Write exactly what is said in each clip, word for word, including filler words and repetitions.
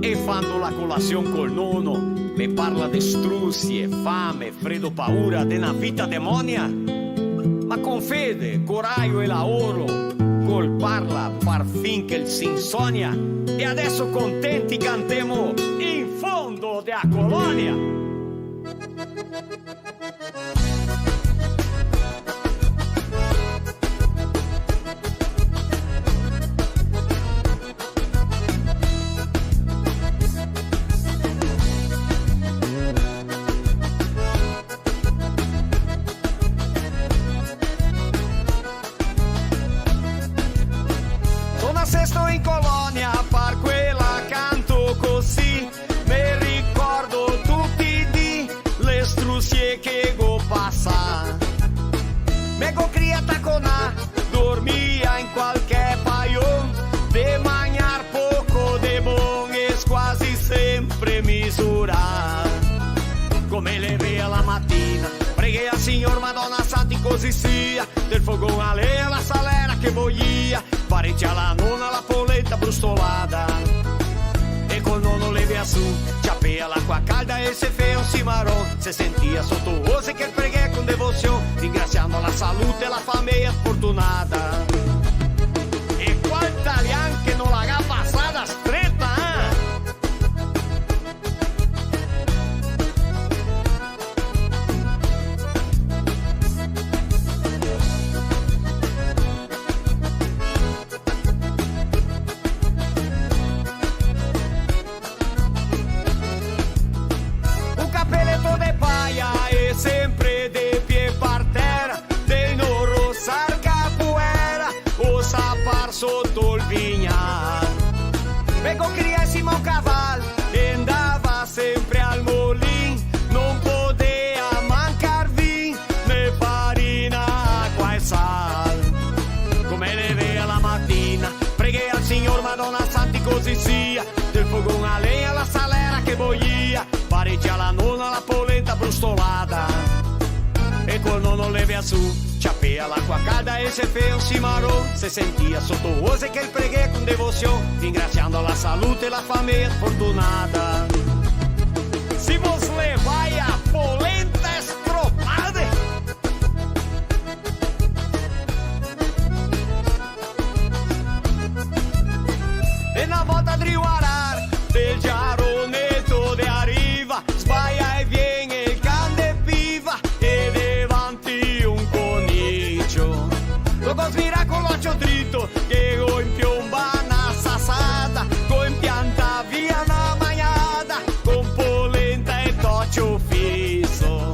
E fando la colasion col nono, me parla de strusie, fame, fredo, paura, de na vita demonia. Ma con fede, corajo e laoro, col parla par fin che el se insonia. E adeso contenti cantemo in fondo de a colonia. Son nasesto in colonia, par quela canto cusì, me ricordo tuti i dì, le strusie che go pasà. Me go crià taconà, dormia in qualche paion, de magnar poco de bon e squasi sempre misurà. Come levea la matina, preghea al Signor, Madona Santa, cusì sia, del fogon a legna, la salera che boia, parecià la nona la polenta brustolada. E col nono levea su, ciapea l'acqua calda e se fea un cimaron, se sentia soto ose che el preghea con devosion, ringrasiando la salute e la fameia fortunada. E qual talian che no la ga pasada streta, eh? Un capeleto de paia e sempre de pie par tera, de no rosar capoera, o sapar soto el vignal. Me go crià in sima un caval e ndava sempre al molin, no podea mancar vin, né farina, acqua e sal. Come levea la matina, preghea al Signor, Madona Santa, cusì sia, del fogon a legna, la salera che boia, parecià la nona la polenta brustolada. E col nono levea su, ciapea l'acqua calda e se fea un cimaron, se sentia soto ose che el preghea con devosion, ringrasiando la salute e la fameia fortunada. Simo slevai a polenta stropade. E na volta drio arar del giaroneto de a riva, sbaia e vien el can de piva e devanti un conicio. Lo go smirà co l'ocio drito, che go inpionbà na sasada, go inpiantà via na magnada, con polenta e tocio fiso.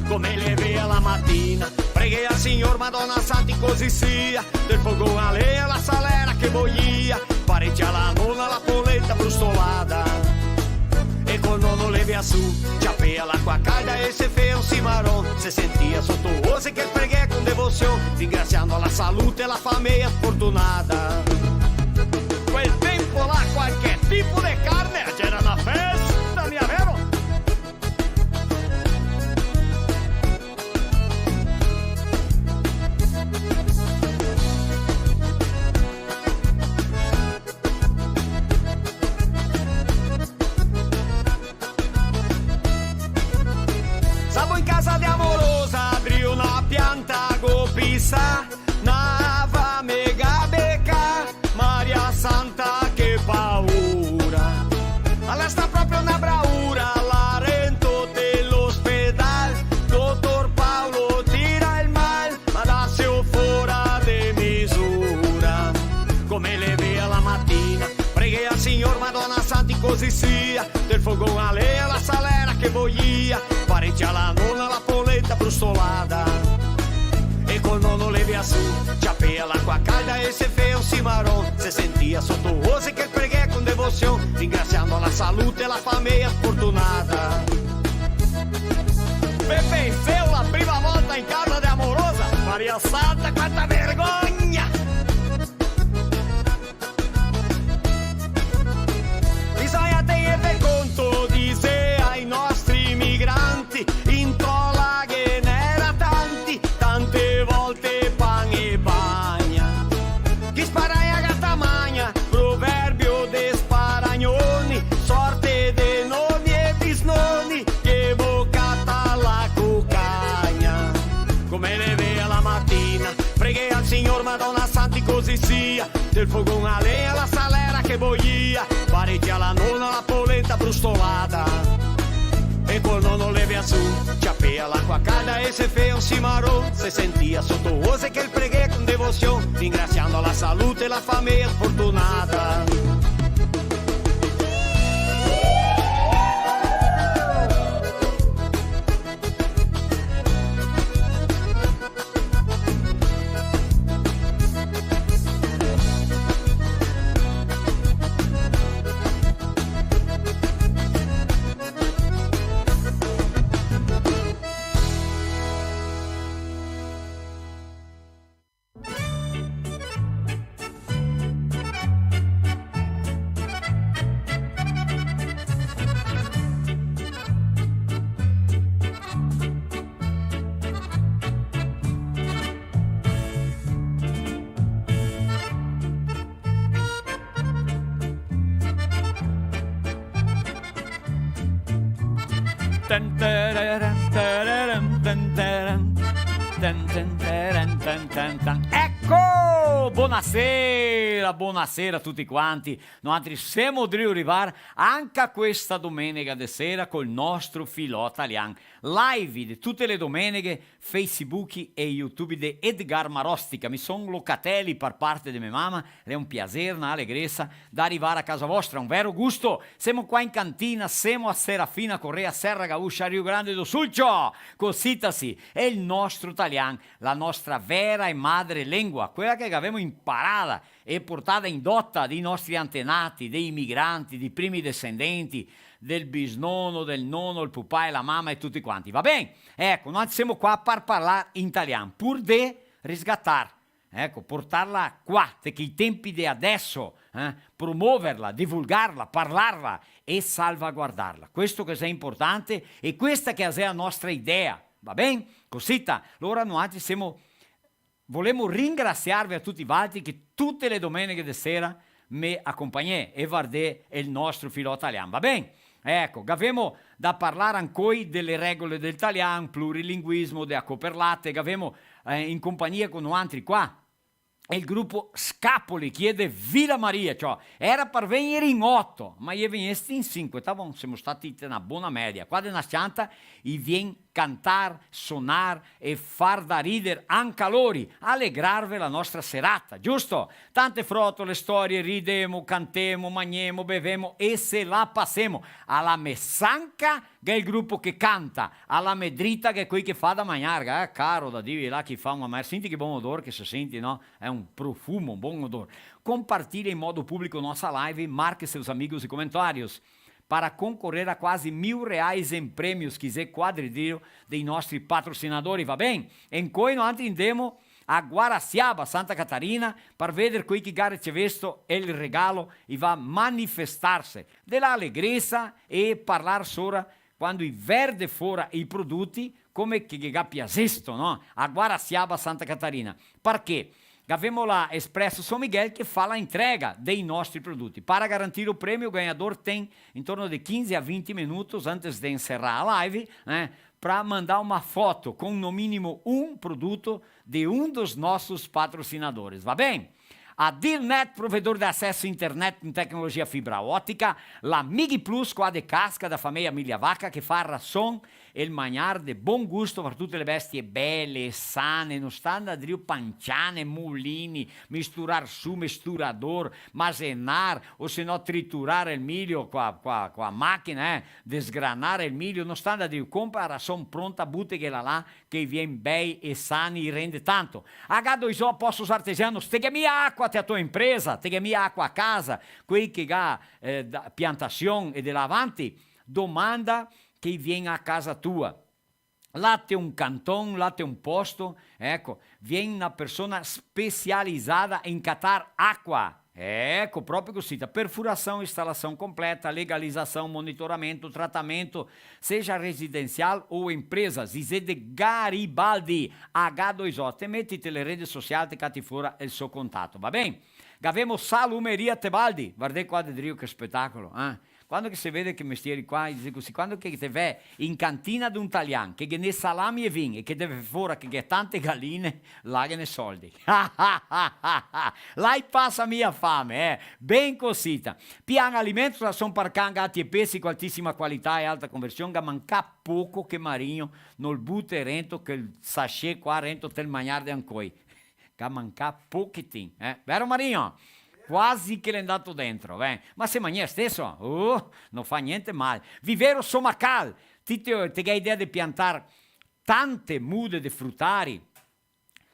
Come levea la matina, preghea al Signor, Madona Santa, cusì sia, del fogon a legna, la salera che boia, parecià la nona la polenta brustolada. E col nono levea su, ciapea l'acqua calda e se fea un cimaron, se sentia soto ose che el preghea con devosion, ringrasiando la salute e la fameia fortunada. Quel tempo là qualche tipo de carne, gera na festa, mia vero? Sabo in casa de a morosa, drio na pianta go pisà, na fame ga becà, Maria Santa, che paura. Ala sta proprio na braura, la rento de l'ospedal. Dotor Paolo tira el mal, ma daseo fora de misura. Come levea la matina, preghea al Signor, Madona Santa, cusì sia, del fogon a legna, la salera che boia, parecià la nona la polenta brustolada. E col nono levea su, ciapea l'acqua calda e se fea un cimaron, se sentia soto ose che el preghea con devosion, ringrasiando la salute e la fameia fortunada. Pepe e Seu, la prima volta in casa de a morosa, Maria Santa, quanta vergogna! Bisogna tegner de conto, disea i nostri migranti, in tola ghe n'era tanti, tante volte pan e bagna. Chi sparagna gata magna, proverbio de sparagnoni, Sia, del fogon a lenha, la salera que boia, parecia la nona, la polenta brustolada. E col nono levea su, ciapea l'acua calda e se fea un cimaron, se sentia soto ose che el preghea con devosion, ringrasiando la salute e la fameia fortunada. Eco! Bonasera, bonasera a tuti quanti. Noantri semo drio rivar anca questa domenega de sera col nostro Filò Talian. Live de tute le domeneghe, Facebook e YouTube de Edgar Marostica. Mi son Locatelli par parte de me mama, l'è un piaser, na alegresa da rivar a casa vostra, un vero gusto. Semo qua in cantina, semo a Serafina Corrêa, Serra Gaúcha, Rio Grande do Sul, ciò! Cosita sì, el nostro talian, la nostra vera e madre lengua, quela che gavemo imparada e portada in dota dei nostri antenati, dei imigranti, dei primi descendenti, del bisnono, del nono, el pupà e la mama e tuti quanti. Va ben? Eco, noi semo qua par parlar in talian, pur de risgatar, eco, portarla qua, te chei tempi de adeso, eh, promoverla, divulgarla, parlarla e salvaguardarla. Questo che xe importante e questa che xe la nostra idea, va ben? Cosita, alora noi semo Volemo ringrasiarve a tuti valtri che tute le domeneghe de sera me acompagnè e vardè el nostro Filò Talian, va ben? Eco, gavemo da parlar ancoi dele regole del talian, plurilinguismo, de a Cooperlate, gavemo, eh, in compagnia co noantri qua el grupo Scapoli, che i è de Vila Maria, ciò, era par vegner in oto, ma i è vegnesti in sinque, tá bon, semo stati te na bona media, qua de na s-cianta i vien cantar, sonar e far da rider anca lori, alegrarve la nostra serata, giusto? Tante frotole, storie, ridemo, cantemo, magnemo, bevemo e se la pasemo. A la me sanca gh'è el grupo che canta, a la me drita gh'è quei che fa da magnar, eh, caro da Dio, là chi fa un mamer, senti che bon odor che se senti, no? È un profumo, un bon odor. Compartilha em modo público nossa live, marque seus amigos e comentários para concorrer a quase mil reais em prêmios, que é quadro dei nostri patrocinadori, va ben? E incoi noantri ndemo a Guaraciaba, Santa Catarina, par veder quei che ga ricevesto el regalo e va manifestarse de la alegresa e parlar sora quando i verde fora i produti, come che, che ga piasesto, no? A Guaraciaba, Santa Catarina. Parché? Gavemo la Espresso São Miguel che fa la entrega dei nostri produti. Para garantir o prêmio, o ganhador tem em torno de quinze a vinte minutos antes de encerrar a live, né, pra mandar uma foto com no mínimo um produto de um dos nossos patrocinadores, va ben? A Dealnet, provedor de acesso à internet com tecnologia fibra ótica, la Mig Plus, qua de Casca, da fameia Migliavacca, che fa rason e el magnar de bon gusto par tute le bestie bele, sane, no sta ndar drio panciane, mulini, misturar su, misturador, masenar, o se no triturar el milio co a, co a, co a machina, eh, desgranar el milio, no sta ndar drio, compra rason pronta, buteghela là, che i vien bei e sani, i rende tanto. H due O, Poços Artesianos, te ghe mia acua te a to impresa, te ghe mia acua a casa, quei che ga, eh, da, piantasion e de là avanti, domanda che i vien a casa tua. Là te un canton, là te un posto, eco, vien na persona specializada in catar acua. Eco, proprio cosita, perfuração, instalação completa, legalização, monitoramento, tratamento, seja residencial ou empresa, Zizé de Garibaldi, H due O, te meti te le rede social, te cati fora el so contato, va ben? Gavemo Salumeria Tebaldi, vardè qua de drio che spetacolo, eh? Quando che se vede che mestieri qua, i dixe cusì, quando che te ve in cantina d'un talian, che ghe n'è salami e vin, e che te ve fora che ghe n'è tante galine, là ghe n'è soldi. Là i pasa mia fame, eh. Ben cosita. Pian Alimentos, rason par can, gati e pesi, co altisima qualità e alta conversion, ga mancà poco che Marinho nol bute rento quel sachê qua rento tel magnar de ancoi. Ga mancà pochetin, eh? Vero, Marinho? Quasi che l'è ndà dentro, eh? Ma se magna steso? Uh, no fa gnente mal. Viveiro Somacal, ti te, te ga idea de piantar tante mude de frutari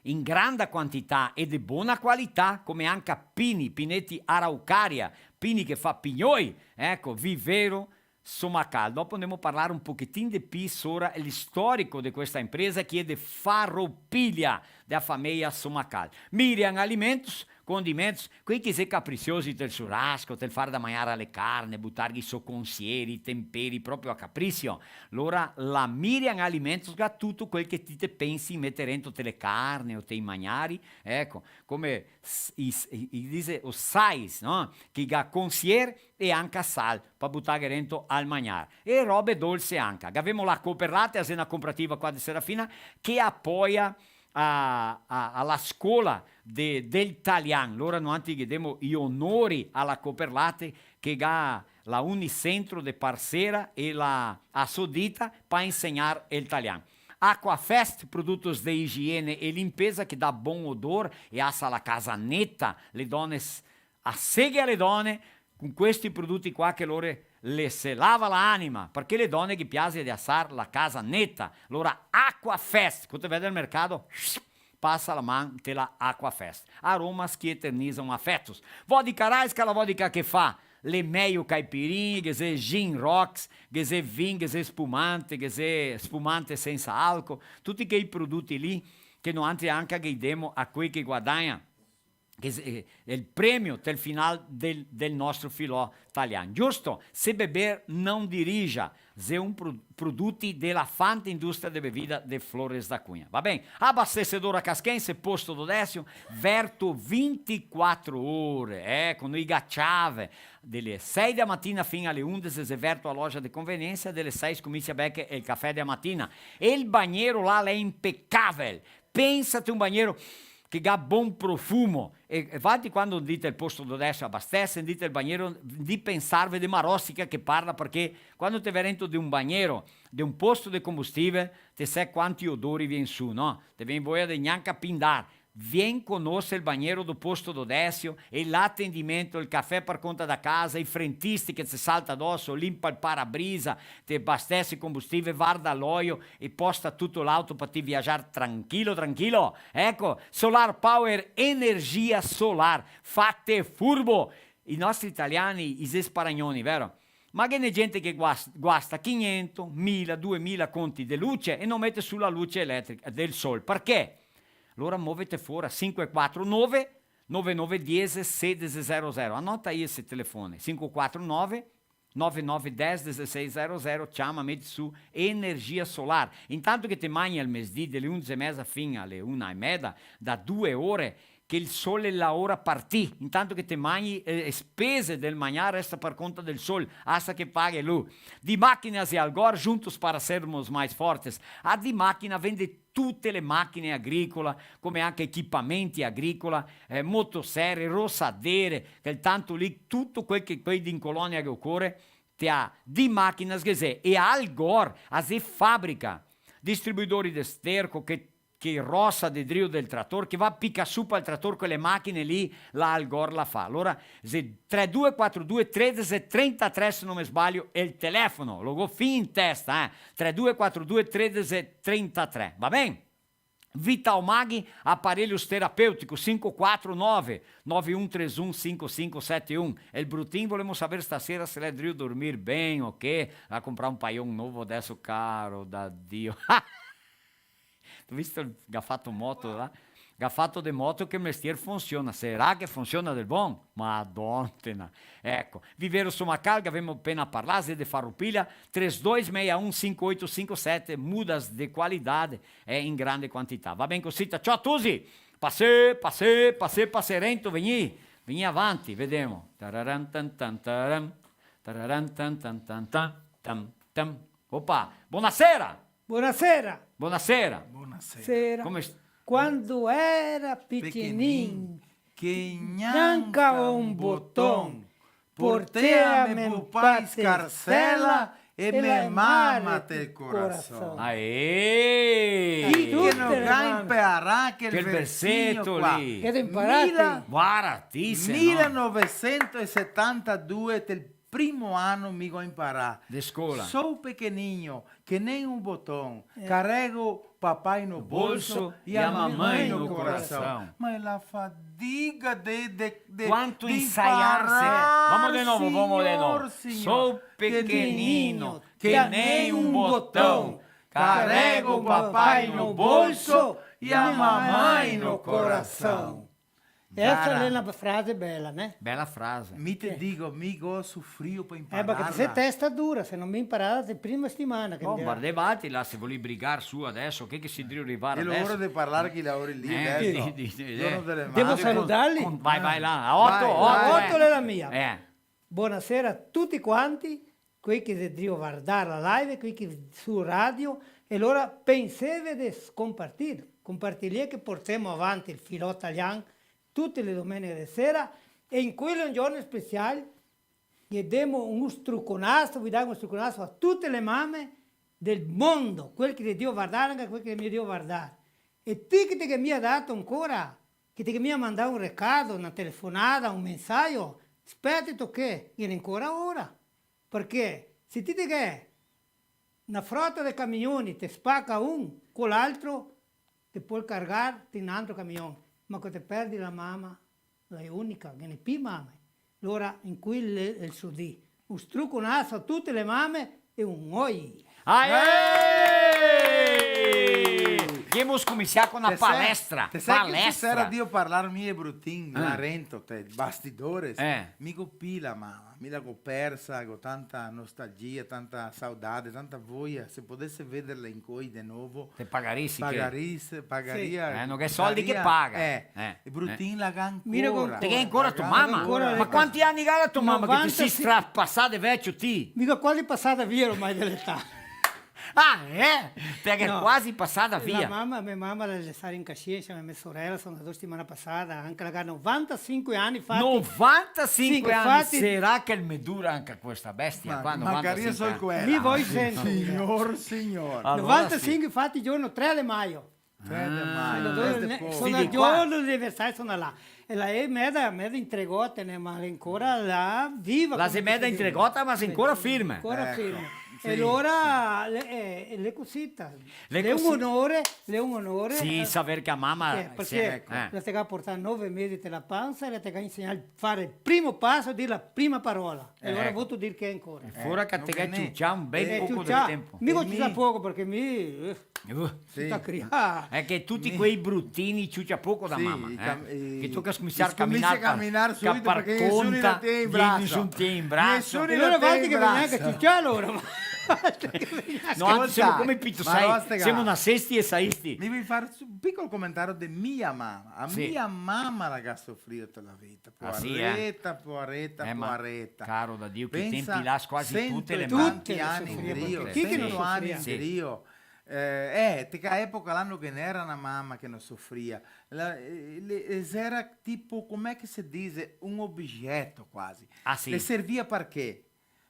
in granda quantità e de bona qualità, come anca pini, pineti araucaria, pini che fa pignoi, eco, Viveiro Somacal. Dopo ndemo a parlar un pochetin de pi sora el storico de questa impresa, che xe de Farroupilha, de a fameia Somacal. Miriam Alimentos, condimentos, quei che xe caprisiosi del churrasco, del far da magnar a le carne, butarghe so consieri, temperi, proprio a capricio. Lora la Miriam Alimentos ga tuto quel che ti te pensi meter rento te le carne o te i magnari, eco, come s-, i s-, i, i dixe o sais, no? Che ga consier e anca sal, pa butarghe rento al magnar. E robe dolse anca. Gavemo la Cooperlate, a xe na cooperativa qua de Serafina, che apoia a, a, a la scola de, del talian. Lora noantri ghe demo i onori a la Cooperlate, che ga la Unicentro de parsera e la Assodita pa insegnar el talian. Aquafest, produtos de higiene e limpeza, che dà bon odor e asa la casa neta. Le done s-, a seghe a le done con questi produti qua che lore le se lava la anima, parché le done ghe piase de asar la casa neta. Lora Aquafest, co te vede al mercato, pasa la man te la Aquafest. Aromas que eternizam afetos. Vodka Raiska, la vodka che fa le meio caipirinhe, ghe xe gin rocks, ghe xe vin, ghe xe spumante, ghe xe spumante sensa alcol, tuti quei produti lì che noantri anca ghe demo a quei che guadagna, che xe, eh, el premio tel final del, del nostro filò talian. Giusto? Se beber, não dirija. Xe un pro-, produti de la Fante Industria de Bebida de Flores da Cunha. Va ben? Abastecedora Casquense, posto do Décio, verto vintiquatro ore, eh, co i ga ciave, de le sei de la matina fin a le undese xe verto a loja de conveniência, de le sei scominsia beche el cafè de la matina. E el bagnero là l'è impecavel. Pensate un bagnero che ga bon profumo. E, e valtri quando ndite al posto do Décio abastese, ndite al bagnero, ndì pensarve de Marostica che parla, parché quando te ve rento de un bagnero, de un posto de combustivel, te sè quanti odori vien su, no? Te vien voia de gnanca pindar. Vien conoser el bagnero do posto do Décio, e l'atendimento, el cafè par conta da casa, i frentisti che te salta doso, limpa el parabrisa, te abastese combustivel, varda l'oio e posta tuto l'auto pa ti viajar tranquilo, tranquilo. Eco, Solar Power, energia solar, fate furbo. I nostri italiani, i xe sparagnoni, vero? Ma ghe n'è gente che guas-, guasta quinhentos, mila, duemila conti de luce e no mete su la luce eletrica, del sol. Parché? Alora movete fora, sinque quatro nove, nove nove dies, sedese zero zero. Anota aí esse telefone, sinque quatro nove, nove nove dez, dezesseis zero zero, ciama, meti su energia solar. Intanto che te magni al mesdì, de le undese e meza fin a le una e meza, da due ore, che el sol el laora par ti, intanto che te magni, eh, e spese del magnar resta par conta del sol, asta che paghe lu. Di Máquinas e Algor, juntos para sermos mais fortes. A Di Máquina vende tute le machine agricole, come anca equipamenti agricoli, eh, motosere, rosadere, quel tanto lì, tuto quel che quei in colonia che ocore, te a Di Máquinas ghe xe, e a Algor, a xe fabrica, distribuidori de sterco che che rosa de drio del trator, che va pica su pal trator co le machine lì, la Algor la fa. Alora, xe tre due quatro due tredese trentatré, se no me sbalio, el telefono, lo go fin in testa, eh, tre due quatro due tredese trentatré, va ben? Vital Mag, aparelhos terapêuticos, cinco quatro nove, nove um três um, cinco cinco sete um. El Brutin, volemo saver stasera se l'è drio dormir ben o che, va comprar un paion novo adeso, caro da Dio. Te visto el ga fato moto là? Ga fato de moto che el mestier funsiona. Sarà che funsiona del bon? Madòna. Eco, Viveiro Somacal, che gavemo apena parlà, xe de Farroupilha, três dois meia um cinco oito cinco sete, mudas de qualidade e in grande quantità. Va ben cosita, ciao a tusi! Pasè, pasè, pasè, pasè rento, vegnì, vegnì avanti, vedemo. Tararan tan tan taran. Tararan, tan, tan, tan, tan, tan, tan. Opa, bonasera! Bonasera! Bonasera! Bonasera. Sera. Come st- Quando era picenin, che gnanca un boton, portea me papà in scarsela e me mama tel corason. Aè! Chi che no ga imparà quel verseto qua? Che te imparate? Mila, guarda, ti se no. Mila novesento e setantadue, tel primo ano mi go imparà. De scola. Sou pequenino, que nem um botão, carrego papai no bolso e a mamãe no coração. Ma la fadiga de, de, de, de imparar, signor, signor. Quanto ensaiarse. Vamos de novo, vamos de novo. Sou pequenino, que nem um botão, carrego papai no bolso e a mamãe no coração. Essa l'è na frase bela, né? Bela frase. Mi te digo, mi go sufrio par impararla. Eh, parché te sè testa dura, se no mi imparava te prima setimana che... Bon, vardè, valtri là, se volì brigar su adeso, che, che si drio rivar adeso? Xe l'ora de parlar che lavori lì, eh, adeso. Sì, sì, sì, eh. Giorno dele mame. Devo saludarli? Con, con, vai, vai là, a oto, vai, oto, vai. Oto l'è la mia. Eh. Bonasera a tuti quanti. Quei che xe drio vardar la live, quei che su radio, e alora penseve de scompartir, compartir lì che portemo avanti el filò talian tute le domeneghe de sera, e in quel giorno special ghe demo un struconaso, vi dago un struconaso a tute le mame del mondo, quel che xe drio vardar, anca quel che xe drio vardar. E ti che te ghe mia dato ancora, che te ghe mia mandà un recado, na telefonada, un mensajo, speta, tochè, ghe n'è ancora ora. Parché se ti te ghe na frota de camioni, te spaca un, co l'altro te pol cargar te n'antro camion, ma co te perdi la mama, la xe unica, ghe n'è pi mame. Alora, in quel, el so dì, un struconaso a tute le mame e un oi! Aè! Ehi! Ghemo scominsià co na palestra. Te sè, te sè che stasera drio parlar mi e Brutin, là rento, te bastidores, mi go pi la mama, mi la go persa, go tanta nostalgia, tanta saudade, tanta voia, se podese vederla incoi de novo. Te pagarisi che? Pagaris-, pagaria, sì. Eh, no ghe soldi che paga. Eh, eh. E Brutin la ga ancora. Te ghe ancora to mama? Ancora. Ma quanti ani che ga to mama che te si strapasà de vecio ti? Mi go quasi pasà via ormai de l'età. Ah, eh? Te ghe quasi pasà via? La mama, me mama la xe stà in casiensa, me sorela, son ndà do setimane pasade, anca la ga novantasinque ani, fati. Novantasinque ani? Sì, fati. Sarà che me dura anca questa bestia qua, novantasinque ani? Mi voi sento. Signor, signor. Alora sì. Novantasinque, fati, giorno tre de maio. Tre de maio, ah, mes de poco. Son ndà, sì, de qua. Giorno de aniversario son ndà là. E la xe meda, meda intregota, né, ma ancora la viva. La xe meda intregota, ma xe ancora firme. Ancora firme. Eco, sì. E alora, le, eh, l'è cusita. L'è un onore, l'è un onore. Sì, eh, saver che la mama, eh, parché la te ga portà nove mesi te la pansa e la te ga insegnà a far el primo paso, dir la prima parola. E alora vuto dir che ancora? E fora che te ga ciucià un bel poco de tempo. Mi go ciucià poco parché mi, eh, Uh. Sì. Sta crià. Xe che tuti quei brutini ciucia poco da mama, eh? Che toca scominsiar a caminar, caminar subito, parché nesuni te tien in braso. Nesuni te tien in braso. E alora valtri che vegnì anca ciucià, alora. No, semo come pito, sai, semo nasesti e saisti. Mi voi far un picolo comentario de mia mama. A mia mama la ga sofrìo tuta la vita. Ah, sì, eh? Poareta, poareta, poareta. Eh, ma caro da Dio, che tempi là, quasi tute le mame. Pensa, sento e tanti ani indrio, sento ani indrio. Chi che no sofria? Sì. Eh, eh, te ca epoca là no ghe n'era na mama che no sofria. La, eh, le, eh, xera tipo, come che se dise, un obigeto quasi. Ah, sì? Le servia par che?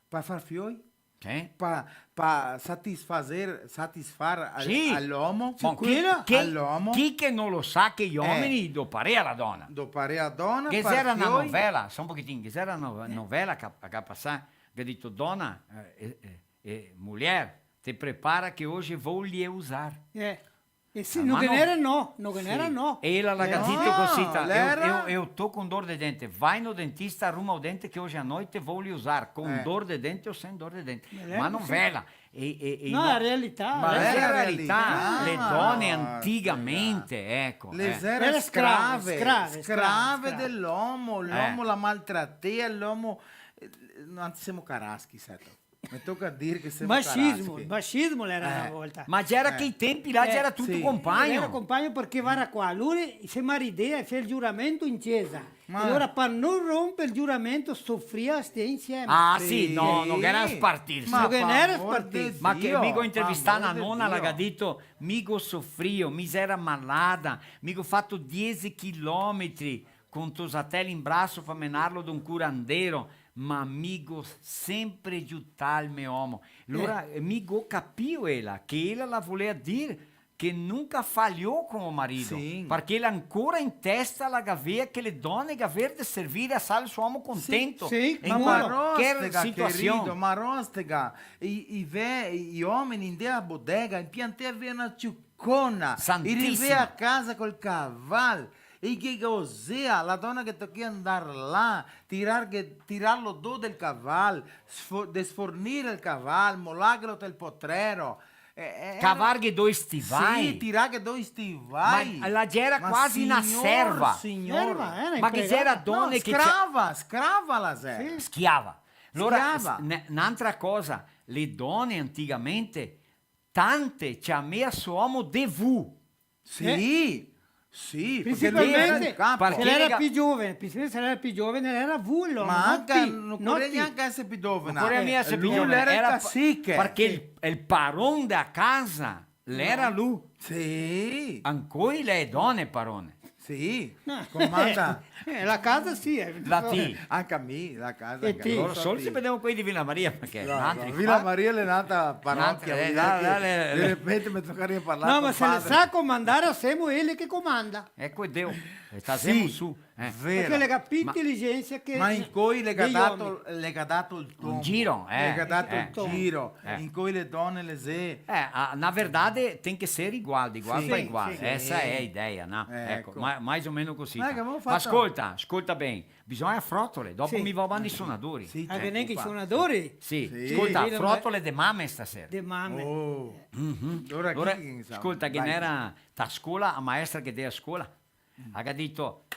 Par far fioi? Sì. Pa, pa satisfazer, satisfar al, sì, al omo. Bon, chi, chi, al omo. Chi che no lo sa che i omeni doparea la dona? Doparea la dona, par fioi. Ghe xera na novela, só un pochetin, ghe xera na novela che, che ga pasà, che ga dito: "Dona, eh, eh, eh, eh, mulier, te prepara che oje vou lhe usar." Eh. E sì, no ghe n'era no, no ghe n'era no. E ela la ga dito cosita: "Eu, eu, eu tô com dor de dente, vai no dentista, arruma o dente que hoje à noite vou lhe usar, com dor de dente ou sem dor de dente." Ma novela, e, e, e no, la realtà. Ma la realtà, le done antigamente, eco, le xera scrave, scrave, scrave de l'omo, l'omo la maltratea, l'omo, eh, no, semo caraschi, seto. Me toca dir che semo... Mascismo, caraschi. Mascismo l'era na volta. Ma gera che i tempi là, eh, gera tuto, sì, compagno. Era compagno parché, varda qua, lu se maridea, fea el giuramento in cesa. Ma alora, par no romper el giuramento, sofria a star insieme. Ah, sì, no, no ghe n'era spartirse. Ma no ghe n'era spartirse. Ma che mi go intervistà na nona, la ga dito, mi go sofrio, mi gera malada, mi go fato diese chilometri con tosatelo in braso par menarlo da un curandero, ma mi go sempre giutà el me omo. Alora, eh, mi go capìo ela, che ela la volea dir che nunca falhou com o marido, sì, parché ela ancora in testa la gavea che le done gaver de servir a star el so omo contento, sì, sì, in qualquer situasion. Ma Rostega, querido, ma Rostega, i, i ve-, i omeni in dea bodega, in piantea vea na ciucona, i rivea a casa col caval, e che gosea, la dona che tochea andar là, tirar che, tirarlo do del caval, sfo-, desfornir el caval, molarghelo tel potrero, eh, eh, cavarghe do i stivai. Sì, tirarghe do i stivai. Ma la gera quasi na serva. Signor, signor. Serva, eh, ma che gera done che... No, scrava, scrava la gera. Sì. Schiava. Alora, schiava. S-, n-, n'antra cosa, le done antigamente, tante ciamea so omo de vu. Sì, sì, parché lu l'era el capo. Principalmente se l'era pì giovane, principalmente se l'era pì giovane, l'era vu, alora, ma anca, no ti, no ti. No ocorea gnanca eser pì giovane. No ocorea mia eser pì giovane. Lu l'era el cacique. Parché el, el paron dea casa l'era lu. Sì. Ancoi le done parone. Sì, comanda. Eh, la casa sì, eh. La ti. Anca mi, la casa, e anca ti. Lora solo se vedemo quei de Vila Maria, parché... No, no, Vila Maria l'è n'antra parochia, eh, vuto dir che de repente me tocaria parlar... No, ma se le sa comandar, semo ele che comanda. Eco, Deo, e tasemo su, eh. Vero. Parché le ga pì inteligensa che... Ma incoi le ga dato, le ga dato el tombo. Un giro, eh. Le ga dato el giro. Eh. Incoi le done le xe... Eh, a, na verdade tem que ser igual, de igual pra igual. Sì, sì. Essa é a ideia, né? Eco, ma-, mais ou menos cosita. Ma che gavemo fato? Ma scolta, scolta ben, bisogna frotole, dopo mi va avanti i sonadori. Sì, certo. Ah, che gnanca i sonadori? Sì, sì. Scolta, frotole de mame stasera. De mame. Oh. Alora, chi che sa? Scolta, che ghe n'era ta scola, a maestra che dea scola, la ga dito,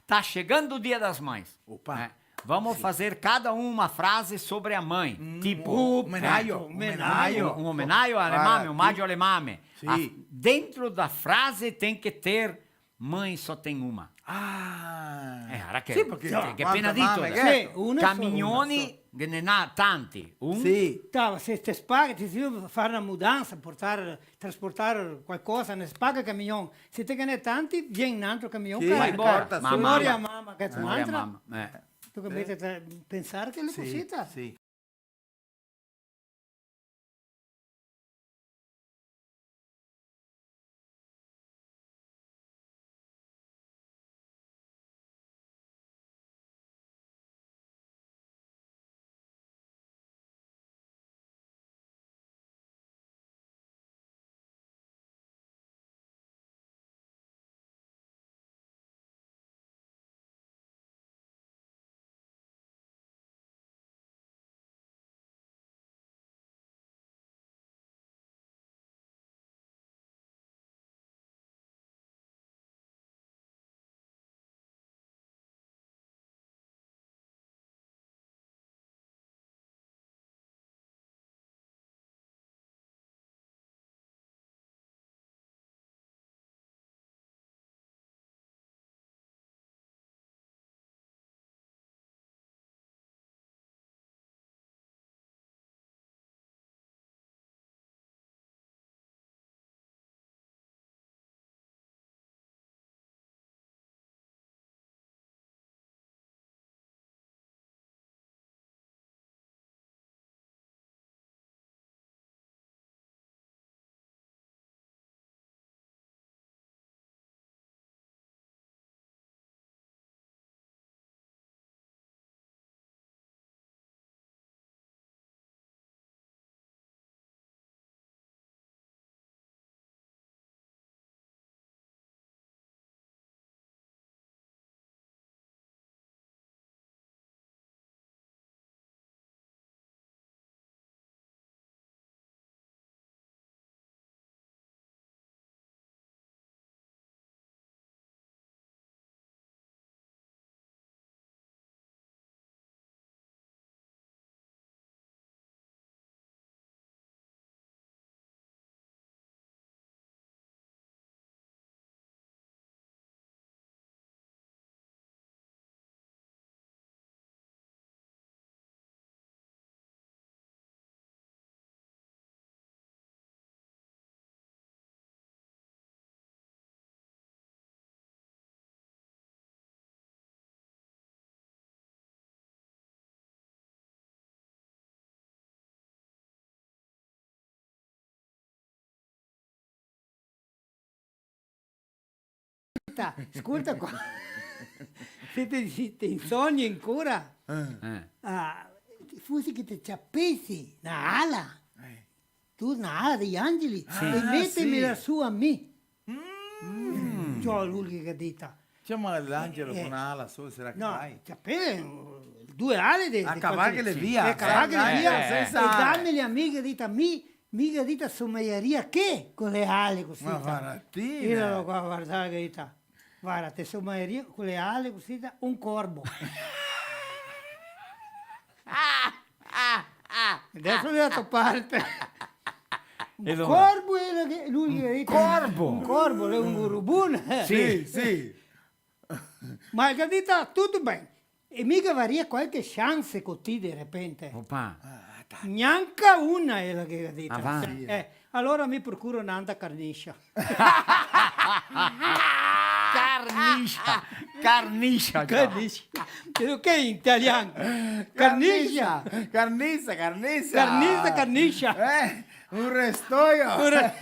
"Tá chegando o Dia das Mães." Opa. Eh, vamos fazer cada um uma frase sobre a mãe. Tipo, opa, omenaio, eh, omenaio. Un, un omenaio ale mame, sì, omaggio alle mamme. Sì. A, dentro da frase tem que ter "mãe só tem uma". Ah. Eh, ara che, sì, parché che, che quanta pena dito, mame che xe? Sì, una sola. Camignoni, ghe ne n'à tanti. Un? Sì. Ta, se te spaghe, te devi far na mudansa, portar, trasportar qualcosa, ne spaga camignon. Se te ghe n'è tanti, vien un altro camion, sì, carica. Porta su. Mama. Memoria mama, che xe un'altra. Memoria mama, eh. Toca meter, pensar che l'è cosita. Sì, sì. Scolta, scolta qua. Se te, se te insogni ancora, eh, ah, fusi che te ciapesi na ala, eh, tu na ala dei angeli, sì, e metemela su a mi. Mm. Ciò, lu che ga dito. Ciò, ma l'angelo, eh, co na ala sola, sarà che... No, fai? Ciapè, due ale de, a de cavarghele via. E cavarghele via. Eh, eh, eh. E damele a mi, che ga dito, mi, mi, che ga dito, somejaria che co le ale cusì. Ma varda ti, eh. Io lo go vardà, che ga dito, varda, te somejaria co le ale cusì, un corbo. Deso l'è da to parte. Un corbo, lu che ga dito. Un corbo? Un corbo, l'è un urubun. Sì, sì. Ma el ga dito, tuto ben. E mi gavaria qualche chance co ti de repente. Opa. Gnanca una, ela che ga dito. Ah, va. Eh, alora mi procuro n'antra carniscia. Carniscia, carniscia, ciò. Carniscia. Credo che in italian. Carniscia. Carniscia, carniscia. Carniscia, carniscia. Eh, un restoio. Un re-,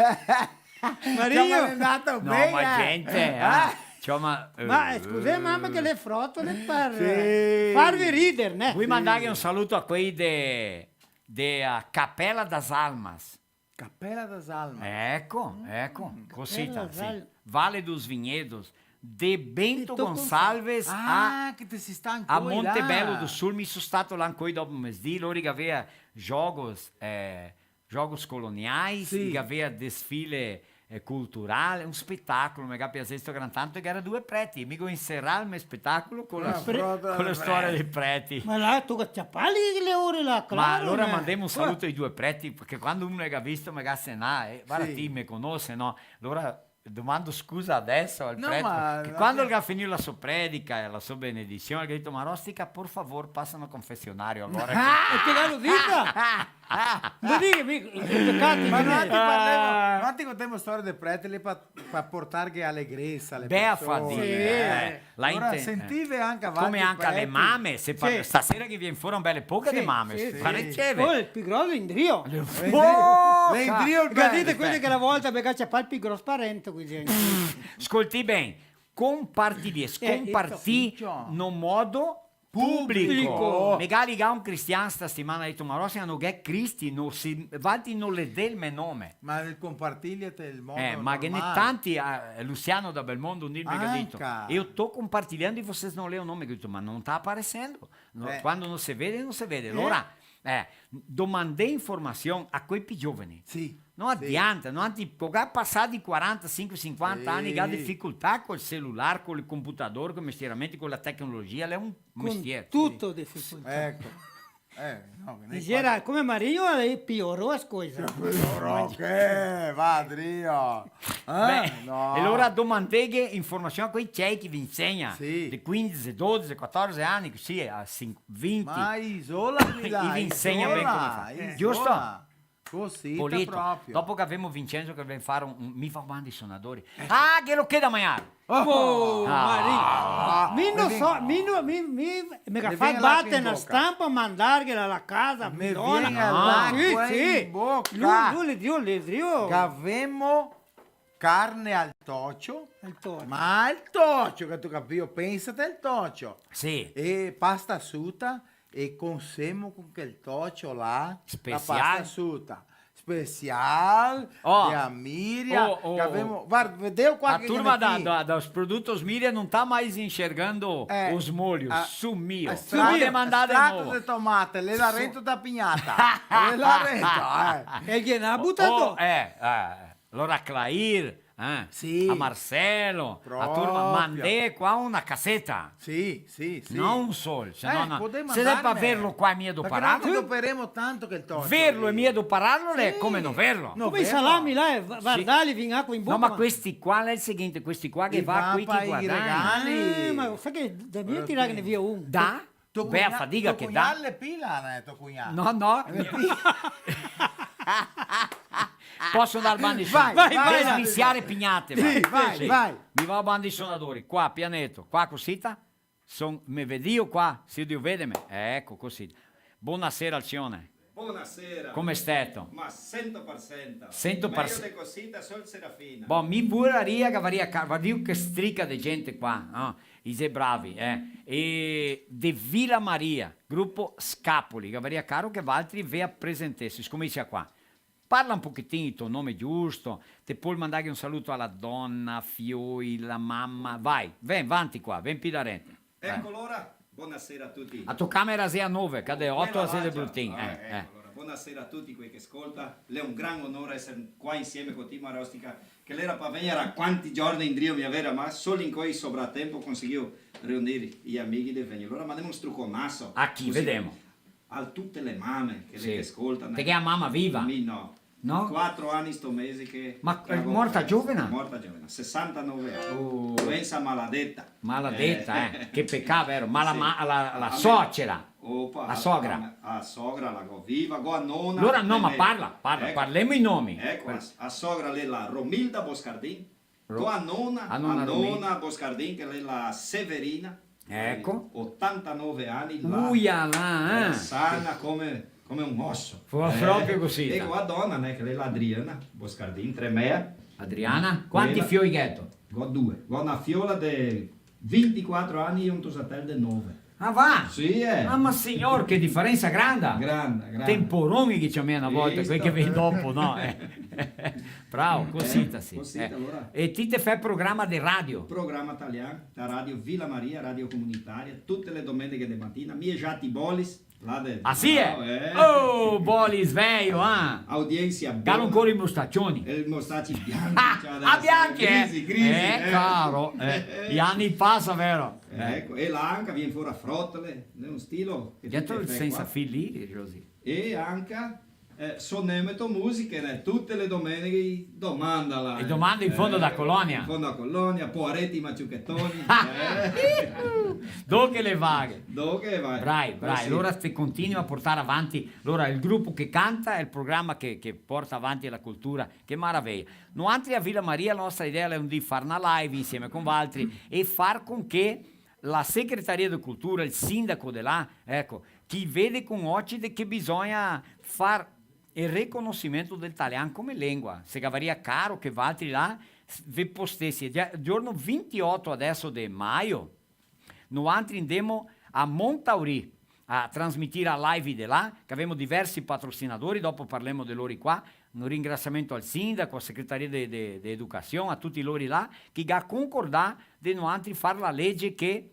Mario. Ciò, ma l'è ndà ben, ma eh. Gente, ah, ciò, ma, ma, eh, scusè, mama, che le frotole par, sì, farve rider, né? Sì. Vui mandarghe un saluto a quei de, de a Capela das Almas. Capela das Almas. Eco, eco, cosita, Capela das Almas. Vale dos Vinhedos, de Bento Gonçalves a, ah, che te si stà ancoi là. A Monte Belo do Sul, mi so stato là ancoi dopo mesdì, lori che gavea jogos, eh, jogos coloniais, sì, che gavea desfile, eh, cultural, un spetacolo, me ga piasesto gran tanto, che gera due preti, mi go inserà el me spetacolo co la, ah, co la storia dei preti. Ma là toca ciapar le ore là, claro, né? Ma alora mandemo un saluto ai due preti, parché quando uno el ga visto, me ga senà, eh, varda, sì, ti me conose, no? Alora domando scusa deso al prete, che quando el ga finìo la so predica e la so benedision, el ga dito: "Ma Rostica, por favor, pasa no confesionario, alora." E te ga dito? No diga, mi, i pecati. Ma no te parlemo, no te contemo storie de prete, lì pa, pa portarghe alegresa ale persone. Beafadiga, eh. Sì. Alora inte-, sentive anca valtri preti. Come anca le mame, se par-, sì, stasera che vien fora un bel poche de mame, sì, sì. Parecchie. Oh, el pì groso l'è indrio. L'è indrio, l'è indrio el bel. Capite, quele che la volta, parché ciapar el pì groso parente, quindi. Scoltì ben, compartì, eh, scompartì no modo publico. Publico. Me ga ligà un cristian sta setimana, ga dito: "Ma Rostica, no gh'è cristi, no si, valtri no ledè el me nome." Ma el compartilha te el modo normale. Eh, ma ghe n'è tanti, eh, Luciano da Belmondo, un dì me ga dito: "Eu tô compartilhando e vocês não leem o nome." Go dito: "Ma no sta aparecendo." No, eh, quando no se vede, no se vede. Eh. Alora, eh, domandè informasion a quei pì giovani. Sì, sì. No adianta, no, anzi, co ga pasà i quarantasinque, sinquanta ani, ga dificoltà col celular, col computador, col mestieramento, co la tecnologia, l'è un mestier. Con tuto dificoltà. Eco. Eh, no, che ne... Dixera, come Mario, eh, piorò as coisa. Piorò che, va drio. Eh? Beh, no. E alora domandeghe informasion a quei cei che ve insegna, sì, de quindese, dodese, quatordese ani, cusì, a sin-, vinti. Ma Isola, i ve insegna ben come far. Isola, Isola. Giusto? Cusì, proprio. Polito. Dopo che gavemo Vincenzo che vien far un, un, mi vao banda i sonadori. Eh. Ah, che lo che da magnar? Oh, Maria. Ah. Mi no so, mi no, mi, mi, me ga fato bate na stampa, mandarghela a la casa, Madona. Me vien l'acqua in boca. Sì, sì. Lu, lu l'è drio, l'è drio. Gavemo carne al tocio. Al tocio. Ma al tocio, che te capìo, pensate al tocio. Sì. E pasta suta e consemo con quel tocio là, la pasta suta. Special. Special, oh, de a Miria, oh, oh, che gavemo, oh, varda, vedeo qua che ghe n'è. A turma da, da, dos produtos Miria não tá mais enxergando, eh, os molhos, ah, sumiu. Extrato, pode mandar de novo. Extrato de tomate, l'è là rento da pignata. L'è là rento, eh. E ghe n'à butà. Oh, eh, eh. Alora Clair, eh, sì, a Marcelo, a turma, proprio. Mandè qua una caseta. Sì, sì, sì. No un sol, se no, no. Eh, podè mandarme. Se l'è par verlo qua, mia dopararlo. Parché no doparemo tanto che el tocio. Verlo e mia dopararlo, l'è come no verlo. Sì. No verlo. Come i salami là, eh, va-, sì, vardali, vien acqua in boca. No, ma questi qua, l'è el seguinte, questi qua che va, qua i va i regali. Ah, ma sa che da mi tirarne via un. Da? To cugnà-, beh, a fadiga che dà. To cugnà l'è pila, né, to cugnà? No, no. Poso ndar banda i sonadori? Vai, vai, vai. Smisiare pignate, sì, vai, vai. Mi vao banda i sonadori, qua, pianeto, qua, cosita. Son, me vedìo qua, sì, Dio vedeme. Eco, cosita. Bonasera, Alcione. Bonasera. Come steto? Ma sento par sento. Sento par se- Mejo de cosita, sol Serafina. Bon, mi voraria che varia ca-, varda che strica de gente qua, no? I xe bravi, eh. E de Vila Maria, grupo Scapoli, che varia caro che valtri ve apresentesi, scominsia qua. Parla un pochetin el to nome giusto, te pol mandar un saluto a la dona, fioi, la mama, vai, ven, vanti qua, ven pi darente. Eco, alora, bonasera a tuti. A to camera xe a nove, ca de oto xe de brutin. Quela xe, eh, eh, eco, alora, bonasera a tuti quei che scolta. L'è un gran onor eser qua insieme co ti, Marostica, che l'era par vegner a quanti giorni indrio mi avera, ma solo incoi sobra tempo conseguìo reunir i amighi de vegner. Alora mandemo un struconaso. A chi? Cusì. Vedemo. A tute le mame che le scolta. Sì. Te ghè a mama viva? Mi no. No? Quatro ani sto mese che... Ma, eh, morta giovena? Morta giovena, sesantanove ani. Oh. Doensa maladeta. Maladeta, eh. Che pecà, vero? Ma la, sì, ma-, la, la socera. Opa, la sogra. La, la sogra la go viva, go a nona. Alora no, ma parla, parla, eco, parlemo i nomi. Eco, a, a sogra l'è la Romilda Boscardin. Ro-, a nona, a nona Romilda. A nona Boscardin, che l'è la Severina. Eco. Otantanove ani, la... Uia là, eh. Sana come, come un oso. Fo-, eh, proprio cusì, e ta. Go a dona, né, che l'è la Adriana Boscardin, Tremea. Adriana? Quanti fioi gheto? Go due. Go na fiola de vintiquatro ani e un tosatel de nove. Ah, va? Sì, eh. Ah, ma signor, che diferensa granda! Granda, granda. Temporoni che ciamea na volta, quei che vien dopo, no? Eh. Bravo, cosita, sì. Cosita, eh. Alora. E ti te fè programa de radio? Programa talian, da Radio Vila Maria, radio comunitaria, tute le domeneghe de matina, mi e Jati Bolis, là de... Ah, sì, eh? Bravo, eh. Oh, Bolis, veio, ah! Audiensia bona. Galo ancora i mostacioni? E i mostaci bianchi, ah, bianchi, eh? Grisi, grisi, eh, eh, caro, eh. I ani pasa, vero? Eh, eco, e la anca vien fora frotole, l'è un stilo che... Gheto el sensa fili, Josy? E anca, eh, sonemo e to musiche, né? Tute le domeneghe i domanda là, eh. I domanda in fondo da colonia. In fondo da colonia, poareti maciuchetoni, eh. Do che le vaghe. Do che le vaghe. Bravi, bravi. Eh, sì. Alora se continua a portar avanti, alora el grupo che canta, el programa che, che porta avanti la cultura, che maraveia. Noantri a Vila Maria, la nostra idea l'è un dì far na live insieme con valtri e far con che la Secretaria de Cultura, el sindaco de là, eco, che i vede con oci de che bisogna far el reconosimento del talian come lengua. Se gavaria caro che valtri là s-, ve postesi. Gia-, giorno vintioto adeso de maio, noantri ndemo a Montauri a trasmitir a live de là, che gavemo diversi patrosinadori, dopo parlemo de lori qua. Un ringrasiamento al sindaco, a Secretaria de, de, de Educasion, a tuti lori là, che ga concordà de noantri far la lege che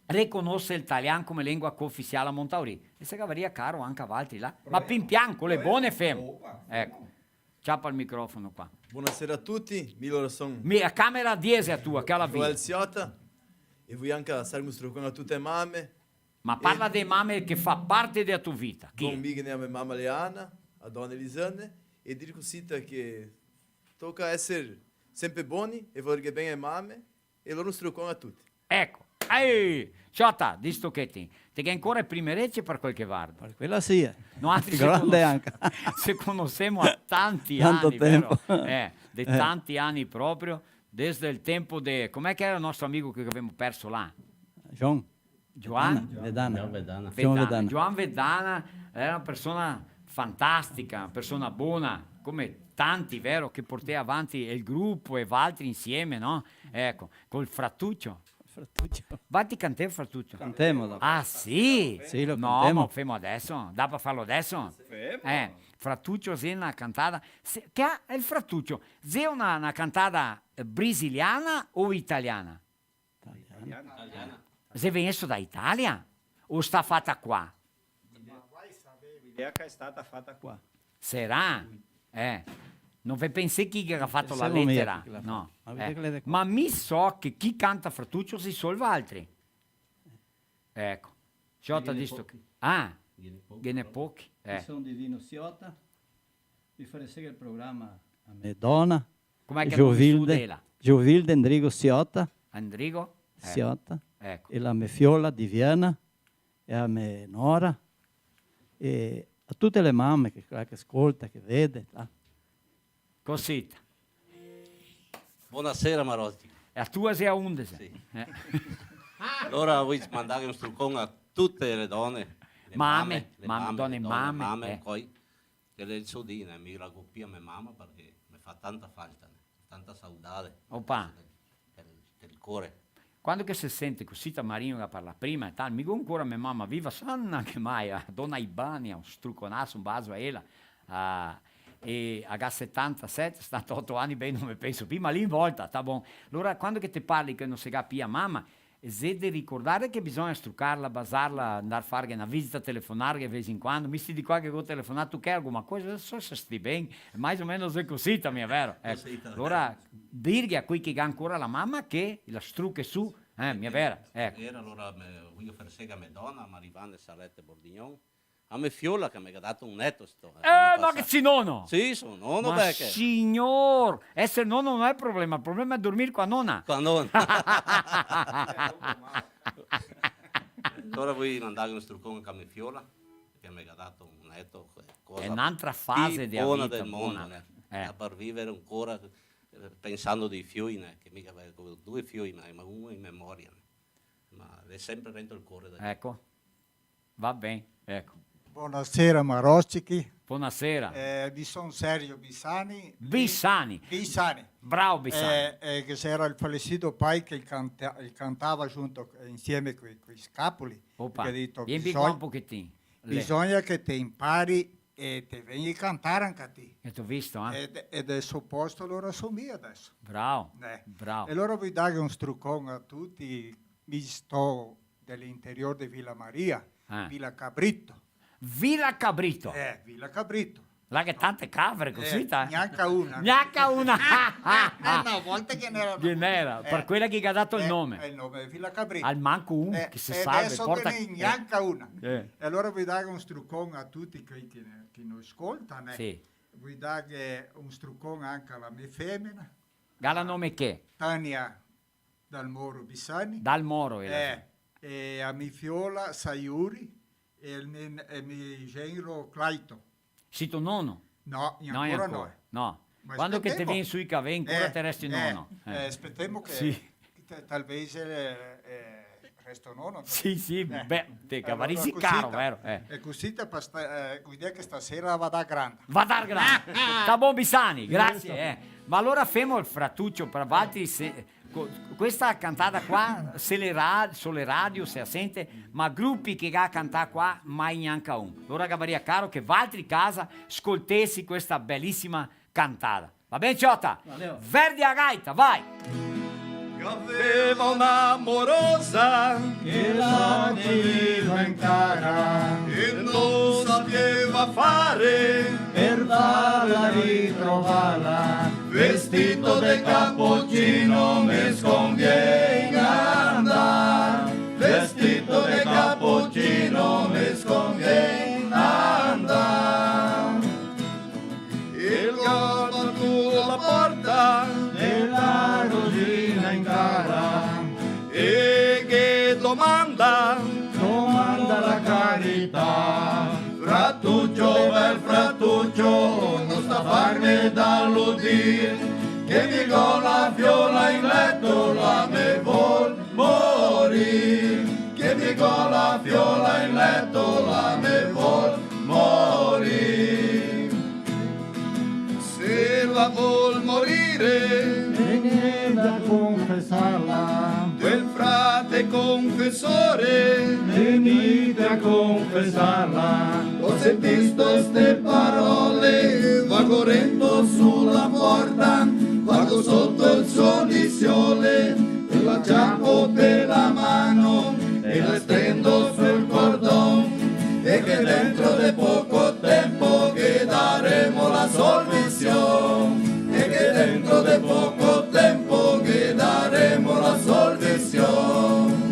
reconose el talian come lengua coofisial a Montauri. E se gavaria caro anca a valtri là. Ma pin pian, co le bone femo. Opa. Eco. Ciapa el microfono qua. Bonasera a tuti, mi lora son... Mi, a camera diese a tua, che la via. Joel Siota, e vui anca sar un strucon a tute e mame. Ma parla de mame che fa parte dea to vita. Chi? Con mi ghe n'è a me mama Leana, a dona Elisane, e dir cusita che toca eser senpre boni e volerghe ben a e mame, e lora un strucon a tuti. Eco. Ehi! Ciota, disto che ti, te ghè ancora e prime rece par quel che vardo? Par quela sì, eh. Noantri se conos-, se conosemo a tanti ani, vero? Tanto tempo. Eh, de tanti ani proprio, desde el tempo de, come che era el nostro amigo che gavemo perso là? João. Joan? Vedana. Joan Vedana. Vedana. Joan Vedana. Joan Vedana era na persona fantastica, na persona bona, come tanti, vero, che portea avanti el grupo e valtri insieme, no? Eco, col Fratucio. Fratucio. Va, ti cantè, Fratucio? Cantemo, dopo. Ah, sì? Sì, lo cantemo. No, ma femo adeso. Dà par farlo adeso? Femo. Eh, Fratucio, xe na cantada. Se, che xe el Fratucio? Xe na, na cantada, eh, brasiliana o italiana? Italiana. Italiana. Xe vegnesto da Italia? O stà fata qua? Ma vai saver, l'idea che xe stata fata qua. Sarà? Eh. No ve pensé chi che ga fato la letera? No. Ma vedi che l'è de qua. Ma mi so che chi canta Fratucio xe sol valtri. Eco. Ciota, disto che... Ah! Ghe n'è pochi. Ghe n'è pochi, eh. Mi son Divino Siota, mi farei segher el programa a me dona. Come che xe el nome su de la? Giovilde Andrigo Siota. Andrigo? Eh. Siota. Eco. E la me fiola Diviana, e a me nora, e a tute le mame che, che scolta, che vede, là. Cosita. Bonasera, Marotti. E a tua xe a undese. Sì. Eh. Alora voio mandar un strucon a tute le done Le mame, mame, mame, done, done mame, mame, eh. Poi, che el so dì, né, mi la go pì a me mama parché me fa tanta falta, né, tanta saudade. Opa. Del, del, del core. Quando che se sente cusì, ta Marino che parla prima e tal, mi go ancora me mama viva, sana che mai, a dona Ibania, un struconaso, un baso a ela, a, e a ga setantasete, setantaoto ani, ben, no me penso pì, ma lì in volta, ta bon. Alora, quando che te parli che no se ga pì a mama, xe de ricordare che bisogna strucarla, basarla, andar farghe na visita, telefonarghe de vez in quando, mi sti di qua che go telefonà, tu che, ma cosa so, se sti ben? Más o menos xe cusì, ta mia, vero? Eco. Cusì, ta. Alora, dirghe a quei che ga ancora la mama che la struche su, eh, mia vera? Eco. Iera, alora, me, voio far sega a me dona, Marivane Sarete Bordignon, a me fiola che me ga dato un neto, sto, eh, l'ano pasà. Eh, ma che si nono? Sì, so nono, parché? Ma signor, eser nono no xe problema, el problema xe dormir co la nona. Co la nona. Alora voio mandar un strucon anca a me fiola, che me ga dato un neto, cosa pì bona del mondo, né? Xe n'antra fase de vita, bona. Eh. A par vivare ancora, eh, pensando dei fioi, né? Che mi gavevo do fioi, ma, ma uno in memoria, né? Ma xe sempre dentro el core da... Eco. Va ben, eco. Bonasera, Marosichi. Bonasera. Eh, mi son Sergio Bissani. Bissani. Bissani. Bravo, Bissani. Eh, eh, che gera el falecido pai che el canta-, el cantava junto, eh, insieme coi, coi Scapoli. Opa, che ga dito, vien qua un pochetin. Bisogna che te impari e te vegni a cantar anca ti. E te go visto, eh? E de, e del so posto alora son mi deso. Bravo, eh, bravo. E alora voio darghe un strucon a tuti, mi sto de l'interior de Vila Maria, ah, Vila Cabrito. Vila Cabrito. Eh, Vila Cabrito. Là che tante cavre, cusì, eh, ta? Gnanca una. Gnanca una. Eh, na volta ghe n'era. Ghe n'era, eh, par quela che i ga dato el nome. Eh, el nome de Vila Cabrito. Almanco un, eh, che se salve, deso porta, ghe n'è gnanca una. Eh. E alora voio darghe un strucon a tuti quei che, che no scolta, né? Sì. Voio darghe un strucon anca a la me femena. Gala nome che? Tania Dal Moro Bissani. Dal Moro, eh, e a mi fiola Sayuri e el me, e me genro Claito. Sito nono? No, no, ancora no. No. Ma quando che te vien su i cavei, ancora te resti nono. Eh, eh, spetemo che, sì, che te, talvez, eh, eh, resto nono. Sì, sì, eh, beh, te gavarisi caro, vero? Eh. E cusì te pa sta-, eh, vuol dire che stasera va da grande. Va da grande. Sta bon, Bissani, grasie, eh. Ma alora femo el fratucio par valtri, se, Co-, questa cantata qua, se le ra-, so le radio, se la sente, ma grupi che ga cantà qua, mai gnanca un. Alora gavaria caro che valtri casa scoltesi questa belisima cantata. Va ben, ciota? Valeu. Verdi a gaita, vai! Gaveva una morosa che la teniva in cara e no sapieva fare per farla ritrovarla. Vestito de capocino me sconvien andar, vestito de capocino me sconvien andar. El ga batù la porta de la cusina in cara e ghe domanda, domanda la carità. Fratucio, bel fratucio, no sta farme da ludir, che mi go la fiola in leto, la me vol morir, che mi go la fiola in leto, la me vol morir. Se la vol morire, vegnì a confesarla. Quel frate confesore, vegnite a confesarla. Go sentì ste parole, vago rento su la porta, vago soto el so nisiole, e la ciapo pe la mano, e la stendo sul cordon, e che dentro de poco tempo ghe daremo la solvision, e che dentro de poco tempo ghe daremo la solvision.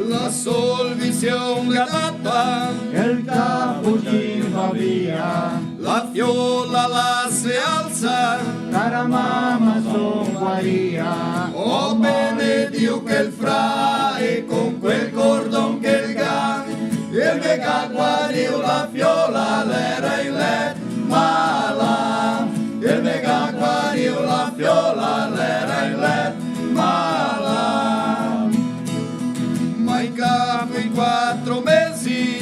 La solvision data, el capo ghe va via. La fiola la se alsa, cara mama, son guaria. Oh, benedio quel fra, e con quel cordon che el ga, el me ga guarìo la fiola, l'era in let mala. El me ga guarìo la fiola, l'era in let mala. Ma in capo in quatro mesi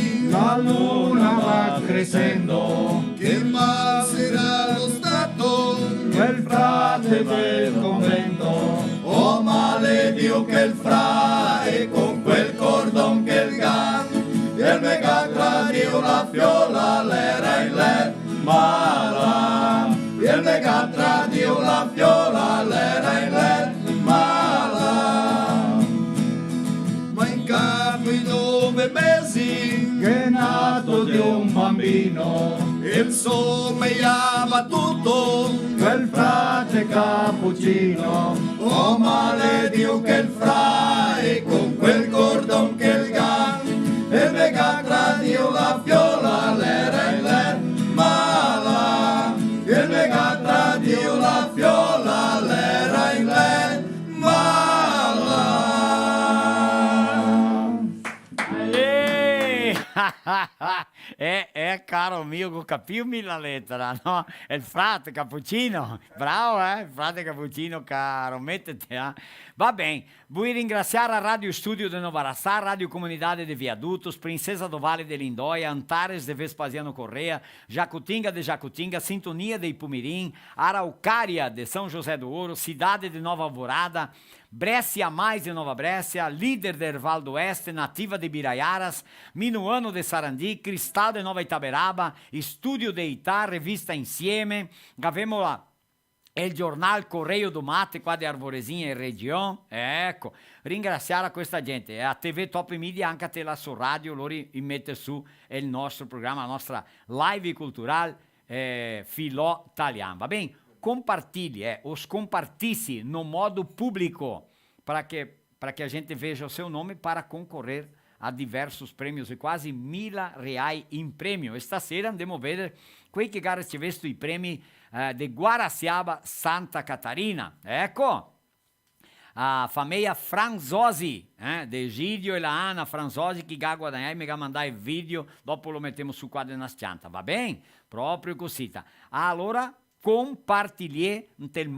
Sendo che mal sarà lo stato quel frate del convento, oh maledio quel frate con quel cordon che el ga, el me ga tradio la fiola, l'era in let mala, el me ga tradio la fiola, l'era in let mala. Ma in capo i nove mesi che è nato di un bambino, el someava tuto quel frate Capucino. Oh maledio quel frate con quel cordon che el ga, el me ga tradio la fiola, l'era in let mala, el me ga tradio la fiola, l'era in let mala. Aê! Eh, eh, caro mio, go capìo mi la letera, no? El frate Capucino, bravo, eh? El frate Capucino, caro, metete, eh? Va ben, vui ringrasiar a Rádio Studio de Nova Araçá, Rádio Comunidade de Viadutos, Princesa do Vale de Lindóia, Antares de Vespasiano Corrêa, Jacutinga de Jacutinga, Sintonia de Ipumirim, Araucária de São José do Ouro, Cidade de Nova Alvorada, Brécia Mais de Nova Bréscia, Líder de Erval do Oeste, Nativa de Biraiaras, Minuano de Sarandi, Cristal de Nova Itaberaba, Estúdio de Itá, Revista Insieme, gavemo la el giornal Correio do Mate, qua de Arvorezinha e region. Eco, ringrasiar a questa gente. E a T V Top Media anca te la so radio, lori i mete su el nostro programa, la nostra live cultural, eh, Filò Talian. Va ben? Compartilhe, eh, o scompartisi no modo público, para que, para que a gente veja o seu nome para concorrer a diversos prêmios e quase mila reais em prêmio. E stasera andemo a vedere quei che ga ricevesto i premi, eh, de Guaraciaba, Santa Catarina. Eco! A fameia Franzosi, eh, de Egidio e la Ana Franzosi, che ga guadagnà e me ga mandà el video, dopo lo metemo su qua de na s-cianta, va ben? Proprio cosita. Alora, compartilhê ntel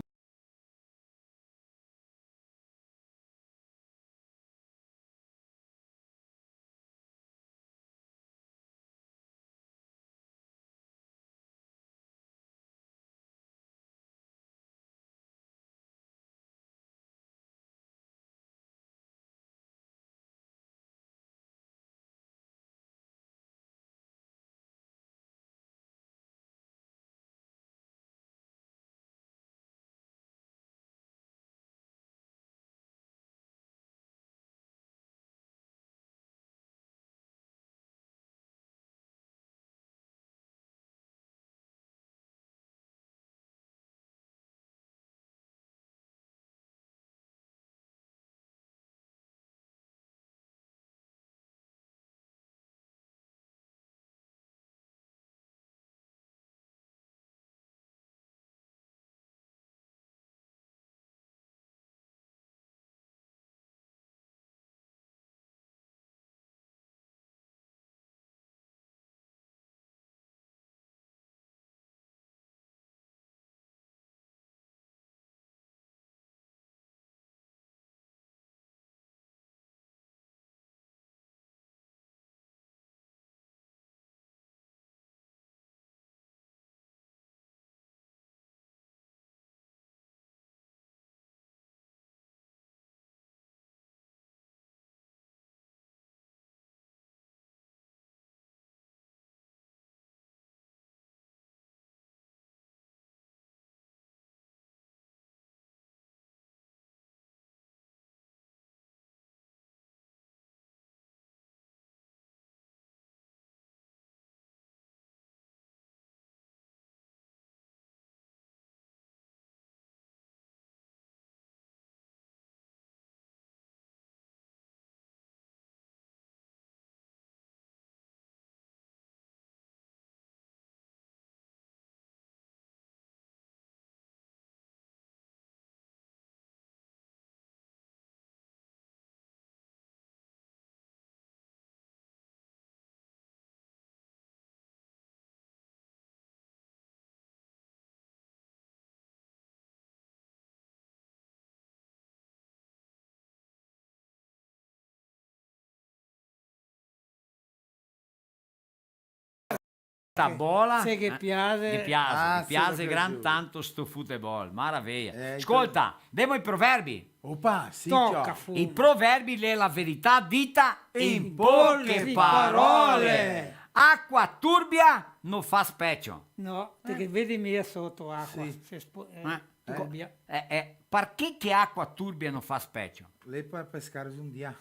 Sta bola, se ghe eh, piaxe. Ghe piaxe, ah, ghe piaxe gran tanto sto futebol, maraveja. Eh, scolta, demo i proverbi. Opa, sì, toca, ciò. I proverbi l'è la verità dita in poche parole. Acqua turbia no fa specio. No, te ghe vedi mia soto acqua, sì, se spo-, eh, eh, turbia. Eh, eh, parché che acqua turbia no fa specio? L'è par pescar un dia.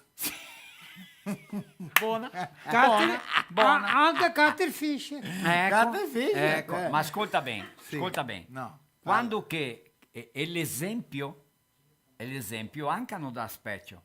Bona. Cate-, bona, bona. A-, anca caterfish. Eco, caterfish, eco, eh. Ma scolta ben, sì, scolta ben. No. Quando che, e, e l'esenpio, e l'esenpio anca no dà specio.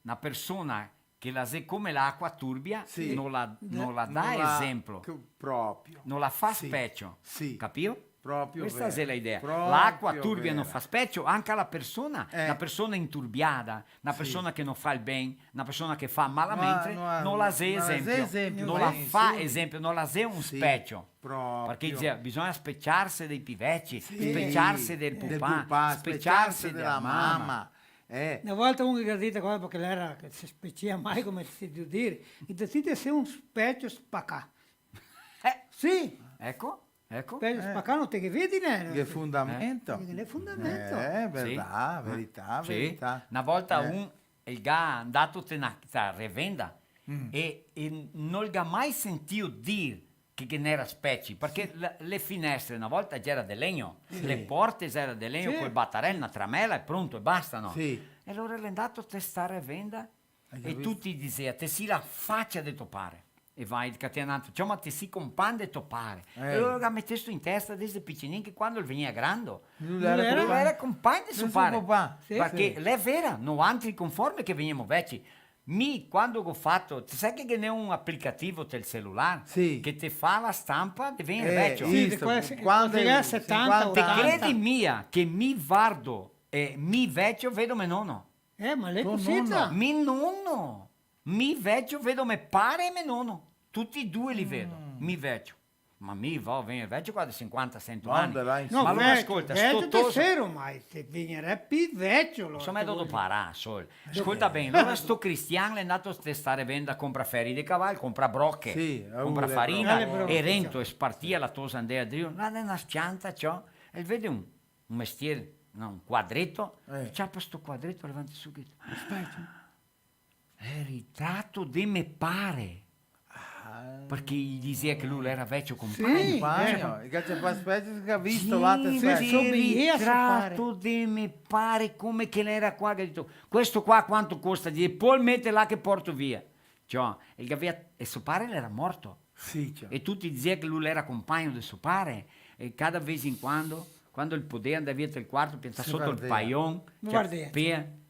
Na persona che la xe come l'acqua turbia, sì, no la, no la dà esenpio. Proprio. No la fa specio. Sì. Capio? Proprio vera. Questa xe la idea. Proprio vera. L'acqua turbia no fa specio, anca la persona, eh, na persona inturbiada, na persona che no fa el ben, na persona che fa malamente, no, no, no la xe esenpio, no la fa esenpio, no la xe un specio. Proprio. Parché dizea, bisogna speciarse dei pi veci, sì, speciarse del pupà, speciarse dela mama. Eh. Na volta un che ga dito qua, parché l'era che se specia mai, come se dol dir, e te, te si un specio spacà. Eh. Sì. Eco. Eco. Specio spacà, no te ghe vedi, né? Che fundamento. Eh. Che fundamento. Eh, verità, verità, verità. Na volta un, el ga ndato te na, te na revenda e, e no el ga mai sentìo dir che, che ghe n'era speci, parché le, le finestre na volta gera de legno, le porte gera de legno col batarel, na tramela e pronto, e basta, no? Sì. E alora l'è ndato te sta revenda e tuti dizea: "Te si la facia de to pare." E va, el catena n'antro: "Ciò, ma te si compagn de to pare." Eh. E alora el ga metesto in testa desde picinin che quando el vegnea grando, lu l'era compagn de so pare. Sì, sì. Parché l'è vera, noantri conforme che vegnemo veci. Mi, quando go fato, te sa che ghe n'è un aplicativo tel celular che te fa la stampa de vegner vecio? Sì, de quasi, quando, quando che ga setanta, otanta. Te credi mia che mi vardo, eh, mi vecio, vedo me nono? Eh, ma l'è cusì, sa. Mi nono. Mi vecio vedo me pare e me nono, tuti e due li vedo, mi vecio. Ma mi vao vegner vecio qua de sinquanta, sento ani. Ma alora, scolta, vecio, vecio te sero mai, te vegnerè pi vecio, alora. Insoma, te vol dir. Scolta ben, alora sto cristian l'è ndato te sta revenda, compra feri de caval, compra broche, compra farina, e rento, e spartia la tosa, ndea drio, là de na s-cianta, ciò, e vede un, un mestier, no, un quadreto, ciapa sto quadreto, levanta su, che... Speta. El ritrato de me pare. Ah. Parché i dizea che lu l'era vecio compagno. Sì, compagno. Eh. E che ghe fa specio, che ga visto là, te... Sì, el ritrato de me pare, come che l'era qua, che ga dito: "Questo qua quanto costa?" Dixe: "Pol meter là che porto via." Ciò, el gavea, e so pare l'era morto. Sì, ciò. E tuti dizea che lu l'era compagno de so pare, e cada vez in quando, quando el podea, ndea via tel quarto, piantà soto el paion, ciò, vardea,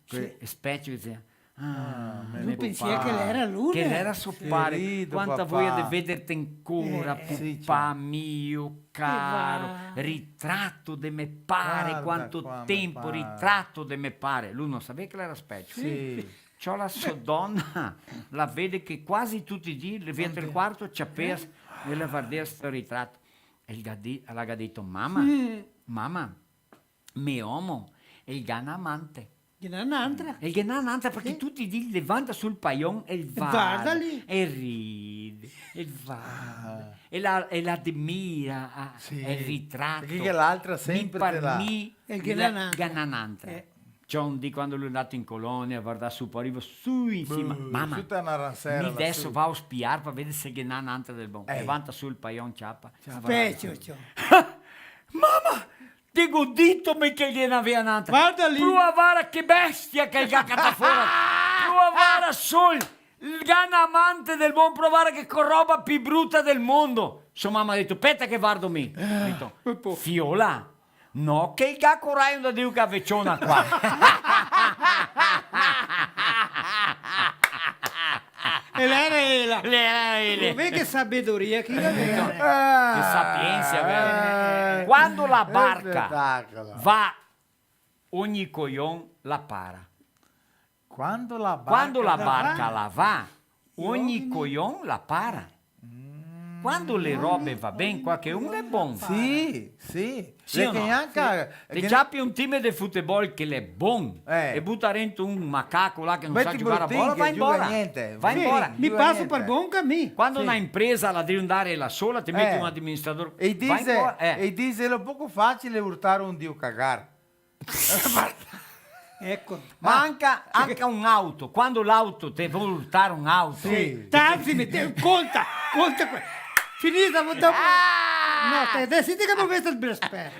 che specio, dizea: "Ah, me papà." Lu pensea che l'era lu, che l'era so pare. Querido papà. "Quanta voia de vederte ancora, pupà mio caro. Ritrato de me pare, quanto tempo, ritrato de me pare." Lu no savea che l'era specio. Sì. Ciò, la so dona la vede che quasi tuti i dì, l'è via tel quarto, ciapea e la vardea sto ritrato. E el ga di-, la ga dito: "Mama, mama, me omo, el ga n'amante." Ghe n'è n'antra. El ghe n'è n'antra, parché tuti i dì levanta sul paion e el varda, e ride, e el varda, e la, e la admira, ah, el ritrato. Parché che l'altra sempre te la... Mi par mi, el ghe n'è n'antra. Ghe n'è n'antra. Eh. Ciò, un dì, quando lu l'è ndato in colonia, varda su, po riva su in sima. Mama, mi deso vao spiar par veder se ghe n'è n'antra del bon. Eh. Levanta su el paion, ciapa. Ciapa. Specio, ciò. Mama, te go dito mi che ghe n'avea n'antra. Varda lì. Prova vara che bestia che el ga catà fora. Prova vara sol. El ga n'amante del bon, prova vara che co-, roba pi bruta del mondo. So mama ga dito: "Speta che vardo mi." Ga dito: "Fiola, no che el ga corajo da dir che a veciona qua." E l'era ela. L'era ela. Vedi che sabedoria che l'avea. Che sapiensa, vero? Eh. Quando la barca va, ogni cojon la para. Quando la barca la va, ogni cojon la para. Mm. Quando le robe va ben, qualche un l'è bon. Sì, sì. Sì o no? Sì. Te ciapi un time de futebol che l'è bon, eh, e buta rento un macaco là che no sa giugar a bola, va embora. Meti Brutin che giuga gnente. Va embora. Sì, giuga gnente. Mi paso par bon camin. Quando na impresa la deve andar ela sola, te meti un administrador, va embora, eh. E i dise, e i dise, l'è un poco facile urtar un dio cagar. Eco. Ma anca, anca un auto, quando l'auto, te vol urtar un auto. Sì. Taxi, mete, conta, conta que-, finita, dopo. Ah! No, te, te senti che mo veste el brespè.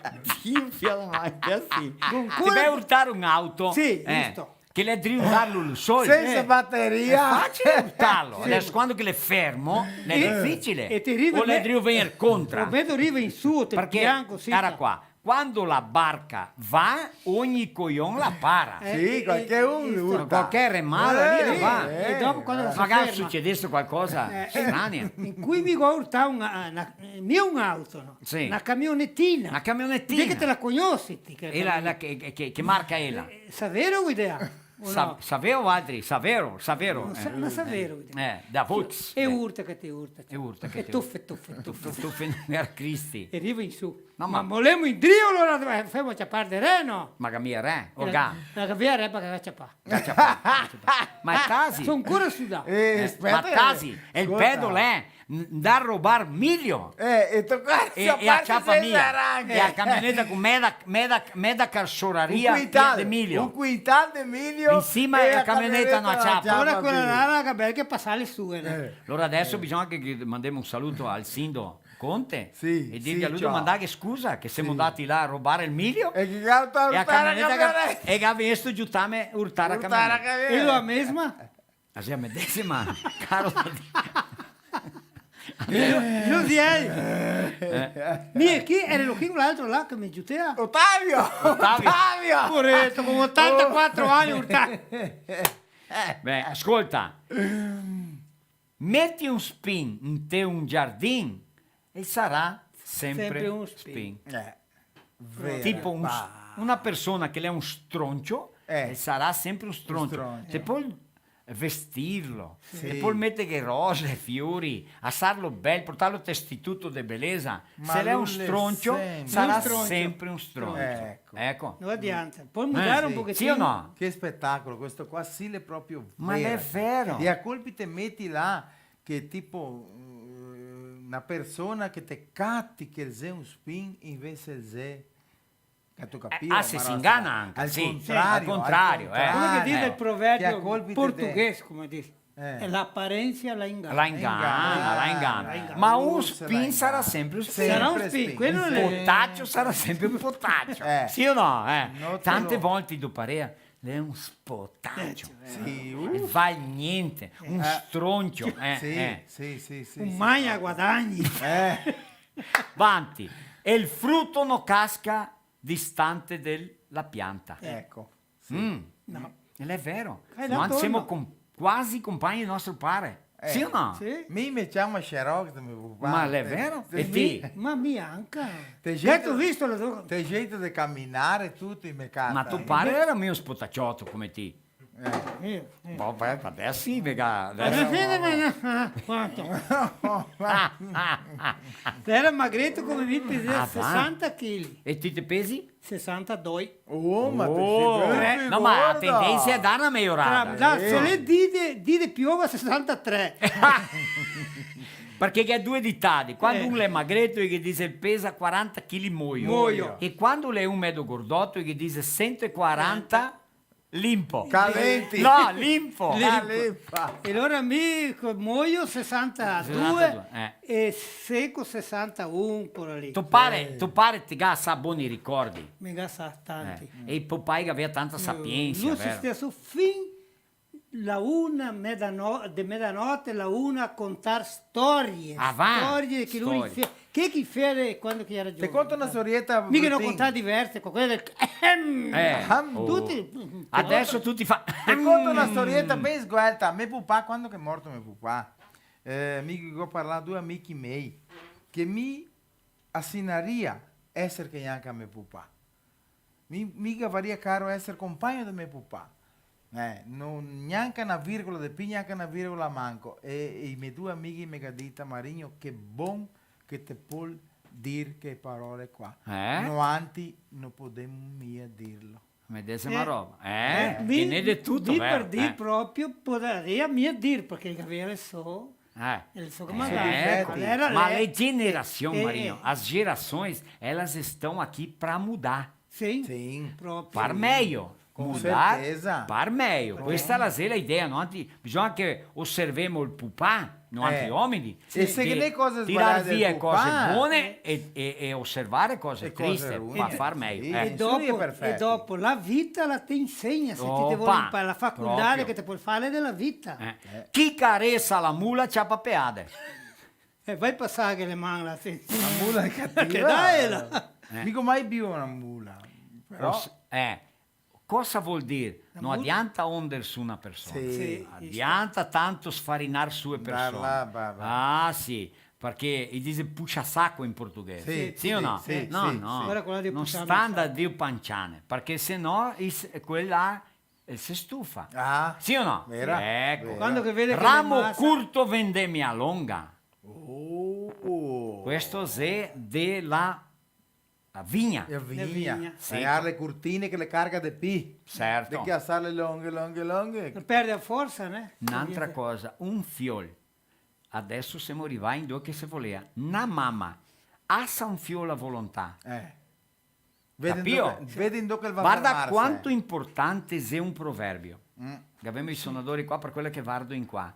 Dio, fialo mai, che sì. Te ve urtar un auto? Sì, eh, giusto. Che l'è drio urtarlo lu solo. Sensa bateria. L'è facile urtarlo. Sì. Deso, quando che l'è fermo, l'è dificile. E te riva, o l'è drio vegner contra. O vedo riva in su, te bianco, sì. Parché, cara qua, quando la barca va, ogni cojon la para. Eh, sì, eh, qualche un, eh, urta. Qualche remada lì la va. Eh, eh. E dopo quando la se ferma. Magari sucedesse qualcosa strano. Eh, eh. In cui mi go urtà un, eh, na, eh, mia un auto, no? Sì. Na camionetina. Na camionetina. Vedi che te la cognosi, ti, che... E la, la, che, che, che marca ela? Eh, Savero, idea. O no? Sa-, Savero, altri, Savero, Savero. No, sa-, eh. Na Savero, idea. Eh, da Volks. E urta che te urta. E urta che te urta. E tufe, tufe, tufe. Tufe, tufe, era Cristi. E riva in su. No, ma... Ma volemo indrio, alora, eh, femo ciapar de re, no? Ma che mia re, o ga? La, la ga via re, parché ga ciapà. Ga ciapà, ga ciapà. Ma tasi. Son ancora sudà. Eh, eh, speta, ma tasi, el pedo l'è n-, ndar robar milio. Eh, e tocar ciaparse sensa ranche. E, e a ciapa mia. E a camioneta co meda, meda, meda carsoraria de milio. Un quintal de milio. In sima e a camioneta no ciapa. Alora quela là la ga bel che pasà le sue, né? Eh. Alora deso bisogna che, che mandemo un saluto al sindaco Conte, sì, e dirghe a lu de mandarghe scusa che semo ndati là a robar el milio. E che ga urtà la camioneta, e ga vegnesto giutarme urtar la camioneta. E la mesma? A xe a medesima, caro. Lu, lu xe el. Eh. Mi e chi? Era lo chi l'altro là che me giutea? Otavio! Otavio. Otavio! Poreto, con otantaquatro ani, urtà. Beh, scolta. Meti un spin inte un giardin e sarà sempre un spin. Eh, vera, tipo un s-, una persona che l'è un stroncio, eh, el sarà sempre un stroncio. Un stroncio. Te pol vestirlo, sì, te pol meterghe rose, fiori, asarlo bel, portarlo te istituto de belesa. Ma se l'è un stroncio, sarà sempre un stroncio. Eco. No adianta. Pol mudar un pochetin. Sì o no? Che spetacolo, questo qua sì l'è proprio vera. Ma l'è vero. E a colpi te meti là che tipo, eh, na persona che te cati che el xe un spin, invese el xe, che te capìo? Ah, se ingana anca, sì. Al contrario, al contrario, eh. Come che dixe el proverbio portoghese, come dixe? Eh. E la aparência la ingana. La ingana, la ingana. La ingana. Ma un spin sarà sempre un spin. Sarà un spin, quelo l'è. Un potacio sarà sempre un potacio. Eh. Sì o no, eh? Tante volte do parere, l'è un spotacio. Eh, sì, uh. Val gnente, un stroncio, eh, sì, eh. Sì, sì, sì, sì. Un magna guadagni. Eh. Vanti. E el fruto no casca distante de la pianta. Eco. Sì. Mm. No. E l'è vero. Eh, ma semo com-, quasi compagni de nostro pare. Eh. Sì o no? Sì. Mi me ciamo Sherlock, me papà. Ma l'è vero? E ti? Ma mi anca. Te jeito, te jeito de caminar, tuto, i me cata. Ma to pare era mia un spotacioto come ti. Eh. Eh, eh. Boh, beh, adeso sì, vega, adeso. Adeso sì, ma, ma, quanto? Era magreto come mi, pesea sesanta chili. E ti te pesi? Sesantadoi. Oh, ma te si... Oh. Tre. No, ma la tendensa xe dar na mejorada. Tra, da, se le dì de, dì de piova sesantatré. Parché ghe xe due ditadi. Quando un l'è magreto, i ghe dixe pesa quaranta chili mojo. Mojo. E quando l'è un medo gordoto, i ghe dixe sento e quaranta limpo. Calenti. No, limpo. Limpo. Ah, limpa. E alora mi co-, mojo sesantadue, sesantadue, eh, e seco sesantaun, quela lì. To pare, to pare te ga asà boni ricordi. Me ga asà tanti. Eh, e i popai che gavea tanta sapiensa, vero? Lu steso fin la una, medano-, de medanote, la una a contar storie. Ah, va? Storie che lu... Storie. Che, che fere quando che era giovane? Te conto na storieta, Brutin. Mi che ne go contà diverse, co quele del... Eh, oh. Tuti... Adeso tuti fa... Te conto na storieta ben sguelta. Me pupà, quando che l'è morto me pupà, eh, mi go parlà due amichi mei, che mi asinaria eser che gnanca me pupà. Mi, mi gavaria caro eser compagno de me pupà. Eh, no, gnanca na virgola de pi, gnanca na virgola manco. E, e i me due amighi me ga dita: "Marigno, che bon che te pol dir che parole qua. Eh? Noantri no podemo mia dirlo." Medesima roba. Eh, eh, mi, ghe n'è de tuto, mi vero? Par dir proprio, podaria mia dir, parché el gavea el so, eh, el so, eh, come, eco. Ma le generasion, eh, Marino, eh, as gerações, elas estão aqui pra mudar. Sim, sim, proprio. Par meio. Com certeza. Par meio. Questa la xe la idea, no? Anzi, bisogna che oservemo el pupà, no? Anzi, omini, sì, de tirar via cose bone e, e, e oservare cose triste, par far meio. Sì, eh. E dopo, e dopo, la vita la te insegna, se ti te vol imparare, la facoltà che te pol fare dela vita. Eh. Chi caresa la mula ciapa peade. Eh, vai pasar che le man là, sì. La mula xe cativa. Che dai, là. Eh. Digo, mai più una mula. Però... Eh. Cosa vol dir? No adianta onder su na persona. Sì. Sì, adianta tanto sfarinar su e persone. Ah, sì, parché i dixe puxa saco in portoghese. Sì, sì o no? Sì, no, sì, no. Ora quela de puxar saco. No sta ndar drio panciane, parché se no i se, quela, eh, se stufa. Ah, sì o no? Vera, eco. Vera. Quando che vede che... Ramo curto, vendemia longa. Oh. Questo xe de la A vigna. E a vigna. E a vigna. Sì. Tajar le curtine che le carga de pi. Certo. De che asarle longhe, longhe, longhe. Perde a forsa, né? N'antra cosa, un fiol. Adeso semo rivai in dove che se volea. Na mama asa un fiol a volontà. Eh. Capio? Vedi in dove, vedi in dove che el va a fermarse. Varda quanto importante xe un proverbio. Mm. Gavemo i sonadori qua, par quela che vardo in qua.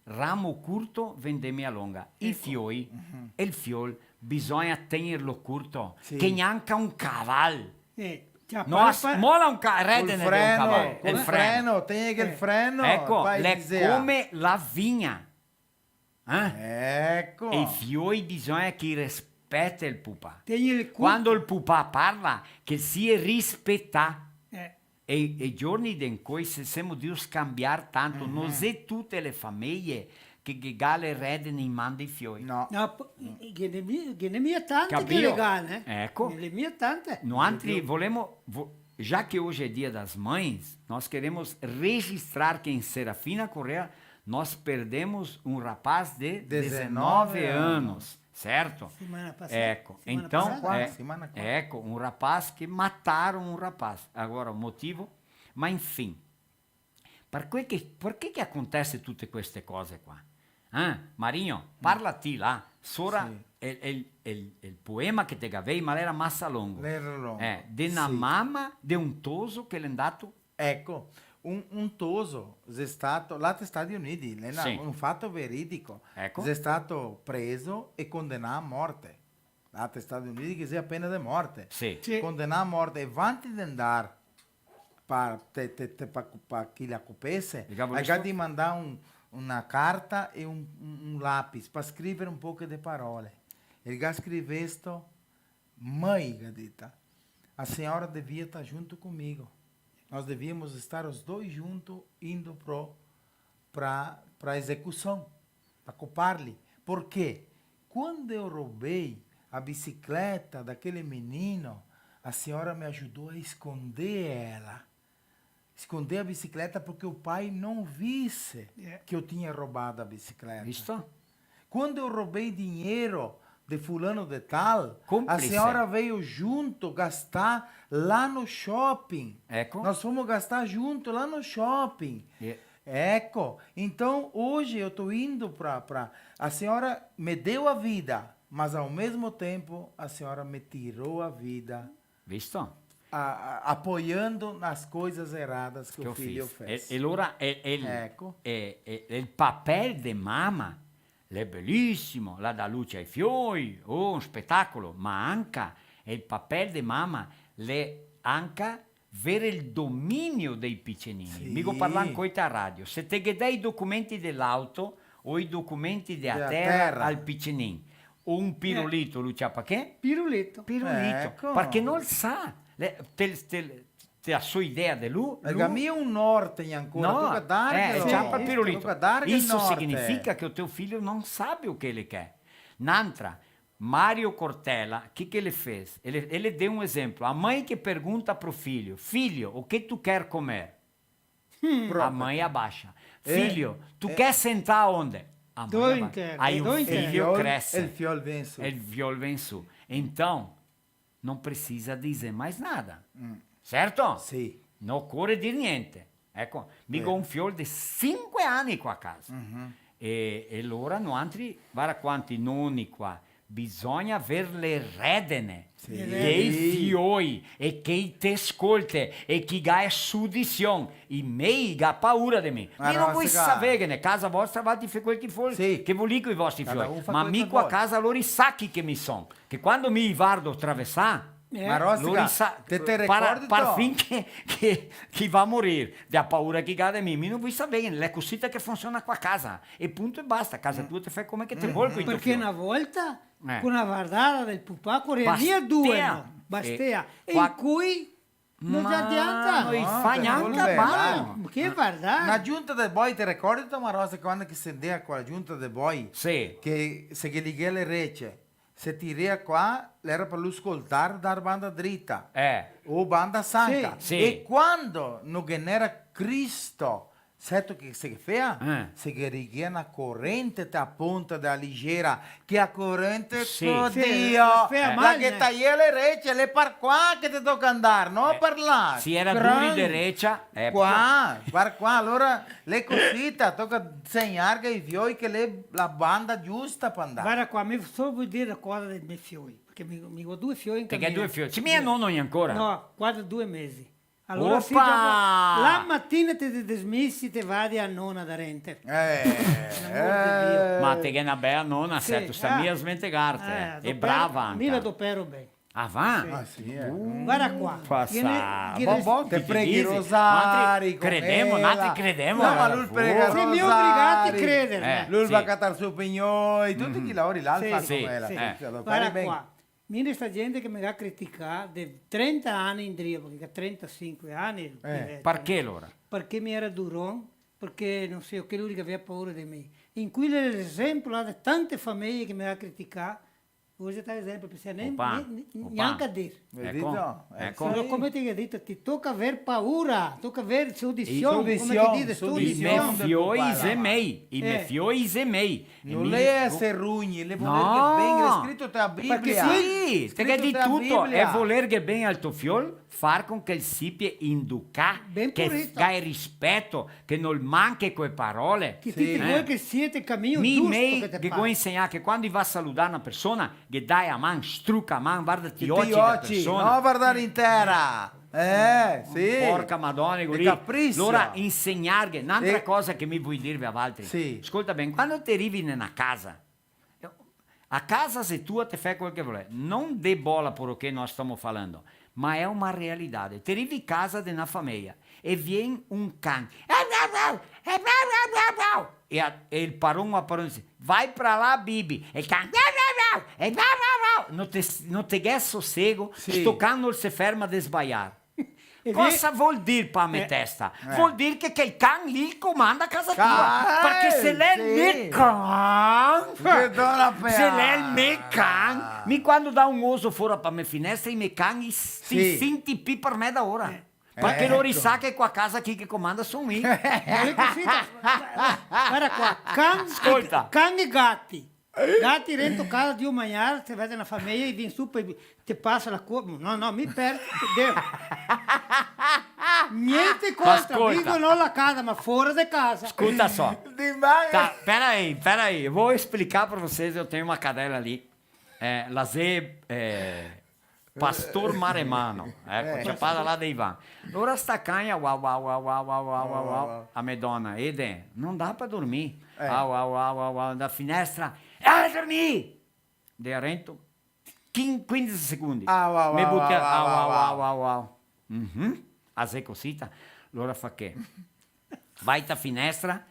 Ramo curto, vendemia longa. I fioi, el fiol, bisogna tegnerlo curto, che gnanca un caval. Eh, no, mola un ca-, redene de un caval, el freno. Col freno, tegni el freno, eco, l'è come la vigna. Eh? Eco. E i fioi bisogna che i respete el pupà. Tegni el curto. Quando el pupà parla, che el sia rispetà. Eh. E, e giorni de incoi se semo drio scanbiar tanto, no xe tute le fameje che, che ga le redene in man dei fioi. No. No, po-, ghe n'è mi-, ghe n'è mia tante che le ga, eh. Capio? Eco. Ghe n'è mia tante. Noantri volemo, vo-, já que hoje é Dia das Mães, nós queremos registrar que em Serafina Corrêa nós perdemos um rapaz de dezenove anos. Certo? Semana passada. Eco, semana passada? Então, é, semana qua. Eco, un rapaz che mataron un rapaz. Agora, o motivo? Ma infin, par que che, parché che acontece tute queste cose qua? Eh? Marigno, parla ti là, sora el, el, el, el poema che te gavei, ma l'era masa longo. L'era longo, eh, de na mama de un toso che l'è ndato Eco, un, un toso xe stato, là te Stati Uniti, l'è na, un fato veridico, xe stato preso e condenà a morte. Là te Stati Uniti che xe a pena de morte. Sì. Sì. Condenà a morte, e vanti de ndar pa, te, te, te, pa, pa chi la copese, el ga dimandà un, una carta e un, un, un lapis pa scrivere un poche de parole. El ga scrivesto: "Mãe", ga dita, "a senhora devia estar junto comigo. Nós devíamos estar os dois juntos indo pro, pra, pra execução, pra coparli. Porque quando eu roubei a bicicleta daquele menino, a senhora me ajudou a esconder ela." Esconder a bicicleta porque o pai não visse que eu tinha roubado a bicicleta. Visto? Quando eu roubei dinheiro de fulano de tal, a senhora veio junto gastar lá no shopping. Eco. Nós fomos gastar junto lá no shopping. Eco. Então, hoje eu tô indo pra, pra... A senhora me deu a vida, mas ao mesmo tempo a senhora me tirou a vida. Visto? A, a, apoiando nas coisas erradas que o filho fez. E, e alora el, el, eco, e, e, el papel de mama l'è belisimo, la dà luce ai fioi, oh, un spetacolo, ma anca el papel de mama l'è anca vere el dominio dei picenin. Sì. Mi go parlà ancoi te radio. Se te ghe dè i documenti de l'auto o i documenti de a tera al picenin, o un pirulito, lu ciapa che? Pirulito. Pirulito. Eco. Parché no el sa. Le, te, te, te a so idea de lu, lu... Ga mia un norte ancora, no, toca darghe, eh, ciapa el pirulito. Toca darghe el norte. Isso significa che o teu filho não sabe o que ele quer. N'antra, Mario Cortella, que que ele fez? Ele, ele deu um exemplo. A mãe que pergunta pro filho: "Filho, o que tu quer comer?" a mãe abaixa. Filho, tu quer sentar onde? A mãe abaixa. Aí o filho cresce. El fiol vem su. El fiol vem su. Então, não precisa dizer mais nada. Certo? Sì. No ocore dir niente. Eco, mi go un fiol de sinque ani qua a casa. E, e lora noantri, varda quanti noni qua, bisogna aver le redene dei fioi e che i te scolte e che i ga sudision. I mei i ga paura de mi. Mi no voi saver, che ne casa vostra vati fe quel che vol, che volì coi vostri fioi. Ma mi qua a casa lori sa chi che mi son. Che quando mi i vardo traversar, eh, ma Rosica, lori sa, te, te par, ricordi par fin che, che, che i va morir, de a paura che i ga de mi, mi no voi saver, l'è cosita che funsiona qua a casa, e punto e basta, casa tua te fè come che te vol, quindi. Parché na volta, co na vardada del pupà, corea mia due, no? Bastea. E qua in cui No te adianta. No i fa gnanca mal. Ma che vardar? Na giunta de boi, te ricordi, Marosa, quando che se ndea qua, giunta de boi? Sì. Che se ghe ligea le rece, se tirea qua, l'era par lu scoltar, dar banda drita. Eh. O banda sanca. Sì. Sì. E quando no ghe n'era Cristo, seto che se ghe fea? Eh. Se ghe righea na corente te a ponta de a ligera, che a corente, sì, co Dio, sì, la fea mal, la ghe taia le rece, l'è par qua che te toca andar, no par là. Se era duri de recia, eh, qua, par qua, alora l'è cosita, toca segnar che i fioi che l'è la banda giusta par andar. Varda qua, mi solo voi dir la cosa dei me fioi, parché mi, mi go due fioi in camino. Te ghe due fioi? Sì, mia nono ancora? No, quasi due mesi. Alora sì, dopo, la matina te, te desmisi, te vadi a nona darente. Eh, eh. Par amor de Dio. Ma te ghè na bela nona, sì, certo, sta mia smentegarte. Eh, e brava anca. Mi la dopero ben. Ah, va? Sì. Ah, sì, eh. Varda qua. Pasa. Te preghi i rosari, credemo, noantri credemo. No, ma lu el prega rosari. Sì, mi obligati a creder. Eh, lu el va a catar su pignoi, tuti chi lavori là, el fa come la. Sì, sì. Varda qua. Mi, sta gente che me ga criticà de trenta ani indrio, parché ga trentasinque ani, eh, parché alora? Parché mi era duron, parché no so, che lori gavea paura de mi. In cui l'è l'esempio là de tante fameie che me ga criticà, voi xe l'esempio, parché nen, nen, gnanca dir. Eco, eco. Però come te ga dito, ti toca aver paura, toca aver sudision, come che dise, sudision. I me fioi xe mei, i me fioi xe mei. No l'è eser rugni, l'è volerghe ben, l'è scrito te a Biblia. Parché sì, te ghe di tuto, l'è volerghe ben al to fiol, far con che el sipie inducà, che el ga rispeto, che no el manche co e parole. Che ti te vol che sia te camino giusto che te pasa. Mi mei che go insegnà che quando i va a saludar na persona, ghe dai a man, struca a man, varda ti oci de persona. No vardar in tera. Eh, sì. Porca Madona, che capricio. Alora, insegnarghe, n'antra cosa che mi voi dirve a valtri. Sì. Scolta ben, quando te rivi ne na casa, a casa xe tua, te fè quel che volè. No dè bola poro che no stemo falando, ma xe una realidade. Te rivi casa de na fameia e vien un can. E a, e el paron o a paron dise: "Vai pra lá, Bibi." E el can: "E no te, no te ghè sosego, sto can no se ferma de sbaiar." Cosa vol dir pa me testa? Vol dir che quel can lì el comanda casa tua. Parché se l'è el me can, se l'è el me can, mi quando dà un oso fora pa me finestra, i me can i s-, i sinti pi par meda ora. Parché lori sa che qua casa chi che comanda son mi. Ma l'è cusì, varda qua, can, scolta, can e gati. Gati rento casa, drio magnar, se vede na fameia, i vien su, po te pasa la co-, no, no, mi per-, de-, gnente contra, vivo no la casa, ma fora de casa. Scolta so. Pera aí, pera aí, vou explicar pra vocês, eu tenho uma cadela ali, eh, la xe, eh, Pastor Maremano, eco, ciapada là de Ivan. Alora sta cagna, uau, uau, uau, a me dona, Ede, no dà pa dormir. Ah, uau, uau, uau, uau, da finestra, ah, dormir! De rento, quin-, quindese secondi. Ah, uau, uau, uau, uau, uau. Mhm. A xe cosita. Alora fa che? Vai ta finestra,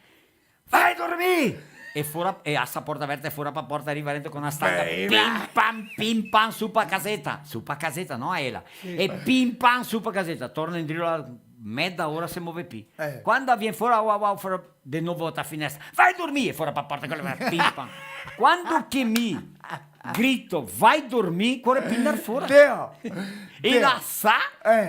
vai dormir! E fora, e asa porta verta e fora pa porta, riva rento co na stanca, pim pam, pim pam, su pa caseta, su pa caseta, no a ela. Sì. E pim pam, su pa caseta, torna indrio, la meda ora se move pi. Eh. Quando vien fora, uau, uau, fora de novo ta finestra, vai dormir! E fora pa porta, quela, pim pam. Quando che mi Grito, "Vai dormir", core pi ndar fora. Deo! E Deo! La sa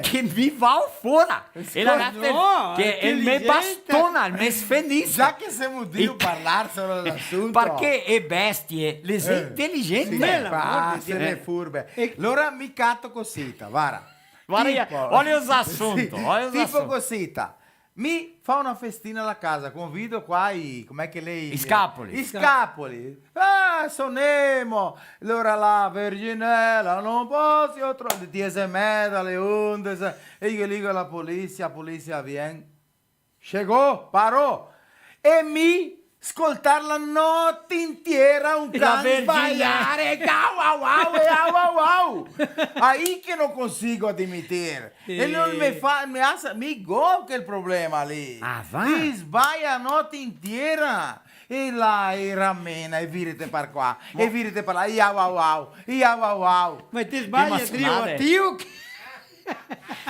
che mi vao fora. E la gata, no, che el me inteligente. Bastona, el me sfenise. Già che semo drio parlar solo de l'asunto. Parché e bestie, le xe inteligente. Sì, bela, ah, se le furbe. E alora mi cato cosita, vara. Vara, tipo, olha os assuntos, sì, olha os tipo assuntos. Cosita. Mi fao na festina a la casa, convido qua i, come che l'è i... I scapoli. I scapoli. Ah, sonemo! Alora la Verginela, no poso tro-, le diese e meza, le ondese, e io digo a la polizia, la polizia vien. Chegou, parou. E mi scoltar la note intiera un can sbaiare, e au, au, au, e au, au, au. Aí que não consigo admitir. E non me fa, me asa, mi go quel problema lì. Ah, va? Ti sbaia la note intiera. E là, e ramena, e virete par qua, e virete par là, e au, au, au, e au, au, au. Ma ti sbagli, trio, tio.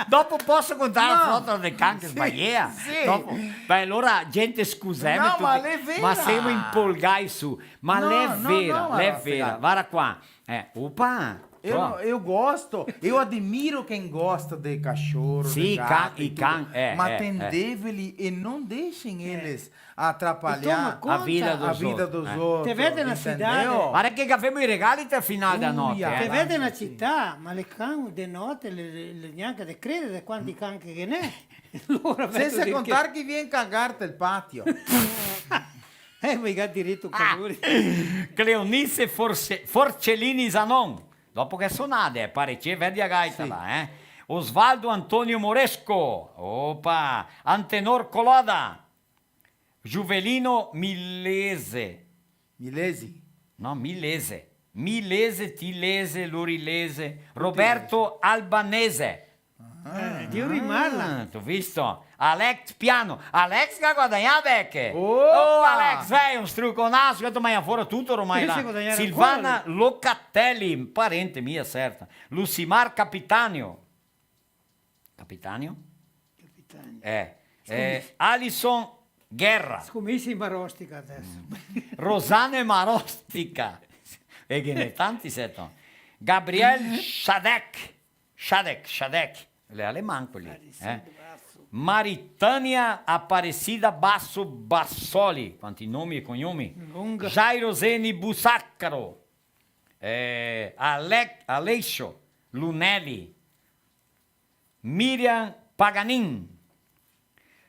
Dopo poso contar la frota de can che sbagliea? Sì. Dopo. Beh, alora, gente, scuseme, no, ma l'è vera. Ma semo impolgai su. Ma l'è vera, no, no, l'è vera. Vara qua. Eh, opa. Eu, eu gosto, eu admiro quem gosta de cachorro, de gato e tudo, mas tem dele e não deixem eles atrapalhar a vida dos outros. Te vede na cidade. Vara che gavemo i regali te final de note, eh. Te vede na cità, ma le can de note, le, le, le gnanca de credere quanti can che ghe n'è. Sensa contar chi vien cagarte el patio. Eh, ma i ga direto a cagare. Cleonice Forse-, Forcellini Zanon. Dopo che sonade, eh, parece, vedi a gaita là, eh. Osvaldo Antonio Moresco. Opa. Antenor Coloda. Juvelino Milese. Milesi? No, Milese. Milese, Tilese, Lorilese, Roberto Albanese. Ah, eh, Dio rimarla. Ah, t'ho visto? Alex Piano. Alex che ga guadagnà, Beche. Opa! Oh, Alex, vei, un struconaso, che te magna fora tuto ormai là. Silvana Locatelli, parente mia, certo. Lucimar Capitanio. Capitanio? Capitanio. Eh, eh, Alison Guerra. Scominsia in Marostica adeso. Mm. Rosane Marostica. E ghe n'è tanti, seto. Gabriel Shadek. Shadek, Shadek. L'è aleman quel lì, eh? Maritania Aparecida Basso Bassoli. Quanti nomi e cognomi. Lunga. Jairo Zeni Busaccaro. Eh, Ale-, Aleixo Lunelli. Miriam Paganin,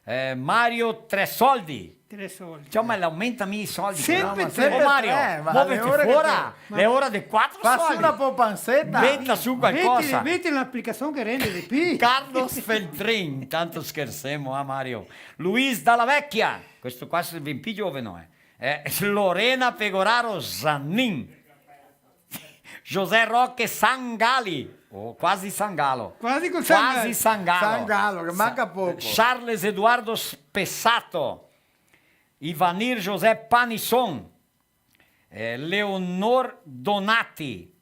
eh, Mario Tresoldi. Tresoldi. Ciò, ma l'aumenta mi i soldi, sempre però. Tre. Ô, Mario, eh, ma movete fora, l'è ora de quatro soldi. Fasi una popanseta. Meta su qualcosa. Meti, meti un'aplicasion che rende de più. Carlos Feltrin, tanto schersemo, ah, Mario. Luis Dalla Vecchia, questo qua se vien più giovane, eh. Eh, Lorena Pegoraro Zanin. José Roque Sangali, o quasi Sangalo. Quasi col Sangal-, quasi Sangalo. Sangalo, che manca poco. Charles Eduardo Spessato, Ivanir José Panisson, eh, Leonor Donati,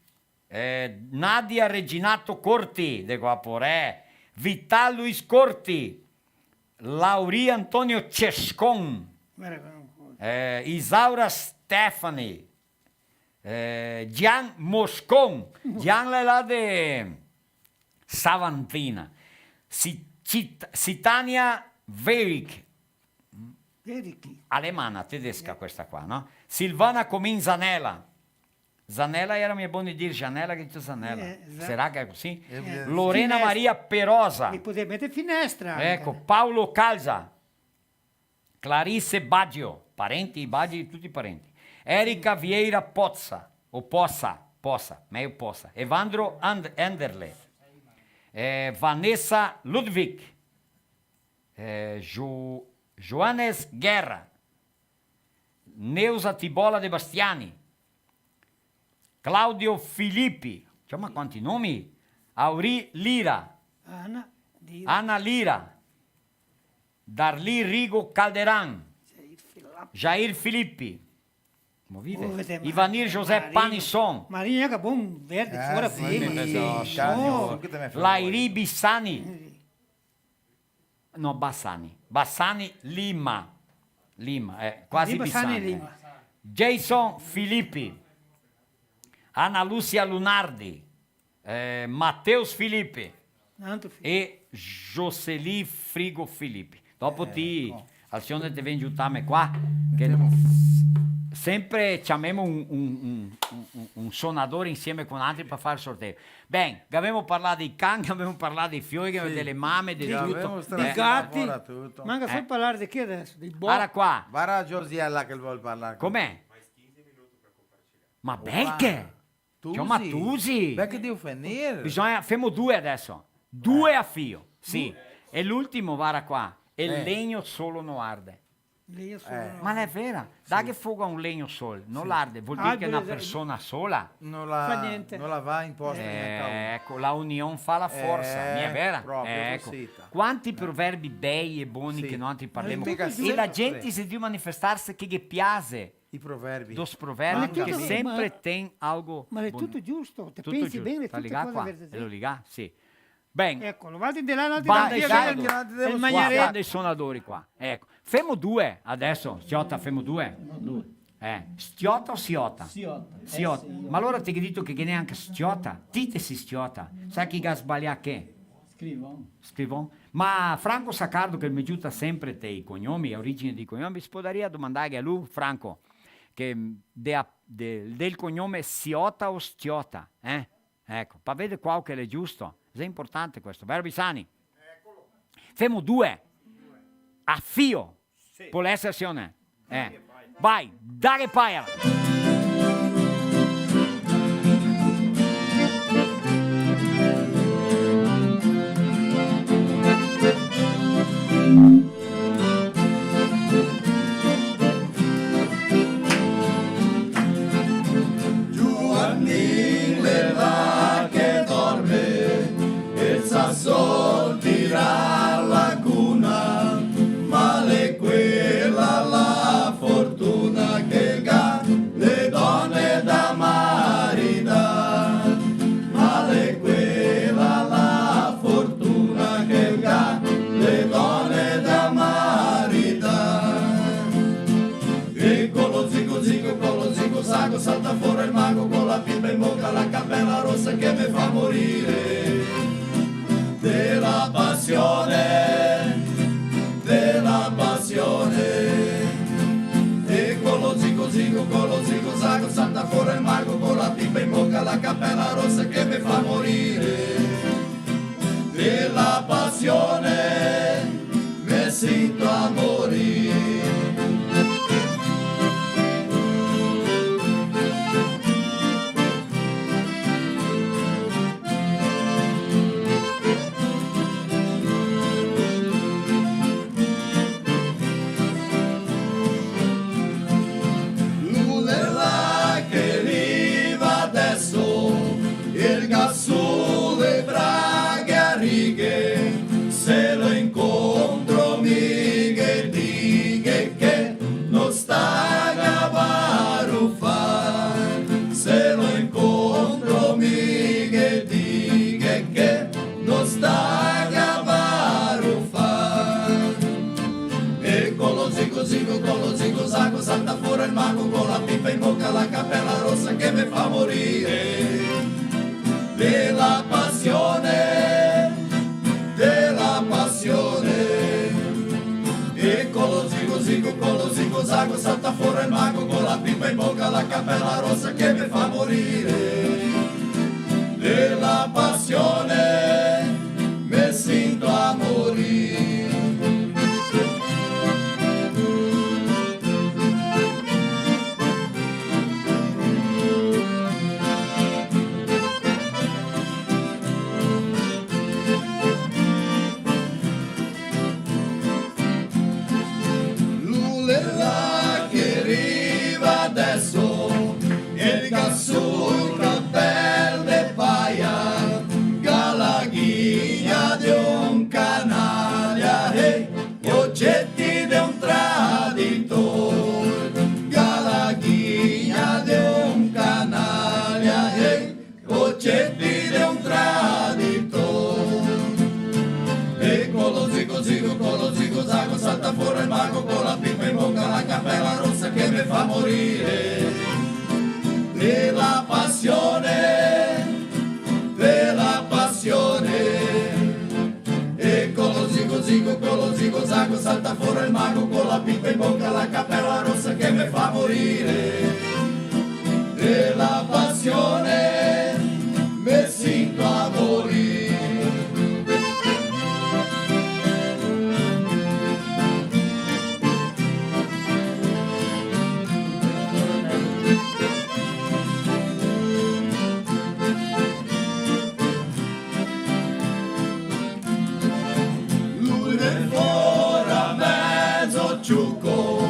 eh, Nadia Reginato Corti, de Guaporé, Vital Luis Corti, Lauri Antonio Cescon, eh, Isaura Stefani, Eh, Gian Moscon. Gian l'è là de Savantina. Si-, Cit-, Citania Veric. Veric. Alemana, tedesca questa qua, no? Silvana Comin Zanella. Zanella, era mia bon dir Janella, che dice Zanella. Eh, esatto. Sarà che è così? Eh. Lorena Maria Perosa. Mi poteva meter finestra anca. Eco, Paolo Calza. Clarisse Baggio, parenti, i Baggio, tuti parenti. Erika Vieira Pozza, o Possa, Possa, mejo Possa. Evandro And-, Enderle. Eh, Vanessa Ludwig. Eh, Jo-, Johannes Guerra. Neusa Tibola De Bastiani. Claudio Filippi, ciò, ma quanti nomi? Auri Lira. Ana Lira. Ana Lira. Darli Rigo Calderan. Jair Filippi. Jair Filippi. Mo vide? Oh, vede, Ivanir José Marino. Panisson. Marino, che bon verde, eh, fora sì, prima, sì, sì. Lairi Bissani. Eh. No, Bassani. Bassani Lima. Lima, eh, quasi Lima, Bissani, Bassani, eh. Lima. Jason Filippi. Ana Lucia Lunardi, eh, Mateus Filippi, Tanto fi- e Jocely Frigo Filippi. Dopo ti, eco. Alcione te vien giutarme qua, che sempre ciamemo un, un, un, un, un sonador insieme con altri par far el sorteio. Ben, gavemo parlà dei can, gavemo parlà dei fioi, sì, dele mame, de tuto. Gavemo strascinà fora tuto. Manca solo parlar de chi adeso? Dei bo- Varda qua. Varda Josiella che vol parlar. Com'è? Ma belche! Tusi. Ciò, ma tusi! Belche drio fenir. Bisogna, femo due adeso. Due a fio, sì. E l'ultimo, varda qua. E legno solo no arde. Legno solo no arde. Ma l'è vera. Daghe fogo a un legno sol, no l'arde, vol dir che na persona sola no la, fa gnente, no la va in posto gnanca uno. Eco, la union fa la forsa, eh, mia vera? Proprio cusì. Eco. Quanti proverbi bei e boni che noantri parlemo. E la gente se drio manifestarse che ghe piase. I proverbi. Dos proverbi che sempre ten algo boni. Ma l'è tuto giusto, te pensi ben, l'è tute cose verdadere. Te lo ligà? Sì. Ben. Eco, lo vado in de là, no? Banda i sonadori qua. Eco. Femo due adeso, Sciota, femo due? Due. Eh, Sciota o Siota? Siota. Siota. Eh, sì. Ma alora te ghe dito che ghe n'è anca Sciota? Ti te si Sciota. Sa chi ga sbalià che? Scrivon. Scrivon. Ma Franco Saccardo, che me giuta sempre te i cognomi, a origine dei cognomi, se podaria domandarghe a lu, Franco, che, mm, de a-, de, del cognome Siota o Sciota, eh? Eco, par veder qual che l'è giusto. Xe inportante questo. Vero, Pisani? Femo due. A fio. Sì. Pol eser, sì o no? Eh. Vai, daghe paia. Giuanin l'è là che dorme, el sa sol tirar la cuna, ma l'è quela la fortuna che el ga le done da maridar, ma l'è quela la fortuna che el ga le done da maridar. E co lo zigo zigo, co lo zigo zago, salta fora el mago co la pipa in boca, la capela rosa che me fa morire de la pasione, de la pasione. E co lo zigo zigo, co lo zigo zago, salta fora el mago co la pipa in boca, la capela rosa che me fa morire de la pasione, me sinto a morir. Lu l'è là che riva adeso, el ga su le braghe a righe, se lo incontro mi ghe dighe che no staga barufar, se lo incontro mi ghe dighe che no staga barufar. E co lo zigo zigo, co lo zigo zago, salta fora el mago co la pipa in boca, la capela rosa che me fa morire de la pasione, de la pasione. E co lo zigo zigo, co lo zigo zago, salta fora el mago co la pipa in boca, la capela rosa che me fa morire de la pasione, me sinto a morir. Lu l'è là che riva adeso, el ga su el capel de paia, ga la ghigna de un canaglia, hey, oceti de un traditor, ga la ghigna de un canaglia, hey, oceti de un traditor. E co lo zigo zigo, co lo zigo zago, salta fora el mago co la pipa in boca, la capela rosa che me fa morire. Dela pasione, dela pasione. E co lo zigo zigo, co lo zigo zago, salta fora el mago, co la pipa in boca, la capela rosa che me fa morire. Dela pasione, me sinto a morir. Lu de fora mezo ciuco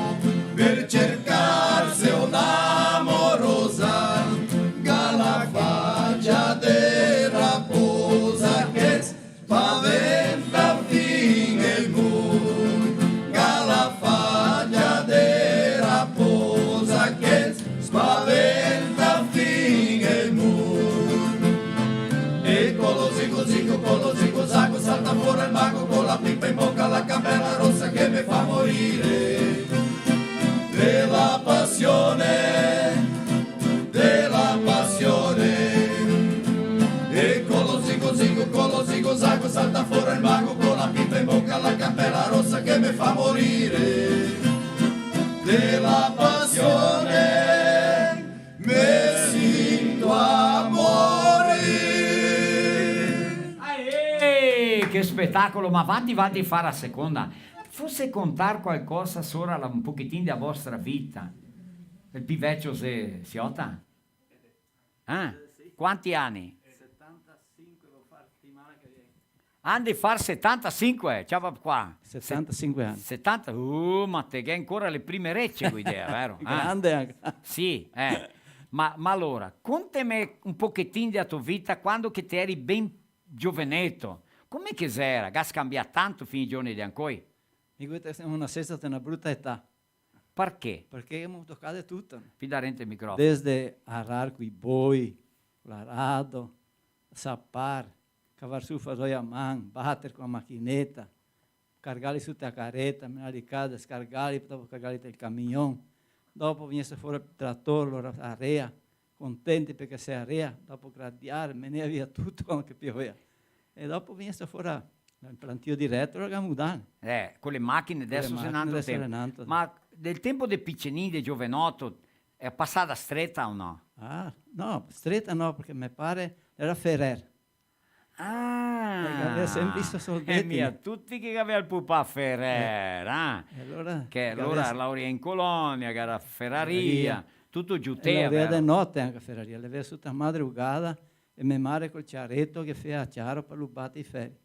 per cercarse una morosa, ga la facia de raposa che spaventa fin el mund, ga la facia de raposa che spaventa fin el mund. E co lo zigo zigo, co lo zigo zago, salta fora el mago, co la pipa in boca, la capela rosa che me fa morire. Dela pasione, dela pasione. E co lo zigo zigo, co lo zigo zago, salta fora el mago, co la pipa in boca, la capela rosa che me fa morire. Dela pasione me sinto a morir. Aê! Che spetacolo, ma vanti, vanti far la seconda. Fose contar qualcosa sora la, un pochetin dela vostra vita? El pi vecio xe Siota? Eh? Quanti ani? Setantasinque, lo fa setimana che vien. Ande far setantasinque, ciapa qua. Setantasinque ani. Setanta, uh, ma te ghe ancora le prime rece, go idea, vero? Eh? Grande anca. Sì, eh. Ma, ma alora, conteme un pochetin dela to vita, quando che te eri ben gioveneto, come che xera? Ga scanbià tanto fin i giorni de ancoi? Mi go te na sesta, te na bruta età. Parché? Parché ghemo tocà de tuto, no? Pi darente el microfono. Desde arar coi boi, l'arado, sapar, cavar su fasoi a man, bater co la machineta, cargarli su te la careta, menarli casa, descargarli, dopo cargarli tel camion. Dopo vegnese fora el trator, lora area, contenti parché se area, dopo gradiar, menea via tuto quando che piovea. E dopo vegnese fora el plantio direto, lora ga mudà. Eh, co le machine deso xe n'antro tempo. Ma del tempo de picenin, de giovenoto, xe pasada streta o no? Ah, no, streta no, parché me pare l'era ferer. Ah, eh, gavea senpre i so soldeti. E mia tuti che gavea el pupà ferer, eh? E alora che alora laorea in colonia, che gera feraria, tuto giutea, vero? E laorea de note anca feraria, l'avea su ta madrugada, e me mare col ciareto che fea ciaro par lu bate i feri.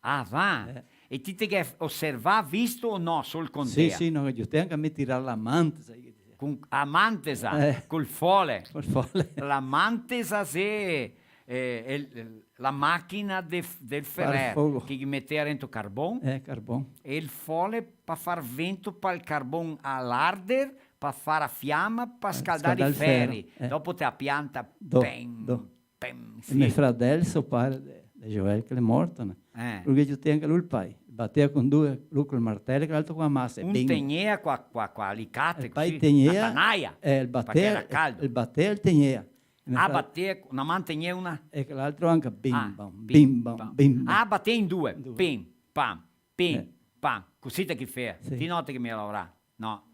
Ah, va? Eh. E ti te ghe oservà, visto o no, sol contea? Sì, sì, no, giutea anca mi tirar la mantesa, che disea. Con a mantesa, eh, col fole. Col fole. La mantesa xe, eh, el, la machina de, del ferer, che ghe metea rento carbon. Eh, carbon. E el fole pa far vento pal carbon a l'arder, pa far a fiama, pa scaldar i feri. Eh. Dopo te a pianta, do, pem, do. Pem, sì. E me fradel, so pare de, de Joel, che l'è morto, no? Eh. Lu ghe giutea anca lu el pai. Batea con due, lu col martelo, che l'altro co la masa, e bim. Un tegnea co la, co la, co l'alicate, cusì, tegnea, na tanaia, eh, el batea, parché gera caldo. El batea, el tegnea. E me... Ah, fra-, batea, na man tegnea, una? E che l'altro anca bim, ah, bam, bim, bim, bam, bim, bam. Ah, batea in due. In due. Pim, pam, pim, eh, pam. Cusì te che fea. Sì. Ti note che mi laorà. No.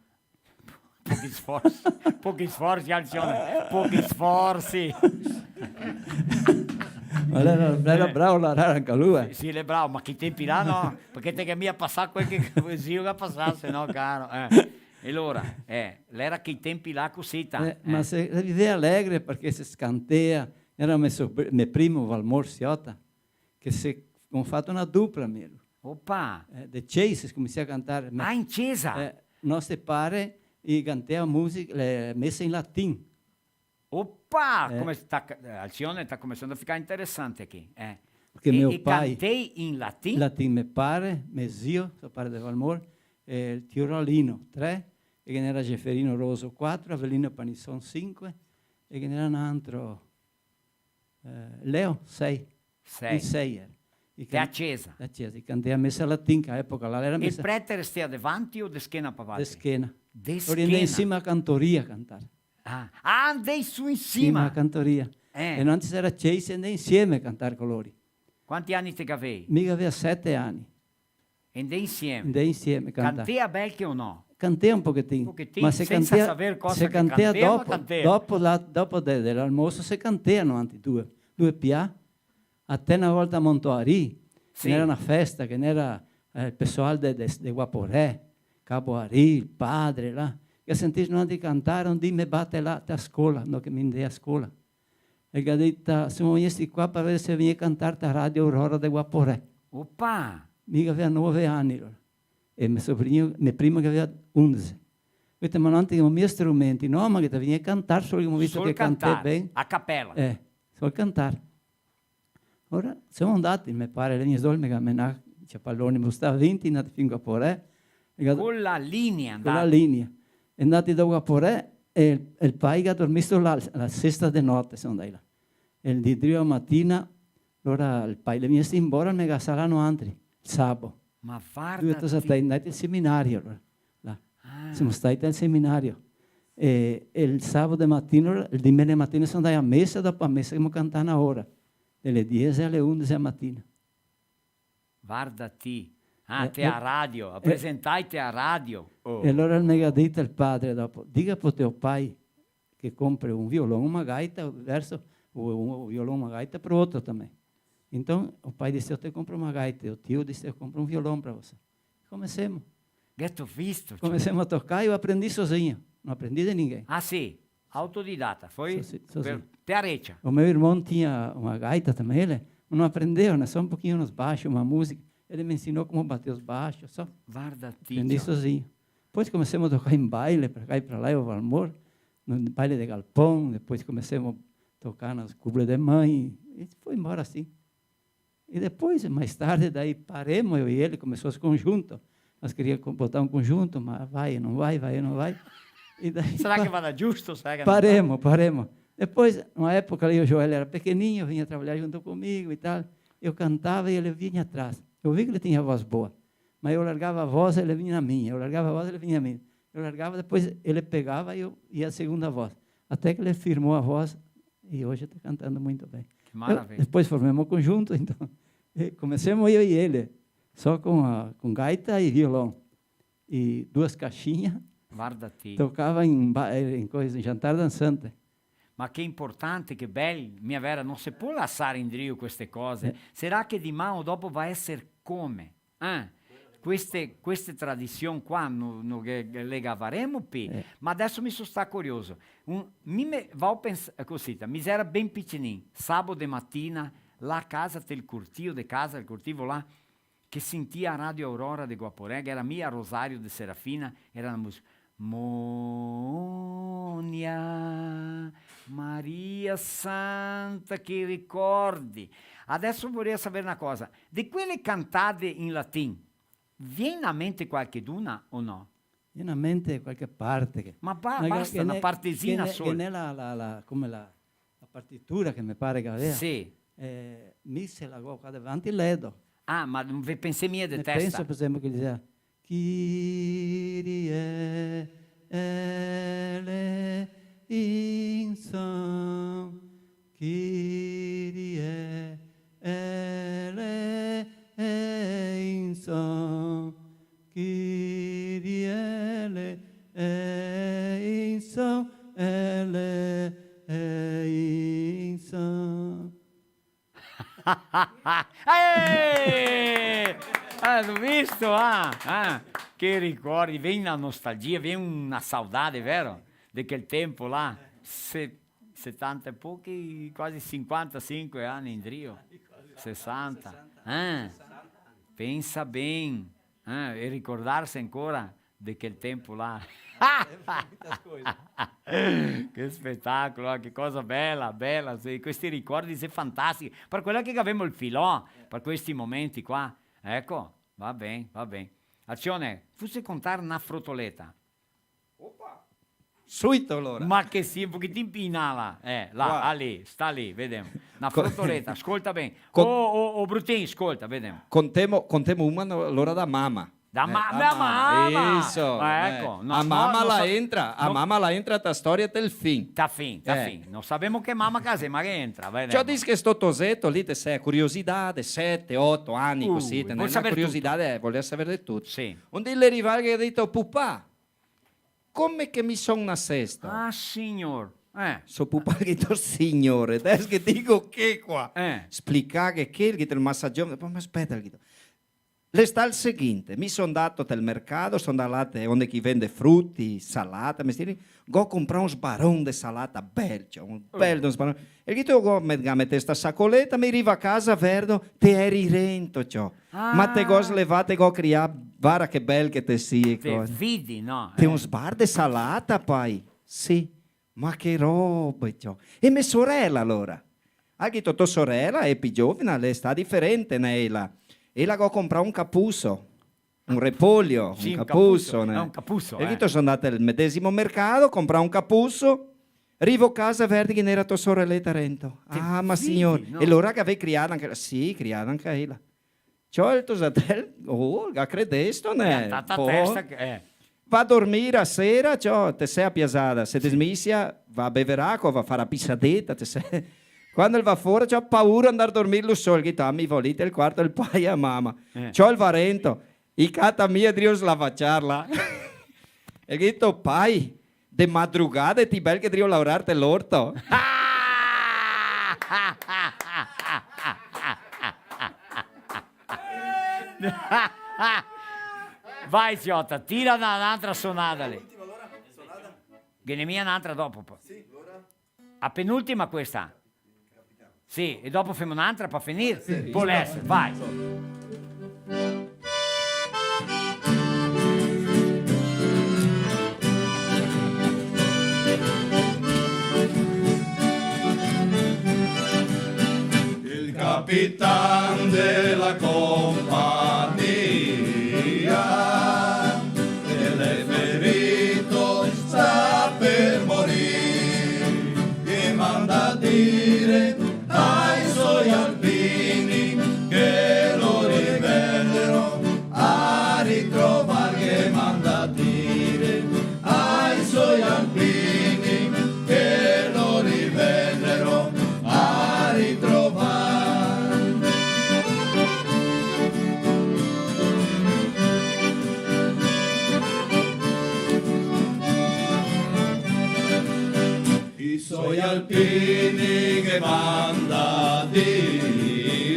Pochi sforzi, pochi sforzi, Alcione, pochi sforzi. Ma l'era, l'era bravo laorar anca lu, eh. Sì, sì, l'è bravo, ma chi tempi là no, parché te ghe mia pasà quel che, che zio che pasase, no, caro, eh. E alora, eh, l'era chi tempi là cusì, ta, eh, ma se, se vivea alegre parché se scantea, l'era me sobr-, me primo Valmor Siota, che se, gavemo fato na dupla, mi e lu. Opa! Eh, de cesa, se scominsià a cantar. Ah, in cesa? Eh, nostri pare, i cantea musica, le mese in latin. Opa! Eh. Come sta ca-, eh, Alcione, sta cominciando a ficar interesante qui, eh. Parché e, me e pai cantei in latin? Latin, me pare, me zio, so pare de Valmor, e el tio Rolino, tre, e ghe n'era Geferino Roso, quatro, Avelino Panisson, sinque, e ghe n'era n'antro, eh, Leo, sei. Sei. In sei, eh. I can-, te a cesa. A cesa, i cantea mesa latin, che a epoca là l'era mesa. E el prete restea davanti o de schena pa valtri? De schena. De schena. Lori ndea in sima a cantoria a cantar. Ah, ah, ndei su in sima. Sima a cantoria. Eh. E noantri se era cei, se ndea insieme a cantar co lori. Quanti ani te gavei? Mi gavea sete ani. E ndei insieme? Ndei insieme, cantar. Cantea bel che o no? Cantea un pochetin. Un pochetin, ma se sensa cantea, saver cosa se che cantea, cantea, ma dopo, cantea. Dopo la, dopo de, de l'almoso se cantea noantri due, due pià. Até na volta a Montoari, sì, che n'era na festa, che n'era, eh, el pesoal de, de, de Guaporé, Cabo Ari, el padre, là, che sentì noantri cantar, un dì me bate là, te a scola, no che mi ndea a scola. E el ga dito: "Semo vegnesti qua par veder se vegnì cantar te a Radio Aurora de Guaporé." Opa! Mi gavea nove ani, alora. E me sobrigno, me primo che gavea undese. Go dito: "Ma no te gavemo mia strumenti?" "No, ma che te vegnì cantar, solo che gavemo visto che cantè ben." Sol cantar, a capela. Eh, sol cantar. Alora, semo ndati, me pare, le mie sorele me ga menà, ciapà l'ombris, stava vinti, ndati fin a Guaporé. Co la linea, co la linea. Ndati da Guaporé, e el, el pai ga dormì là, la sesta de note, semo ndai là. E el dì drio a matina, alora el pai l'è vegnù embora, me ga lasà noantri, el sabo. Ma varda ti. Dove te stai? Ndai al seminario, alora. Là. Ah. Semo stai al seminario. E, e el sabo de matina, el domenica matina, semo ndai a mesa, dopo a mesa semo cantà na ora. Dele diese ale undese a matina. Varda ti. Ah, eh, te a radio, eh, presentai te a radio. Oh. E alora el me ga dito el padre dopo: "Diga pro teo pai che compre un violon, uma gaita, verso, o, un violon, uma gaita pro outro também." Então, o pai disse: "Eu te compro uma gaita." E o tio disse: "Eu compro um violão pra você." Comecemos. Gheto visto, tio? Comecemos a tocar e eu aprendi sozinho. Não aprendi de ninguém. Ah, sì? Autodidata, foi? Sozinho, sozinho. Te a recia. O meu irmão tinha uma gaita também, ele não aprendeu, né? Só um pouquinho nos baixos, uma música. Ele me ensinou como bater os baixos, só. Varda ti, tio. Aprendi sozinho. Depois comecemos a tocar em baile, pra cá e pra lá, eu, o Valmor, no baile de galpão, depois comecemos a tocar nas cubla de mãe, e foi embora assim. E depois, mais tarde, daí paremos, eu e ele, começou os conjuntos. Nós queria co-, botar um conjunto, mas vai e não vai, vai e não vai. E daí... Será que vai dar justo? Será que não dá? Paremos, paremos. Depois, uma época ali, o Joel era pequenininho, vinha trabalhar junto comigo e tal. Eu cantava e ele vinha atrás. Eu vi que ele tinha voz boa. Mas eu largava a voz, ele vinha na minha. Eu largava a voz, ele vinha na minha. Eu largava, depois ele pegava e eu ia a segunda voz. Até que ele firmou a voz e hoje tá cantando muito bem. Que maravilha. Eu, depois formamos o conjunto, então, e comecemos eu e ele, só com a, com gaita e violão. E duas caixinhas. Varda ti. Tocava em ba-, em coisa, em jantar dançante. Ma che inportante, che bel, mia vera, no se pol lasar indrio queste cose. Eh. Sarà che diman o dopo va eser come? Eh? Queste, queste tradision qua no, no ghe, ghe le gavaremo pi. Eh. Ma deso mi so sta curioso. Un, mi me, vao pens-, cosita, mi era ben picinin, sabo de matina, là a casa, tel cortio de casa, el cortivo là, che sentia a Radio Aurora de Guaporé, che era mia Rosario de Serafina, era na musica. Monia, Maria Santa, che ricordi! Adeso voria saver na cosa, de quele cantate in latin, vien a mente qualcheduna o no? Vien a mente qualche parte che... Ma ba-, ma che, basta, che na n'è, partesina sola. Che n'è, che n'è la, la, la, come la, la partitura che me pare che gavea. Sì. Eh, mi se la go qua davanti, ledo. Ah, ma no ve pensè mia de testa? Me penso, par esenpio, che dixea: "Kyrie eleison, Kyrie eleison." Kyrie eleison, eleison. Eh! Eh, gheto visto, ah? Ah, che ricordi, vien na nostalgia, vien na saudade, vero? De quel tempo là. Se-, setanta e pochi, quasi sinquantasinque ani indrio. Sesanta. Eh? Pensa ben. Eh, e ricordarse ancora de quel tempo là. Eh, muitas coisas. Che spetacolo, eh, che cosa bela, bela, sì, questi ricordi xe fantastici. Par quela che gavemo el filò, par questi momenti qua. Eco, va ben, va ben. Azione, fuse contar na frotoleta. Opa! Suito, alora. Ma che sì, un pochetin pi in là. Eh, là, qua. Ah, lì, sta lì, vedemo. Na frotoleta, scolta ben. Con-, oh, oh, oh, Brutin, scolta, vedemo. Contemo, contemo una, no, alora da mama. Da ma-, da mama! Isso, eh. Ma eco, no, a mama la entra, a mama la entra ta storia tel fin. Ta fin, ta fin. No savemo che mama che xe, ma che entra, vedemo. Ciò, dis che sto toseto lì, te sè, curiosità, de sete, oto ani, cusì, te n'è na curiosità, eh, voler saver de tuto. Sì. Un dì el riva e el ga dito: "Pupà, come che mi son nasesto?" Ah, signor. Eh. So pupà el ga dito: "Signore, deso che digo che qua?" Eh. Splica che, che el ga dito el masagion, po, ma speta, el ga dito. L'è stà el seguinte, mi son ndato tel mercato, son ndà là te, onde che i vende fruti, salata, mestieri, go comprà un sbaron de salata bel, ciò, un bel de un sbaron. E el ga dito, go, me, ga metè sta sacoleta, mi rivo a casa, verdo, te eri rento, ciò. Ma te go slevà, te go crià, vara che bel che te si, e te co-, vidi, no? Te un sbar de salata, pai? Sì. Ma che robe, ciò. E me sorela, alora? Ah, el ga dito, to sorela, xe pì giovina, l'è stà diferente, né, ela. Ela go comprà un capuso, un repolio, sì, un capuso, né? Ah, un capuso, eh. E el ga dito, son ndà al medesimo mercato, comprà un capuso, rivo casa, verdi che ghe n'era to soreleta rento. Ah, ma signor, no? E alora che gavé crià anca, sì, crià anca ela. Ciò, el tosatel, oh, ga credesto, né? Eh, ta, ta testa che, eh. Va dormir a sera, ciò, te sè a piazada, se desmisia, va a bever acua, va a far a pisadeta, te sè. Quando el va fora, ciò, paura andar dormir lu sol, el ga dito, ah, mi vo lì tel quarto del pai e a mama. Eh. Ciò, el va rento, i cata mia drio slavaciar là. E el ga dito, pai, de madrugada e ti bel che drio laorar te l'orto. Vai, Ciota, tira na, n'antra sonada lì. Ghe n'è mia n'antra dopo, po. A penultima questa. Sì, e dopo femo n'antra par finir? Sì. Pol eser, vai. El capitan de la compagnia, el xe ferito, sta per morir, e manda dire ai soi alpini che lo rivenderò a ritrovar, che manda dire ai soi alpini che lo rivenderò a ritrovar. I soi alpini che manda dire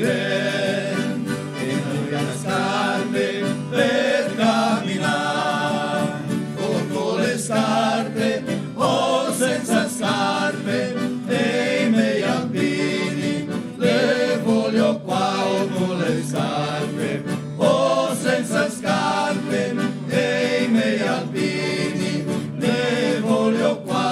che no i ga scarpe per caminar, o co le scarpe o sensa scarpe, e i me alpini le voio qua, o co le scarpe o sensa scarpe, e i me alpini le voio qua.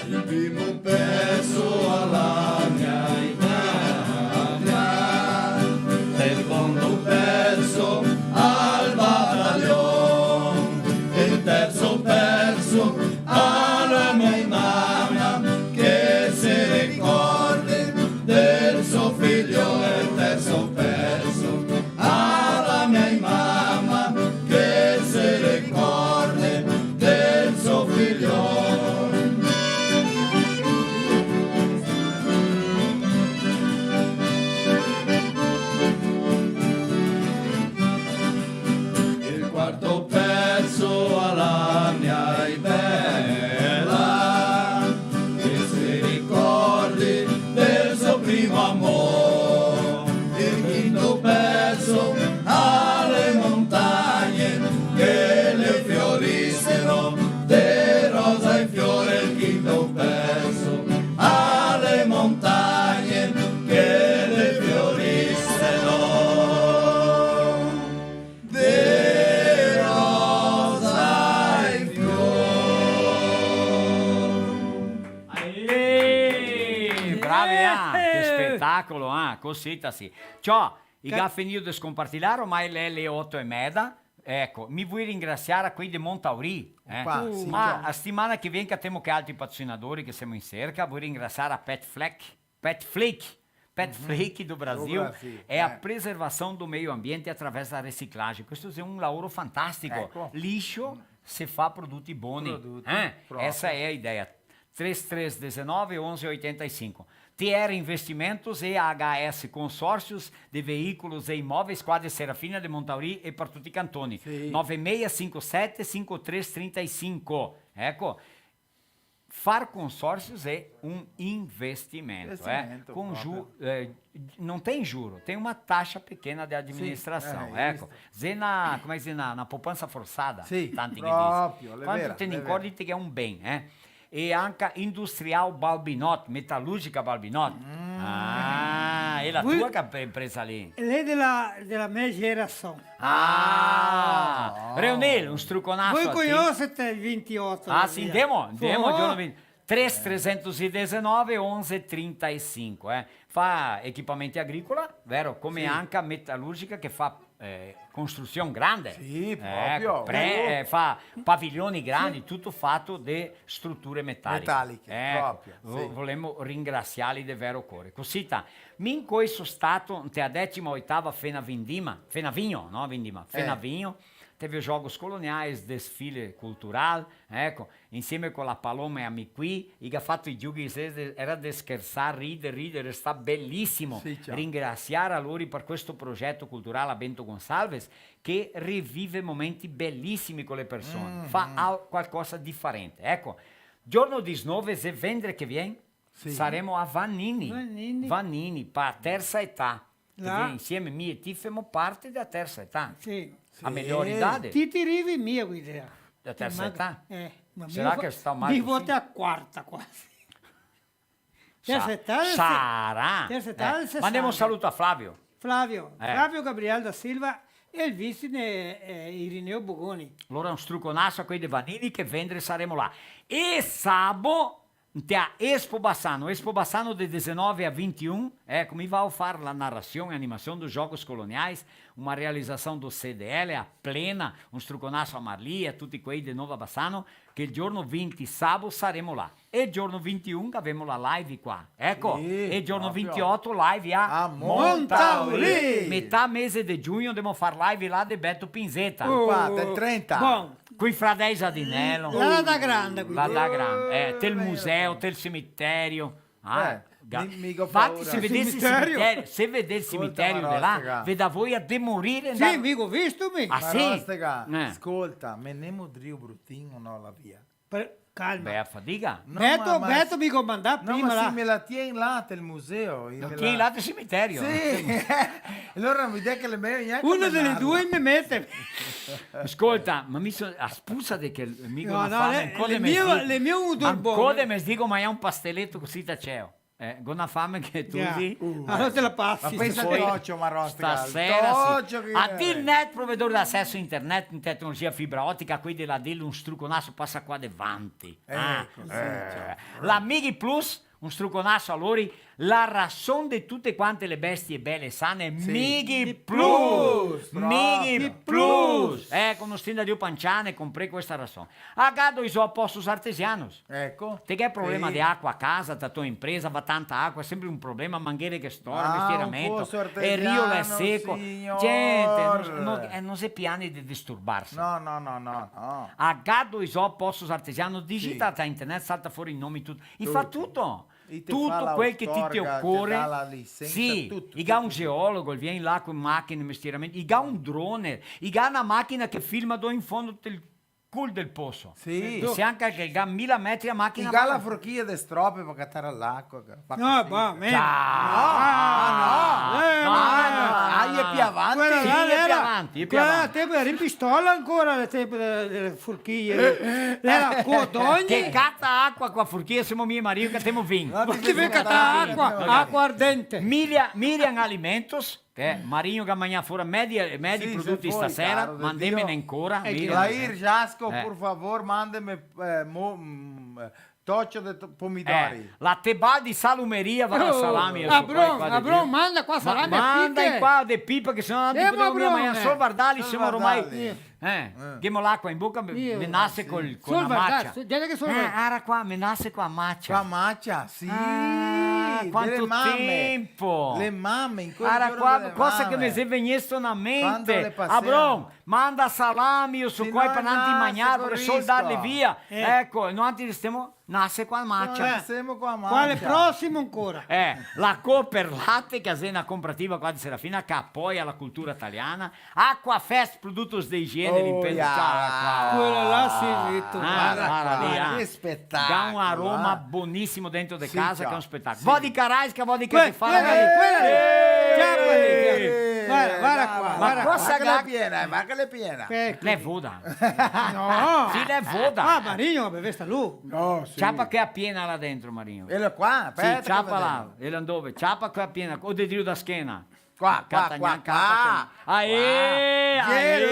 El primo perso a la mia Italia, secondo perso al batalion, el terso perso a la mia mama, che se ricorde del so figlio, el terso perso a la mia mama, che se ricorde del so figlio. El quarto perso a la mia bela, che se ricordi del so primo amor. El quinto perso a le montagne che le fioriseno de rosa e fiore, el quinto perso a le montagne che le fioriseno de rosa e fior. Aê! Bravi, ah! Che spetacolo, ah! Cosita sì. Ciò, i ga finìo de scompartilar, ormai l'è le oto e meda. Eco, mi vui ringrasiar a quei de Montauri, eh? Opa, sì, ma ciò. A setimana che vien catemo che altri patrocinadori che semo in serca, vui ringrasiar a Pet Fleck, Pet Flake, Pet Flake do Brasil, do Brasil, é a preservação do meio ambiente através da reciclagem. Questo xe un laoro fantastico. Eco. Lixo, se fa produti boni. Produti, eh? Proprio. Essa é a ideia. Três três dezenove, onze oitenta e cinco. T R Investimentos e H S Consórcios de Veículos e Imóveis, Quadra Serafina de Montauri e par tuti i cantoni. Sì. Nove meia cinco sete cinco três trinta e cinco. Eco, far consórcios é um investimento, é? Investimento, com ju-, proprio. Eh, não tem juro, tem uma taxa pequena de administração, sì, eh, eco. Xe na, come se dixe, na, na poupança forçada, sì, tanti che proprio, dixe. Quando te ne incordi che xe un ben, eh? E anca Industrial Balbinot, Metalúrgica Balbinot. Mm. Ah, xe la tua che impresa lì? L'è dela, dela me generasion. Ah, Reonel, un struconaso a ti. Voi conosete el vintioto? Ah, sì, ndemo, ndemo, giorno venti. Três trezentos e dezenove, onze trinta e cinco, eh. Fa equipamenti agricola, vero? Come anca metalurgica che fa, eh, construsion grande. Sì, proprio. Eco, pre-, eh, fa paviglioni grandi, tuto fato de struture metaliche. Metaliche, proprio, sì. Eco, vo-, volemo ringrasiarli de vero core. Cosita, mi incoi so stato inte a decima oitava Fenavindima, Fenavigno, no? Vindima, Fenavigno. Teve os Jogos Coloniais, desfile cultural, eco, insieme co la Paloma e a Miqui, i ga fato i gioghi, se-, era de schersar, rider, rider, xe sta belisimo. Sì, ciò. Ringrasiar a lori par questo progeto cultural a Bento Gonçalves, che rivive momenti belisimi co le persone, fa al-, qualcosa difarente. Eco, giorno disnove, xe vendre che vien, sì, saremo a Vanini. Vanini. Vanini, pa tersa età. Là. Che vien insieme, mi e ti femo parte dea tersa età. Sì. A meglior idade. Ti, ti rivi mia, guida. Da tersa età? Eh, ma sarà che sta mal cusì? Mi vo te a quarta quasi. Tersa età, sì. Sarà. Tersa età, eh, sesanta. Mandemo un saluto a Flavio. Flavio, eh. Flavio Gabriel da Silva e el vicin, eh, Irineo Bogoni. Alora un struconaso a quei de Vanini che vendre saremo là. E sabo Nte a Expo Bassano, Expo Bassano de dezenove a vinte e um, eco, mi vao far la narrasion e animasion dos Jogos Coloniais, uma realização do C D L, a plena, un struconaso a Marli, a tuti quei de Nova Bassano, che el giorno vinte, sabo, saremo là. E el giorno vinte e um gavemo la live qua, eco, sì, e el giorno proprio. Vintioto live a, a Montauri. Montauri. Metà mese de giugno demo far live là de Beto Pinzeta. Qua, del trenta. Bon. Coi fradei Giardinello. La, la da grande, qui. La da grande, eh, tel museo, tel cimiterio. Ah, eh, ga-, mi, mi go paura. Infati, se vedè el cimiterio, se vedè el cimiterio de là, ve dà voia de morire. Sì, mi go visto, mi. Ah, sì? Marostega, eh. Scolta, menemo drio brutin, no, la via. Calma. Beh, a fadiga. No, Beto, ma, ma Beto mi go mandà prima là. No, ma se me la tien là tel museo, la tien là tel cimiterio. Sì. Alora mi dì che l'è mejo gnanca. Una dele due me mete. Scolta, ma mi so-, a spusa de che mi go na fame, ancora me sdigo, ancora me sdigo, ma xe un pasteleto cusì taceo. Eh, go na fame che tu sì. Alora te la pasi. Ma pensa al tocio, Marostega, stasera sì. Al Dilnet, provedor de aceso a internet in tecnologia fibra otica, quei de la Dil, un struconaso pasa qua davanti. Eco, sì, ciò. La Mighi Plus, un struconaso a lori, la rason de tute quante le bestie bele e sane, sì. Mighi Plus! Plus, proprio. Mighi Plus! Eco, no stin da drio panciane, comprè questa rason. A Gado Isop Poços Artesianos. Eco. Te ghè problema de acua a casa, ta to impresa, va tanta acua, xe sempre un problema, manghere che stora, mestieramento, el rio l'è seco. Gente, no, no, eh, no xe piani de disturbarse. No, no, no, no, no. A Gado Isop Poços Artesianos, digita a internet, salta fora i nomi, tuto. I fa tuto. Tuto quel che ti te ocore. Sì, i ga un geologo, el vien là co machine, mestieramento, i ga un drone, i ga na machina che filma do in fondo tel cul del poso. Sì. E se anca che ga mila metri a machina. I ga la forchia de strope par catar l'acua. No, va ben. Ciao. Ah, no. Eh, no, no, no, no, no. Ah, i è pì avanti. Quela là, i è pì avanti, i è pì avanti. Quela là, te in pistola ancora, le tempo de, de forchie. L'era co d'ogni. Che cata acua co a forchia, semo mi e Mario che catemo vin. Ma ti vien catar acua, acua ardente. Miriam, Miriam Alimentos. Che Marinho che ga magnà fora medi, medi produti stasera, mandemene ancora, Miriam. La Irjasco, por favor, mandeme, eh, mo-, mm, eh, Tocio de to-, pomidori. Eh, la Tebaldi Salumeria, va la salami, oh, Abron, Abron, manda qua salami e pipe. Ma manda qua de pipe, che se no no te podemo mia magnar. Solo vardar, solo vardar. Eh, ghemo l'acua in boca, me, me nase col, co la macia. Solo vardar, solo, già che solo vardar. Eh, ara qua, me nase co la macia. Co la macia, sì. Ah, quanto tempo. Le mame, in quel giorno dele mame. Ara qua, cosa che me xe vegnesto na mente. Quando le pasea. Abron, manda salami, io so qua, par noantri magnar, parché solo darle via. Eh. Eco, noantri restemo, nase co la macia. Nase co la macia. Quale prosimo ancora? Eh, la Cooperlate, che xe na cooperativa qua de Serafina, che apoia la cultura taliana. Aquafest, produtos de igiene, oh, limpeza, yeah. Quela là sì, Vito. Ah, varda qua, che spetacolo, eh. Dà un aroma bonisimo dentro de casa, che xe un spetacolo. Sì, ciò. Vodka Raiska, vodka che fa. Quela lì, quela lì. Eh! Ciapa lì, ciapa. Varda, varda qua, varda qua. Ma cosa che l'è piena, eh, varda che l'è piena. Eco. L'è voda. No. Sì, l'è voda. Ah, Marino, bevesta lu. No, sì. Ciapa che l'è piena là dentro, Marino. Ela qua, sì, aspeta che ciapa là. Ela dove? Ciapa che l'è piena. O de drio da schena. Qua, qua, qua, qua. Aê, aê.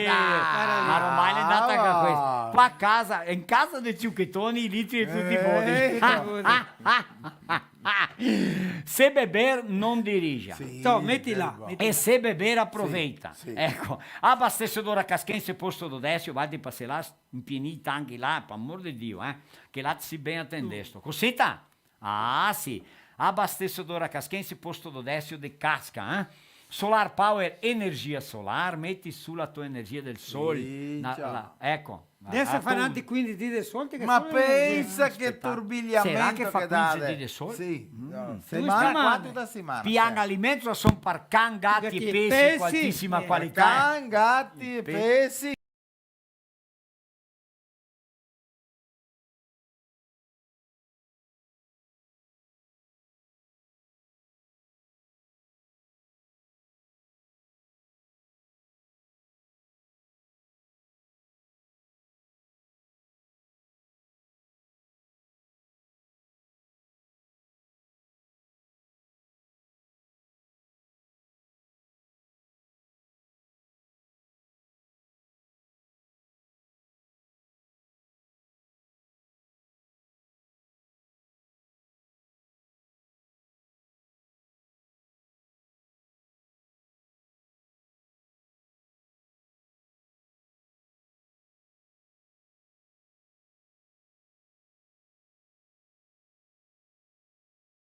Ma ormai l'è ndata anca questa. Qua casa, in casa de Ciuchetoni, i litri de tuti i modi. Eh. Se beber, não dirija. Sì, toh, meti là, meti là. E se beber, aproveita. Sì, sì. Eco, abasteçadora Casquense, posto do Décio, valtri pasé là, impienì i tanchi là, par amor de Dio, eh, che là te si ben atendesto. Cosita? Ah, sì. Abasteçadora Casquense, posto do Décio de Casca, eh? Solar Power, energia solar, meti su la tua energia del sol. Sì, na, ciò. La, eco. Deso fa noantri quindese dì de sol, che... Ma pensa che turbigliamento che dà. Sarà che fa quindese dì de sol? Sì, no. Due setimane. Quatro da setimana, sì. Pian Alimentos, rason par can, gati e pesi, co altisima qualità. Can, gati e pesi.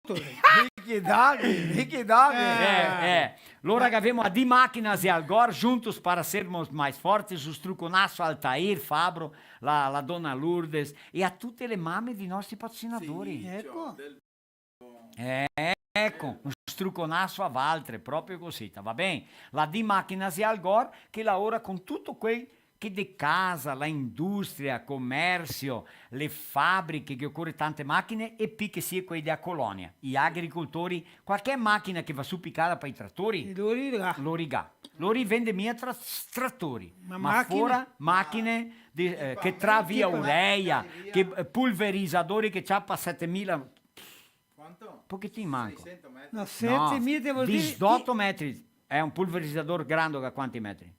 Vicky Doggy, Vicky Doggy. Eh, eh. Lora che gavemo a Di Máquinas e Algor, juntos para sermos mais fortes, o struconasso Altair Fabro, la, la dona Lourdes e a tute le mame dei nostri patrocinadori. Sì, eco. Eh, eco, un struconasso a valtre, proprio cosita, va ben? La Di Máquinas e Algor, che laora con tuto quel che de casa, la industria, comersio, le fabriche, che ocore tante machine, e pi che sia quei dea colonia, i agricoltori, qualche machina che va su picada par i tratori, lo rigà. Lo rigà. Lo rivende mia tra-, tratori, ma fora machine de, eh, che tra via ureia, che, eh, pulverizadori che ciapa setemila. Quanto? Pochetin manco. Seiscentos metri. No, setemila vol dir disdoto metri. Xe un pulverizador grando, che quanti metri?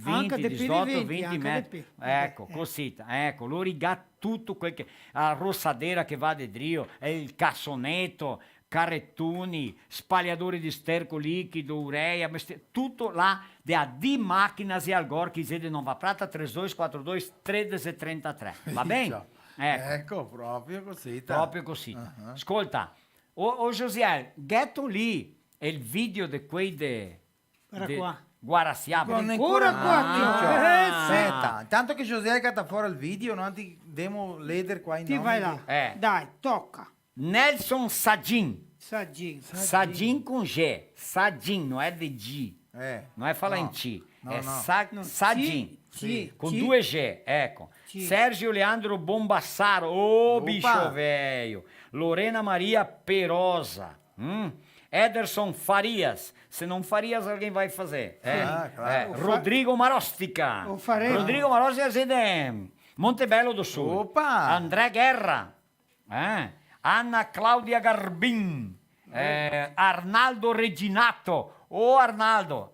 Anca vinti, de pi de disdoto, vinti, vinti anca de metri. Pi. Eco, eh, cosita, eco, lo rigà tuto quel che, a rosadera che va de drio, e el casoneto, caretoni, spaliadori de sterco liquido, ureia, meste-, tuto là de a Di Máquinas e Algor, che i xe de Nova Prata, três dois quatro dois treze trentatré. Va ben? Ciò. Eco. Eco, proprio cosita. Proprio cosita. Ah. Scolta, o, o Josiel, gheto lì el video de quei de, de Guaraciaba. Guaraciaba. Ancora qua, ah, ciò. Eh, sì. Speta, intanto che Josiel cata fora el video, no, ti demo leder qua in nome. Ti vai là. Eh. Dai, toca. Nelson Sagin. Sagin. Sagin con G. Sagin, no xe de G. Eh, no xe falà in C. No, no. Sa-, no, Sagin. C, C, con due G, eco. C. Sergio Leandro Bombassaro, ô, bicho velho. Lorena Maria Perosa. Hum? Ederson Farias. Se não Farias, alguém vai fazer. É. Ah, claro. É. Rodrigo Marostica. O Farias. Rodrigo Marostica é de Montebello do Sul. Opa! André Guerra. Eh? Ana Claudia Garbin. Eh, Arnaldo Reginato. Ô, Arnaldo.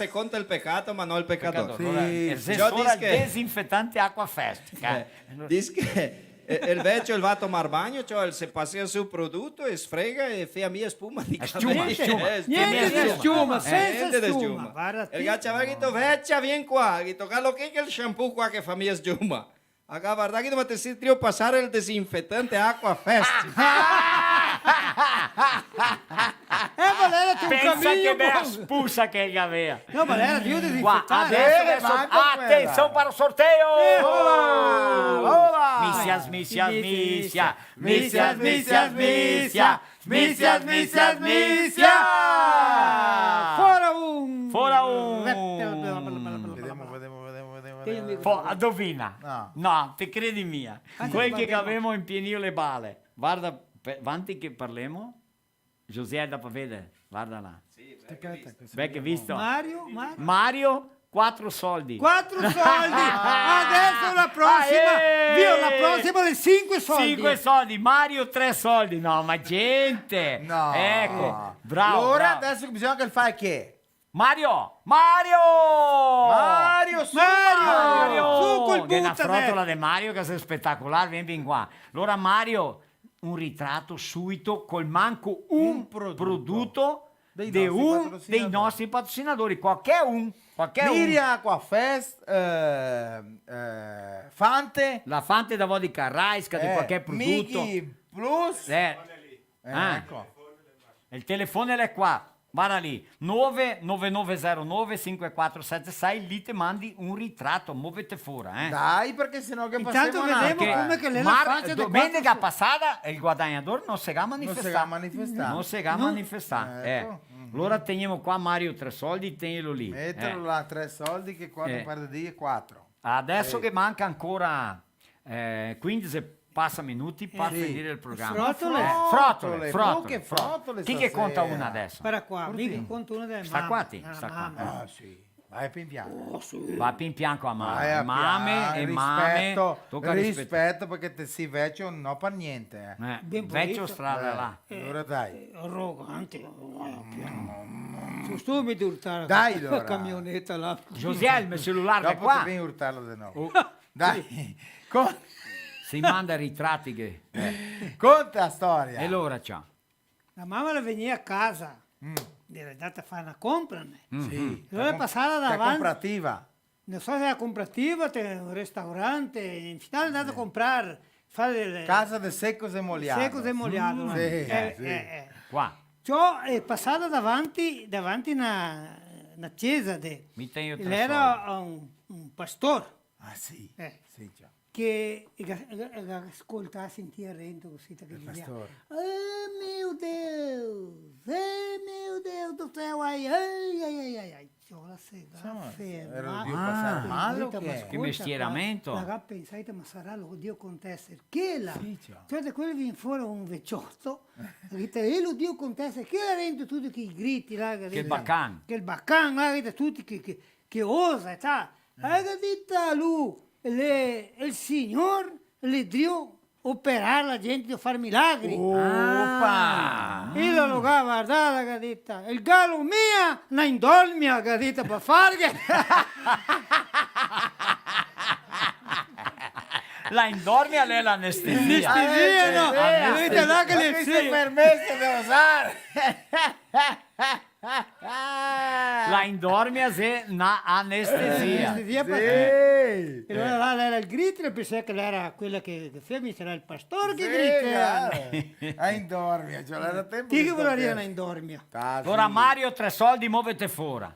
se conta el pecato, ma no el pecador. Pecador, sì. Alora, el xe sora desinfetante Aquafest, eh. Eh, dis che, eh, el vecio el va a tomar bagno, cioè, el se pasea su produto e sfrega e fea mia spuma de cabelo. Sciuma, sciuma. Eh, niente de sciuma, sensa sciuma. Niente de sciuma. Varda ti. El ga ciamà, ga dito: "Vecia, vien qua", ga dito, "Varda che, che el shampoo qua che fa mia sciuma." Ga vardà, ga dito: "Ma te si drio pasar el desinfetante Aquafest?" Eh, ma l'era un camino. Pensa che bela spusa che el gavea. No, ma l'era drio desinfetar. Qua, adeso, eh, adeso, ma anca quela. Atension par el sorteio! Eh, ola, ola! Misia, misia, misia. Misia, misia, misia. Misia, misia, misia. Fora un. Fora un. Vedemo, vedemo, vedemo, vedemo. Po, indovina. No. No, te credi mia. Quel che gavemo inpienìo le bale. Varda, pe-, vanti che parlemo. Josiel, dà par veder, varda là. Sì, beh, che visto. Beh, che visto. Mario, Mario. Mario, quatro soldi. Quatro soldi! Adeso la prosima, ah, eh! Via, la prosima xe sinque soldi. Sinque soldi, Mario tre soldi. No, ma gente! No. Eco, bravo, bravo. Alora adeso bisogna che el fa che? Mario! Mario! Mario, su, Mario! Mario! Su col buta, che xe na frotola de Mario che xe spetacolar, vien, vien qua. Alora Mario, un ritrato subito col manco un prodoto de un dei nostri patrocinadori. Qualche un, qualche un. Miriam Aquafest, eh, eh, Fante. La Fante da vodka Raiska, de qualche prodoto. Mighi Plus. Eh. Eh, ah. Eco. El telefono l'è qua. Varda lì, nove nove nove zero nove sinque quatro sete sei, lì te mandi un ritrato, movete fora, eh. Dai, parché senò che... Intanto pasemo vedemo come che l'è la facia de quatro... Domenica pasada el guadagnador no se ga manifestà. No se ga manifestà. No se ga manifestà, eh. Eco. Alora tegnemo qua Mario Tre Soldi, tegnelo lì. Metelo là, Tre Soldi, che qua me pare de dire quatro. Adeso che manca ancora, eh, quindese pasa minuti par finire el programa. Frotole. Eh, frotole, frotole, frotole. Chi che conta una adeso? Varda qua, mi che conto una dele mame. Sta qua, ti, sta qua. Ah, sì. Va pian pian. Oh, sì. Va pian pian co la mame. Mame e mame. Rispeto, toca rispetar. Rispeto, parché te si vecio no par gnente, eh. Eh, ben vecio pulito. Strada là. Eh, alora dai. Eh, arogante. Su, su, mi devo urtar la camioneta là. Dai, alora. Josiel, el me celular l'è qua. Dopo te vien urtarlo de novo. Oh. Dai, con- Se manda ritrati che, eh. Conta la storia. E alora, ciò. La mama la vegnea a casa, mm, l'era ndata a far na compra, né? Mm. Sì. Alora la pasava davanti. Che comprativa? No so se l'era comprativa, te un restaurante, in finale l'era ndata a comprar, far le... Casa de secos e molhados. Secos e molhados, mm, eh, sì, eh, sì. Qua. Ciò, l'è pasada davanti, davanti na, na cesa de... Mi tegno tre soldi. L'era un, un pastor. Ah, sì? Eh. Sì, già. Che ga, ga, ga scoltà, sentìa rento cusì, che el disea: "Oh meu Deus, eh meu Deus do céu, ai, ai, ai, ai, ai, ai." Ciò, la se ga fermà. Insoma, era el Dio pasà mal o che? Che mestieramento. La ga pensà, la ga dita: "Ma sarà lo Dio contese chela?" Sì, ciò. Ciò, de quel vien fora un vecioto, la ga dita: "E lo Dio contese chela?" Rento tuti quei griti là, che... Che bacan. Che bacan, là, che tuti che, che, che osa, e ta. Eh. E ga dita lu: "Le, el Signor l'è drio operar la gente, drio far milagri." Opa! E la lo ga vardà, la ga dita: "El galo mia, na indormia", ga dita, "par farghe." La indormia l'è l'anestesia. Anestesia, no? Eh, sì. Anestesia. Vedete là che... Ma le che se permette de usar? La indormia xe na anestesia. Anestesia, sì. Parché... E alora là l'era el grito, pensava che l'era quela che, che fea, sarà el pastor che grita. Sì, eh. A indormia, ciò, l'era tempo... Chi che volarìa na indormia? Ah, sì. Alora Mario, tre soldi, movete fora.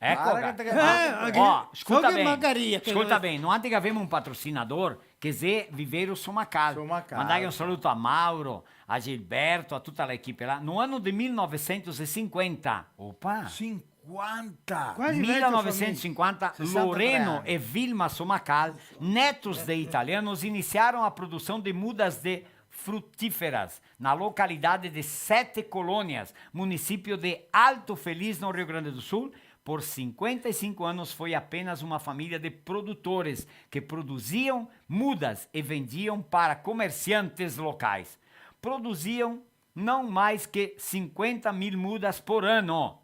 Eco. Varda che te... Eh, oh, scolta ben, scolta ben, noantri che gavemo un patrocinador, che xe Viveiro Somacal. Somacal. Mandar un saluto a Mauro, a Gilberto, a tuta la equipe là. No ano de mil novecentos e cinquenta. Opa! Cinquanta! Quasi vecio. Mil novecentos e cinquanta, sessanta e três anos. Loreno e Vilma Somacal, netos de italianos, iniciaram a produção de mudas de frutíferas na localidade de Sete Colônias, município de Alto Feliz, no Rio Grande do Sul. Por cinquenta e cinco anos foi apenas uma família de produtores que produziam mudas e vendiam para comerciantes locais. Produziam não mais que cinquenta mil mudas por ano,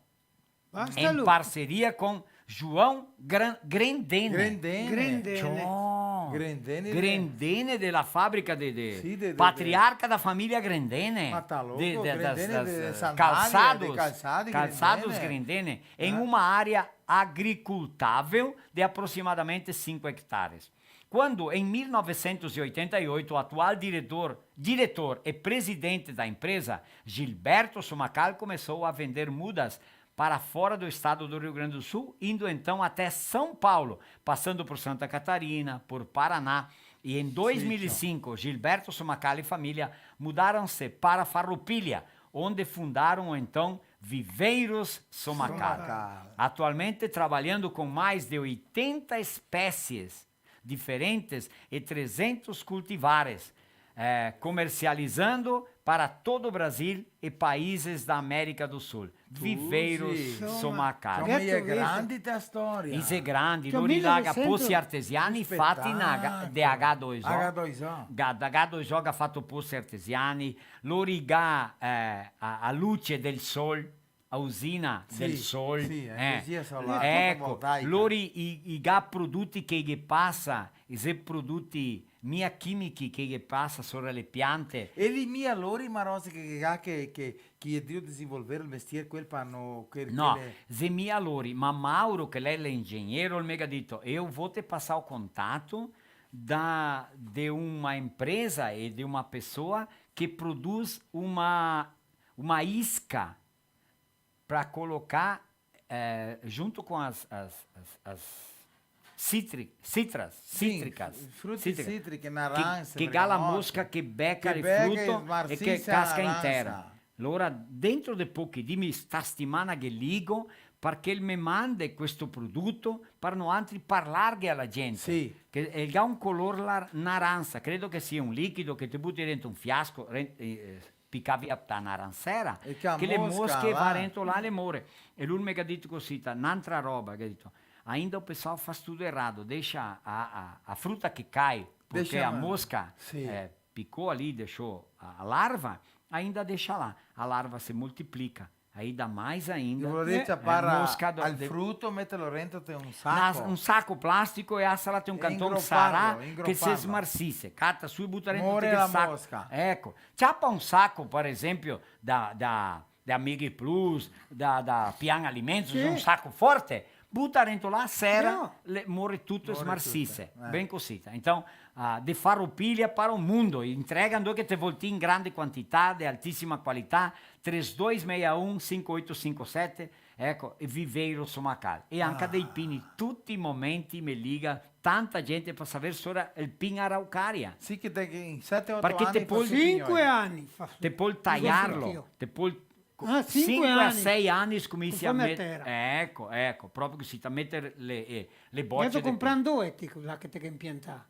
em parceria com João Gran-, Grendene. Grendene. Grendene. Ciò. Grendene. Grendene de la fábrica de, de... Sì, de, de, de... Patriarca da família Grendene. Ma tá louco, de, de, Grendene das, de sandália, calçados, de calçado, calçados Grendene. Grendene. Em uma área agricultável de aproximadamente cinco hectares. Quando, em mil novecentos e oitenta e oito, o atual diretor, diretor e presidente da empresa, Gilberto Somacal, começou a vender mudas para fora do estado do Rio Grande do Sul, indo então até São Paulo, passando por Santa Catarina, por Paraná, e em dois mil e cinco, Gilberto Somacal e família mudaram-se para Farroupilha, onde fundaram então Viveiros Somacal. Somacal. Atualmente trabalhando com mais de oitenta espécies diferentes e trezentos cultivares, eh, comercializando para todo o Brasil e países da América do Sul. Viveiros Somacal. Come che xe grandi sta storia. I xe grandi, lori là ga posi artesiani fati na ga-, de H due O. H due O. Ga-, da H due O ga fato posi artesiani, lori ga, eh, a, a luce del sol, a usina del sol, sì, eh, energia solare, eco, fotovoltaica. Lori i, i ga produti che ghe pasa, i xe produti mia chimichi che ghe pasa sora le piante. E li mia lori, ma Rosa, che, che, che, che i è drio desenvolver el mestier, quel pa no, che, no, che le xe mia lori, ma Mauro, che l'è l'ingegner, el me ga dito, eu vou te passar o contato da, de uma empresa e de uma pessoa que produz uma, uma isca pra colocar, eh, junto com as, as, as, as citri-, citras, cítricas, frutas cítricas, cítricas, que, naranja, que gala bergamota, mosca, que beca, que beca e fruto e que casca em terra. Alora, dentro de pochi dì, mi sta stimana che ligo, parché el me mande questo produto par noantri parlarghe a la gente. Sì. Che el ga un color la-, naransa, credo che sia un liquido che te buti dentro un fiasco, re-, eh, picà via ta naransera, che le mosche va rento là, le more. E lu me ga dito cosita, n'antra roba, ga dito, ainda o pessoal faz tudo errado, deixa a, a, a fruta que cai, porque a mosca, eh, picou ali, deixou a, a larva, ainda deixa lá. A larva se multiplica, aí dá mais ainda. E volete ciapar el fruto, meterlo rento te un saco? Un saco plastico e asarlo te un canton, sarà che se smarsise, cata su e buta rento te quel saco. Eco, ciapa un saco, par esempio, da, da, da Amighi Plus, da, da Pian Alimentos, un saco forte, buta rento là, sera, le, more tuto e smarsise. Ben cosita. Então, ah, de Farroupilha para o mundo, entrega ndo che te vol ti in grande quantità, de altisima qualità, três dois meia um cinco oito cinco sete, eco, e Viveiro Somacal. E anca dei pini, tuti i momenti me liga tanta gente par saver sora el pin araucaria. Sì, che te, che in sete, oto ani te pol, sinque ani fa, te pol taiarlo, te pol Ah, sinque a sei ani scominsi a met-, eco, eco, proprio cosita, meter le, eh, le boce de pin. Comprando etico, là che te ghe impiantà.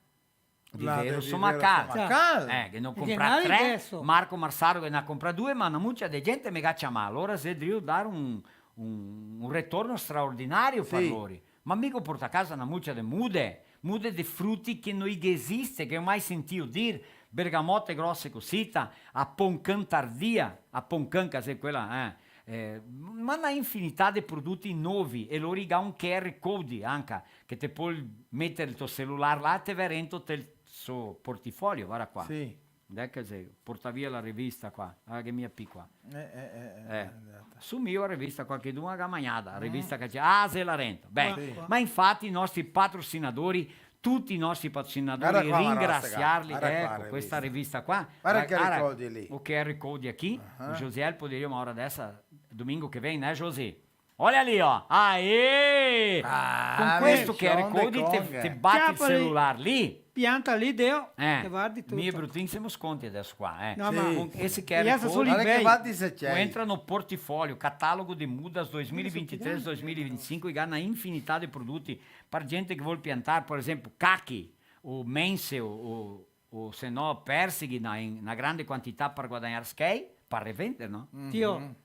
Vivero Somacal. Eh, che ne go comprà tre, Marco Marsaro che ne ga comprà due, ma na mucia de gente me ga ciamà, alora xe drio dar un, un, un retorno straordinario par lori. Ma mi go portà casa na mucia de mude, mude de fruti che no i ghe esiste, che no go mai sentìo dir, bergamote grose cosita, a poncan tardia, a poncan che xe quela, eh, eh, ma na infinità de produti novi, e lori ga un Q R code anca, che te pol meter el to celular là, te ve rento tel so portifolio, varda qua. Sì. Ndè che xe, portà via la revista qua, ah, che mia pi qua. Eh, eh, eh, eh, eh. Su mio la revista, qualchedun la ga magnada, la revista che xe, ah, xe là rento. Ben, ma infati i nostri patrocinadori, tuti i nostri patrocinadori, ringrasiarli, eco, questa revista qua. Varda che Q R code lì. O Q R code aqui, o Josiel poderia uma hora dessa, domingo que vem, né, Josi? Olha ali, ó. Aê! Ah, con questo Q R code te, te bati el celular lì. Pianta lì, deo, eh, te vardi tuto. Mi e Brutin semo sconti adeso qua, eh. No, ma sì. Con esse Q R code, varda che bati se c'è. Entra no portifolio, catálogo de mudas dois mil e vinte e três, dois mil e vinte e cinco, e ga na infinità de produti par gente che vol piantar, par esempio, cachi, o mense, o, o, o se no persighi na, in na grande quantità par guadagnar schei, par revender, no? Tio,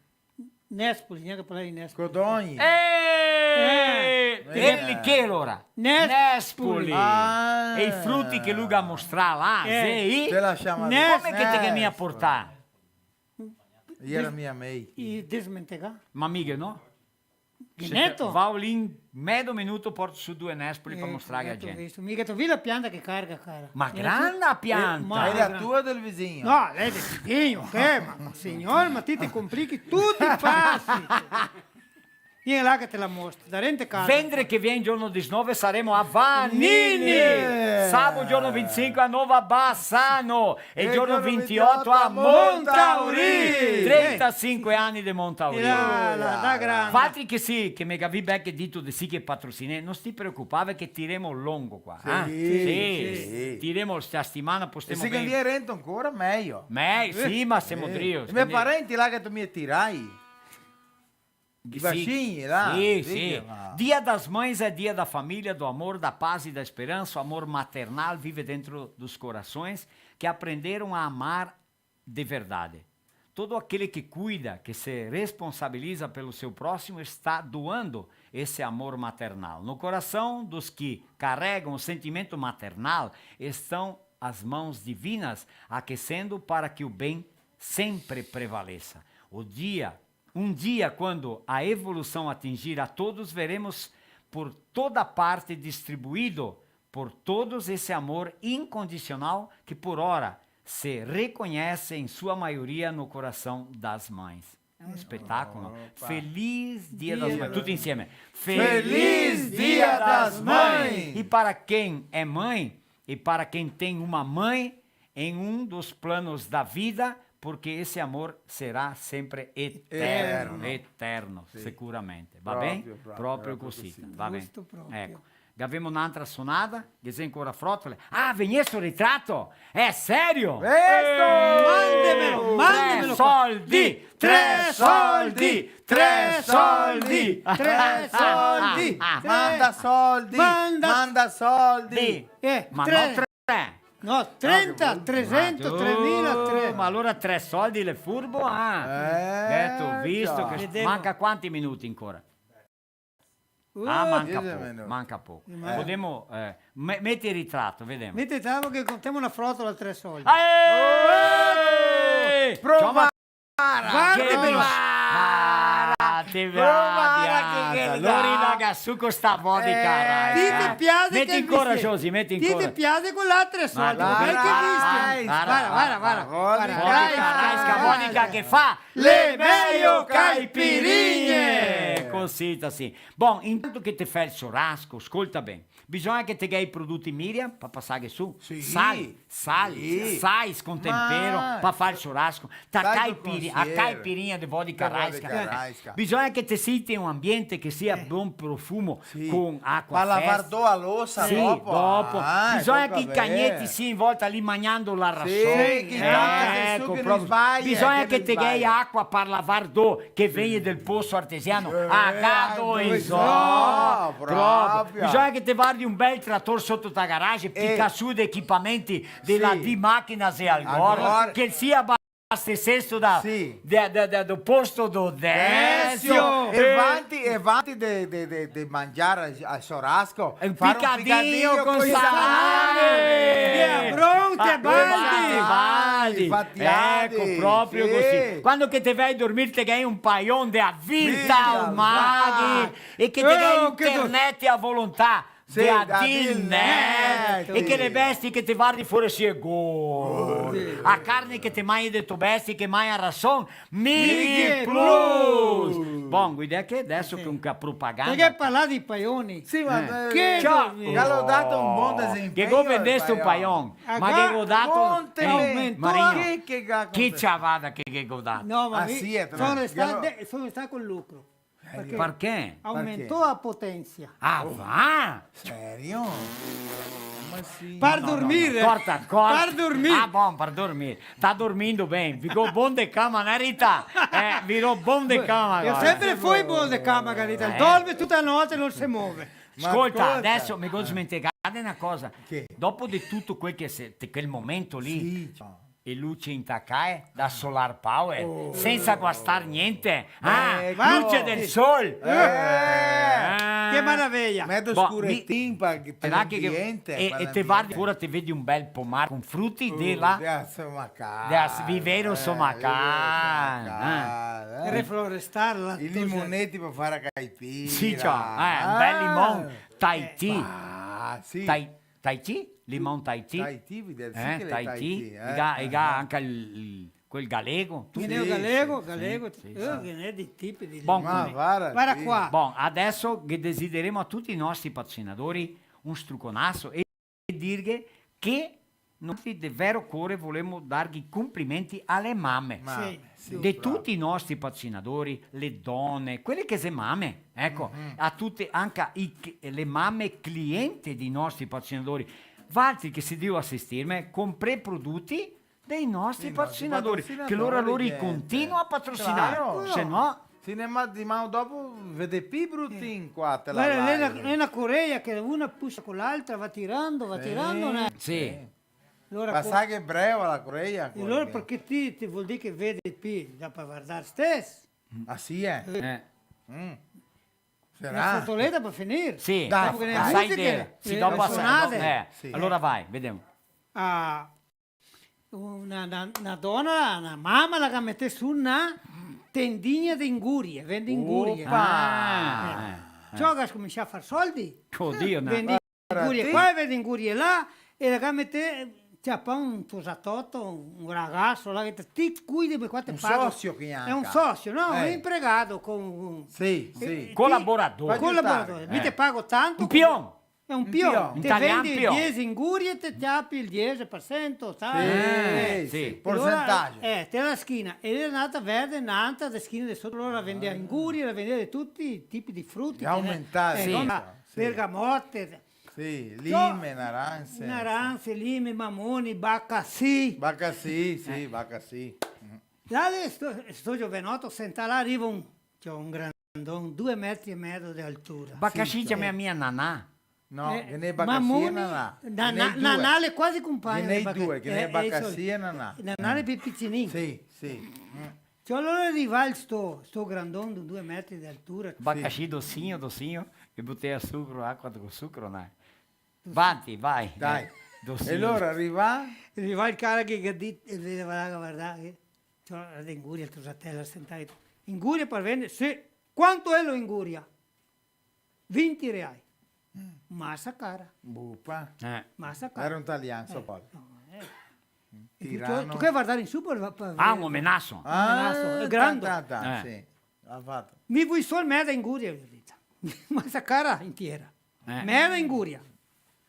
Nespoli, gnanca parlà de Nespoli. Codogni. Eh! Eh! Quei che alora? Nespoli. Nespoli. Ah. E i fruti che lu ga mostrà là, eh, sì? Te lasciamo Nespoli. Come che te ghe mia portà? Iera mia mei. I desmentegà. Ma miga, no? Ghe n'è? Vao lì in medo minuto, porto su due nespoli par mostrarghe a gente. Eco, visto? Miga te vedi la pianta che carga, cara? Ma granda pianta! Eh, ma la tua del visin? No, la del visin, che? Ma, ma signor, ma ti te complichi tuti i pasi. Vien là che te la mostro, darente casa. Vendre che vien, giorno disnove, saremo a Vanini. Vanini! Sabo, giorno vintisinque, a Nova Bassano. E giorno vintioto a Montauri. Trentasinque ani de Montauri. Là, là, da grande. Valtri che sì, che me gavì belche dito de sì che patrocinè, no sti preocupar che tiremo longo qua, eh? Sì, sì. Tiremo sta stimana, po stemo ben. E se che vien rento ancora, mejo. Mejo, sì, ma semo drio. I me parenti là che te me tirai. I vacini, là, sì, sì. Dia das Mães é dia da família, do amor, da paz e da esperança. O amor maternal vive dentro dos corações que aprenderam a amar de verdade. Todo aquele que cuida, que se responsabiliza pelo seu próximo, está doando esse amor maternal. No coração dos que carregam o sentimento maternal estão as mãos divinas aquecendo para que o bem sempre prevaleça. O dia Um dia, quando a evolução atingir a todos, veremos por toda parte distribuído por todos esse amor incondicional que, por ora, se reconhece em sua maioria no coração das mães. É um espetáculo. Opa. Feliz Dia das Mães. Tutti insieme. Feliz Dia das Mães! E para quem é mãe, e para quem tem uma mãe, em um dos planos da vida, porque esse amor será sempre eterno, eterno, sicuramente. Va ben? Proprio, proprio, proprio cosita, va ben. Giusto proprio. Eco. Gavemo n'altra sonada? Ghe xe ancora frotole? Ah, vegnesto ritrato? Xe serio? Vesto! Mandemelo, mandemelo qua. Tre soldi, tre soldi, tre soldi, tre soldi. Manda soldi, manda soldi. Eh, ma no tre. Tre. No, trenta, tresento, tremila, tre. Ma alora tre soldi l'è furbo, ah. Eh, gheto visto che... Vedemo. Manca quanti minuti ancora? Ah, manca poco, manca poco. Podemo, eh, me-, meti el ritrato, vedemo. Meti el ritrato che contemo na frotola a tre soldi. Eh! Prova! Varda, che bel-, varda, che bel-, varda che, che... Lori, laga su co sta vodka, eh, dai, ti te piaxe. Meti ancora, Josi, meti ancora. Ti te piaxe co l'altre soldi. Varda, varda, varda, varda. Vodka, dai, vodka che fa le mejo caipirinhe. Cosita, sì. Bon, intanto che te fè el churrasco, scolta ben. Bisogna che te ghè i produti Miriam pa pasarghe su. Sì. Sal, sal, sais con tempero pa far el churrasco. Ta caipiri-, a caipirinha de vodka Raiska. Bisogna che te siti in un ambiente che sia bon profumo, con acqua freska. Pa lavar do a louça dopo. Sì, dopo. Bisogna che i cagneti sia in volta lì magnando la rason. Sì, che i cagneti... Eco, proprio. Bisogna che te ghè acqua par lavar do che vien del poso artesiano, a Gado Isò, proprio. Bisogna che te vardi un bel trator soto ta garage, pica su de equipamenti de la D Máquinas e Algor, che sia abastesesto da, de, de, de, do posto do Décio. E vanti, e vanti de, de, de, de mangiar a, a churrasco, un picadinho con salame. Via, pronti, baldi. Eco, proprio cosita. Quando che te vai dormir te ghè un paion de a Vital Maghi e che te ghè internet a volontà de a Dilnet. E che le bestie che te vardi fora sia gordo. A carne che te magni de to bestie che magna rason Mighi Plus. Bon, idea che deso che un ca propaganda. Parché parlà de paioni? Sì, ma, eh, che ciò, che ga dato un bon desempeño. Che go vendesto un paion. Ma che go dato, eh, Marino, che, che ga... Che ciavada che, che go dato. No, ma mi son restà, son restà col lucro. Parché? Aumentò a potensia. Ah, va? Serio? Ma sì. Par dormir. Corta, corta. Par dormir. Ah, bon, par dormir. Sta dormindo ben. Virò bon de cama, na Rita. Eh, virò bon de cama, varda. Sempre foi bon de cama, Rita. Dorme tuta la note e no se move. Scolta, deso me go smentegà na cosa. Che? Dopo de tuto quel che se, de quel momento lì, sì, ciò. E luce intacà, eh, da Solar Power, sensa guastar gnente. Ah, luce del sol. Eh. Che maraveia. Medo scuretin par l'ambiente, e, e te vardi fora, te vedi un bel pomar con fruti de la, de la Somacà. De la s-, Viveiro Somacà. Viveiro Somacà, eh. Reflorestar la... I limoneti par far a caipira. Sì, ciò, eh, un bel limon. Tahiti. Ah, sì. Tai-, Tahiti? limão Tahiti. Tahiti, vedi, sì, eh, che l'è Tahiti, Tahiti, eh, i ga, i ga, eh, anca el, el, quel galego, tuti. Ghe n'è el galego, sì, galego, sì, eh, sì, ghe n'è dei tipi de limão. Bon, varda, varda qua. Bon, adeso ghe desideremo a tuti i nostri patrocinadori un struconaso e dirghe che noi de vero core volemo darghe i complimenti a le mame. Mame, sì, sì, bravo. De tuti i nostri patrocinadori, le done, quele che xe mame, eco, a tute, anca i c-, le mame cliente dei nostri patrocinadori. Valtri che sì drio asistirme, comprè prodoti dei nostri patrocinadori, che lora lori continua a patrocinar, se no... Se no, ma diman dopo vede pi brutin qua, te la... Varda, l'è na, l'è na coreia che una puxa co l'altra, va tirando, va tirando, né? Sì. Alora, ma co-, sa che breva la coreia, e alora, parché ti, ti vol dir che vede pi, da par vardar stes. Ah, sì, eh? Eh. Mm. Sarà. Na fotoleta par finir. Sì. Dai, dopo che ne dai. Musiche, sì, dopo la sonade. Eh, sì. Alora vai, vedemo. Ah, na, na, na dona, na mama la ga metè su na tendinha de ingurie, vende ingurie. Opa! Ah, eh. Ciò che ga scominsià a far soldi. Oddio, no. Vende ingurie qua, vende ingurie là, e la ga metè, ciapà un tosatoto, un ragaso, là, che ti cuidi, ma qua te pago. Un socio che anca. È un socio, no? Eh. Un impregato con... Sì, sì. Colaborador. Colaborador. Mi te pago tanto. Un peon. È un peon. Un peon. Te vende diese ingurie, te ciapi el diese par sento, sa? Sì, sì. Porcentaggio. Alora, eh, te la schina. E l'è andata a verde, n'antra de schina de soto, alora la vendea ingurie, la vendea de tuti i tipi de fruti. Aumentà, sì. Bergamote. Sì, lime, naranse. Naranse, lime, mamoni, bacasì. Bacasì, sì, bacasì. Là de sto, sto giovenoto sentà là, riva un, ciò, un grandon, due metri e mezo de altura. Bacasì, sì, ciamea mia nanà? No, eh, ghe n'è bacasì e nanà. Nanà l'è quasi compagno de bacasì. Ghe n'è due, ghe n'è bacasì e nanà. Nanà l'è pi picinin. Sì, sì. Ciò, alora riva el sto, sto grandon de due metri de altura. Bacasì dosinho, dosinho, e butei sucro, acua co sucro, né? Vanti, vai. Dai. Eh, dosinho. E alora riva? Riva el cara che ga dit-, e vede, varda, varda, eh. Ciò, la inguria, el tosatelo sentà. Inguria par vender? Sì. Quanto xe la inguria? Vinti reai. Masa cara. Bupa. Eh. Masa cara. Era un talian, so pol. No, eh. Tirano. Tu, tu che vardar in su par, par... Ah, un omenaso. Ah, omenaso, xe grando. Ta, ta, ta, sì. Ga fato. Mi voi sol meda inguria, go dito. Masa cara intiera. Eh. Meda inguria.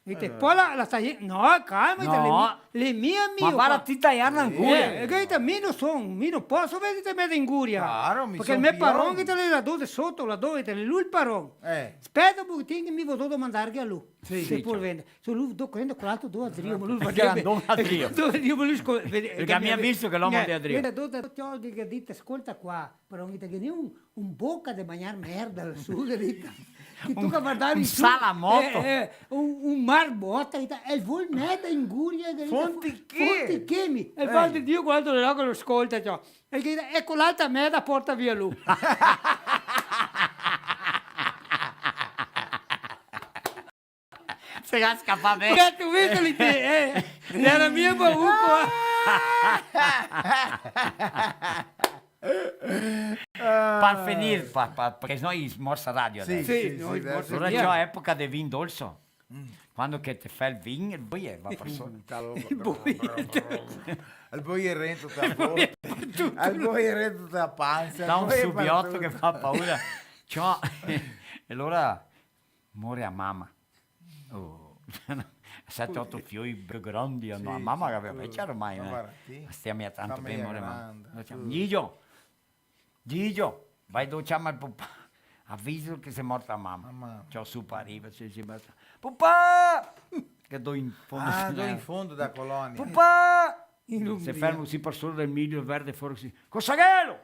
Dite, po la, la taie-, no, calma, no. Dite, le mi-, le mia, mio, ma varda, ti taiar na inguria. Eh, che dite, mi no son, mi no poso vender meda inguria. Claro, mi son peon. Parché el me paron che te l'è là dove soto, là dove te l'è lu el paron. Eh. Speta un pochetin che mi vo domandarghe a lu. Sì. Se pol vender. Se lu do-, quando quel altro do a drio, ma lu va grandon a drio. Do a drio, ma lu sco-, vede, parché mi ga visto che l'omo de a drio. Vede, do, do, do, che dite, scolta qua, paron, che te ghe n'è un, un boca de magnar merda, su, che dite. Che toca vardar in su. Un salamoto. Eh, eh, un, un marbota, che dite, el vol meda inguria, che dite, fonti che? Fonti che mi. E el va de Dio quando l'è là che lo scolta, ciò. E che dite, eco l'altra meda, porta via lu. Se ga scapà ben. Ga visto lì, eh? Era mia paura. Par finir, pa, pa, parché se no i smorsa radio. Sì, sì, sì, no, sì, i smorsa radio. Alora, ciò, epoca de vin dolso. Quando che te fè el vin, el boi va par sora. Puta, loco. El boi. El boi rento te la bo-, el boi rento te la pansa. Dà un subioto che fa paura. Ciò, e alora more a mama. Oh. Sete, oto fioi be-, grandi, no? Sì, a mama che gaveva, sì, vecia ormai, eh. Ma varda, sì. Ma stea mia tanto ben, more a mama. Granda, sì. Gigio, Gigio, va do ciama el pupà. Aviso che xe morta a mama. A mama. Ciò, su par riva, se, se basta. Pupà! Che do in fondo. Ah, do in fondo da colonia. Pupà! Se ferma cusì par sora del milio verde fora cusì. Cosa ghelo?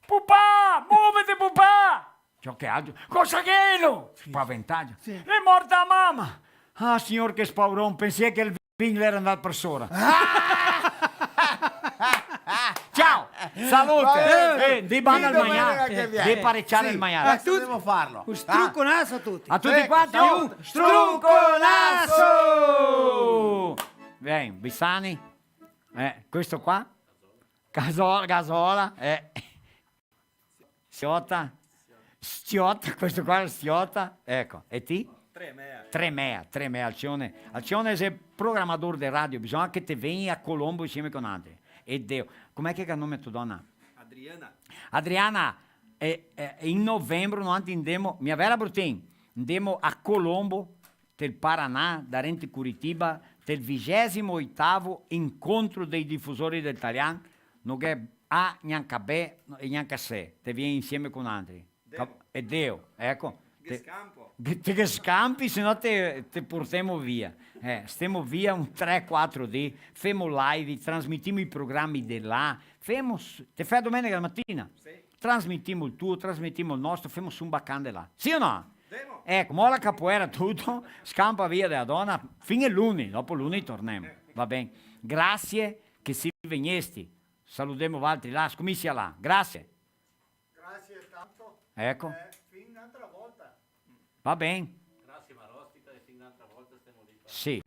Pupà! Movete, pupà! Ciò, che altro? Cosa ghelo? Spaventà. Sì. L'è morta a mama! Ah, signor, che spauron, pensea che el vin l'era andà par sora. Ciao, salute. Va ben. Eh, de banda al magnar, de pareciar el magnar. Sì, adeso devo farlo. Un struconaso a tuti. A tuti quanti, un struconaso! Ben, Bissani. Eh, questo qua? Gasola, gasola, eh. Sciota. Sciota, questo qua xe Sciota. Eco, e ti? Tre e mea. Tre e mea, tre e mea, Alcione. Alcione, xe programador de radio, bisogna che te vegni a Colombo insieme co noantri. E Deo, come xe che ga nome to dona? Adriana. Adriana, eh, eh, in novembro noantri ndemo, mia vera, Brutin, ndemo a Colombo, tel Paraná, darente Curitiba, tel vigésimo oitavo Incontro dei Difusori del Talian, no ghe A, gnanca B e gnanca C, te vien insieme co noantri. Deo. Cap-, e Deo, eco. Ghe scampo. Te, te ghe scampi, se no te, te portemo via. Eh, stemo via un tre, quatro dì, femo live, trasmetemo i programi de là, femo s-, te fè domenega matina? Sì. Trasmetemo el tuo, trasmetemo el nostro, femo su un bacan de là. Sì o no? Demo. Eco, mola capoera tuto, scampa via de la dona, fin el luni, dopo luni tornemo. Eh. Va ben. Grasie che si vegnesti. Saludemo valtri là, scomisia là. Grasie. Grasie tanto. Eco. Eh, fin n'altra volta. Va ben. Grasie Marostica, e fin n'altra volta stemo lì par... Sì.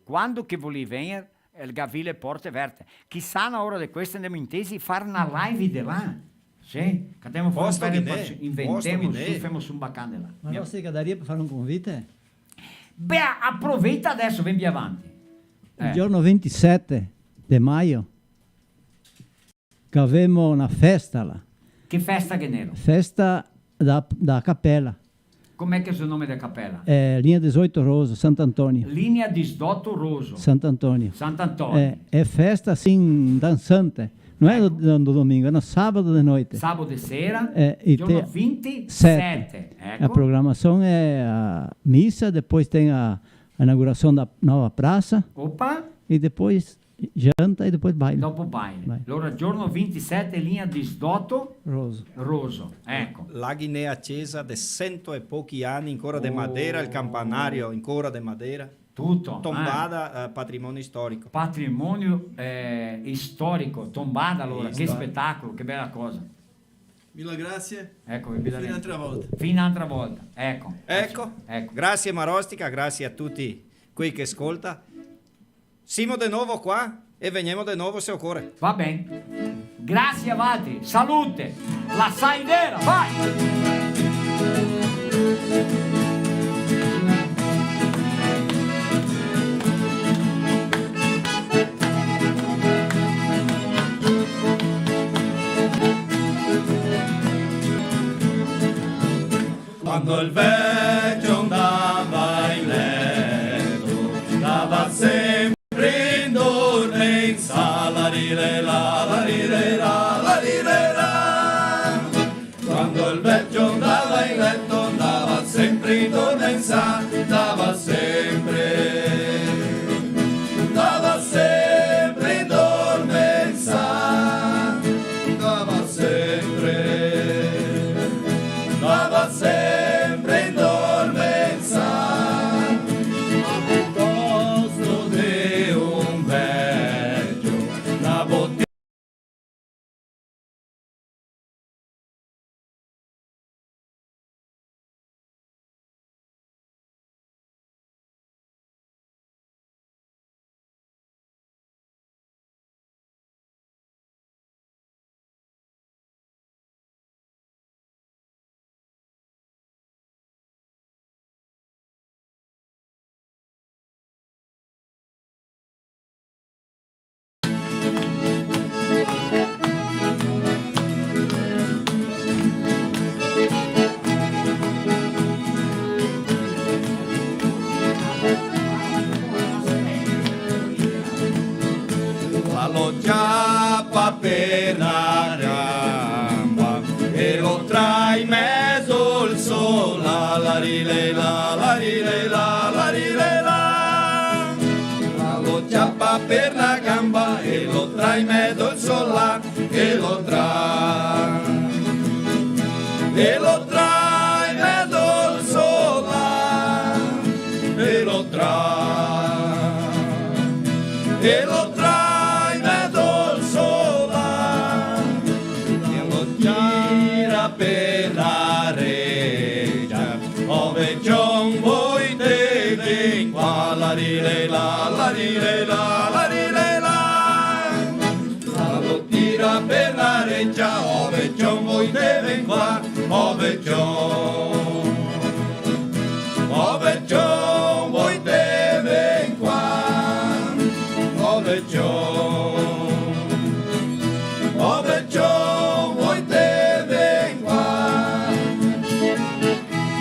Quando che volì vegner, el ga le porte verte. Chisà na ora de queste ndemo intesi far na live de là. Sì, catemo fora un... Posto che n'è, inventemo su, femo su un bacan de là. Marostica, daria par far un convite? Beh, aproveita adeso, vien via avanti. Eh. El giorno ventisete de maio, che gavemo na festa là. Che festa che n'era? Festa da, da capela. Com'è che xe el nome da capela? Eh, Linha dezoito Roso, Santo Antônio. Linha dezoito Roso. Santo Antônio. Santo Antônio. É, é festa, assim, dançante. Não é no, no domingo, é no sábado de noite. Sábado de sera, é, e giorno te-, vintisete. Sete. Eco. A programação é a missa, depois tem a, a inauguração da nova praça. Opa! E depois janta e depois baile. Dopo baile. Baile. Alora, giorno vintisete, Linha dezoito. Roso. Roso, eco. Là ghe n'è a cesa de sento e pochi ani, ancora de madera, el campanario ancora de madera. Tuto, eh. Tombada, eh, patrimonio storico. Patrimonio, eh, storico, tombada, alora, che spetacolo, che bela cosa. Mila grasie. Eco, fin n'altra volta. Fin n'altra volta, eco. Eco. Eco. Grasie Marostica, grasie a tuti quei che scolta. Semo de novo qua e vegnemo de novo se ocore. Va ben. Grasie a valtri. Salute. La saidera, vai! Quando el vecio ndava in leto, ndava sempre in dormensa, la ri le la, la ri le la, la ri le la. Quando el vecio ndava in leto, ndava sempre in dormensa, ndava sempre, ndava sempre in dormensa, ndava sempre, ndava sempre in dormensa. Ma piutosto de un vecio, na botia La lo ciapa per na gamba e lo tra in mezo el sola, la ri le la, la ri le la, la ri le la. La lo ciapa per na gamba e lo tra in mezo el sola, e lo tra, e lo tra in mezo el sola, e lo tra, e lo tra in mezo el sola, e lo tira per la recia. O vecion, voi te vegn qua, la ri le la, la ri le la, la ri le la. La lo tira per la recia, o vecion, voi te vegn qua, o vecion. O Vecion, oh vecion, voi te vegn qua.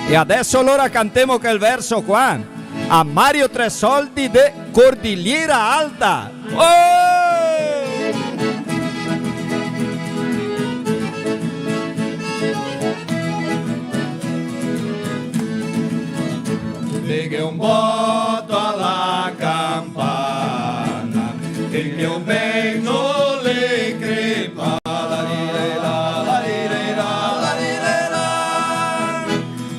E adeso alora cantemo quel verso qua. A Mario Tresoldi de Cordilheira Alta. Oh! Deghe un boto a la campana, che el mio ben no l'è crepà. La ri re la, la ri re la, la ri re la.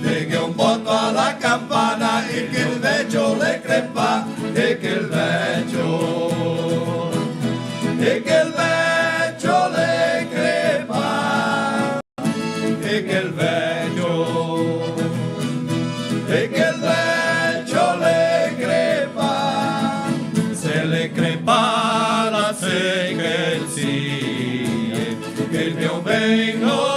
Deghe un boto a la campana e che el vecio l'è crepà, e che el vecio, e che el vecio l'è crepà. E che el vecio, e che el vecio l'è crepà, se l'è crepà la sechezie, che el mio ben no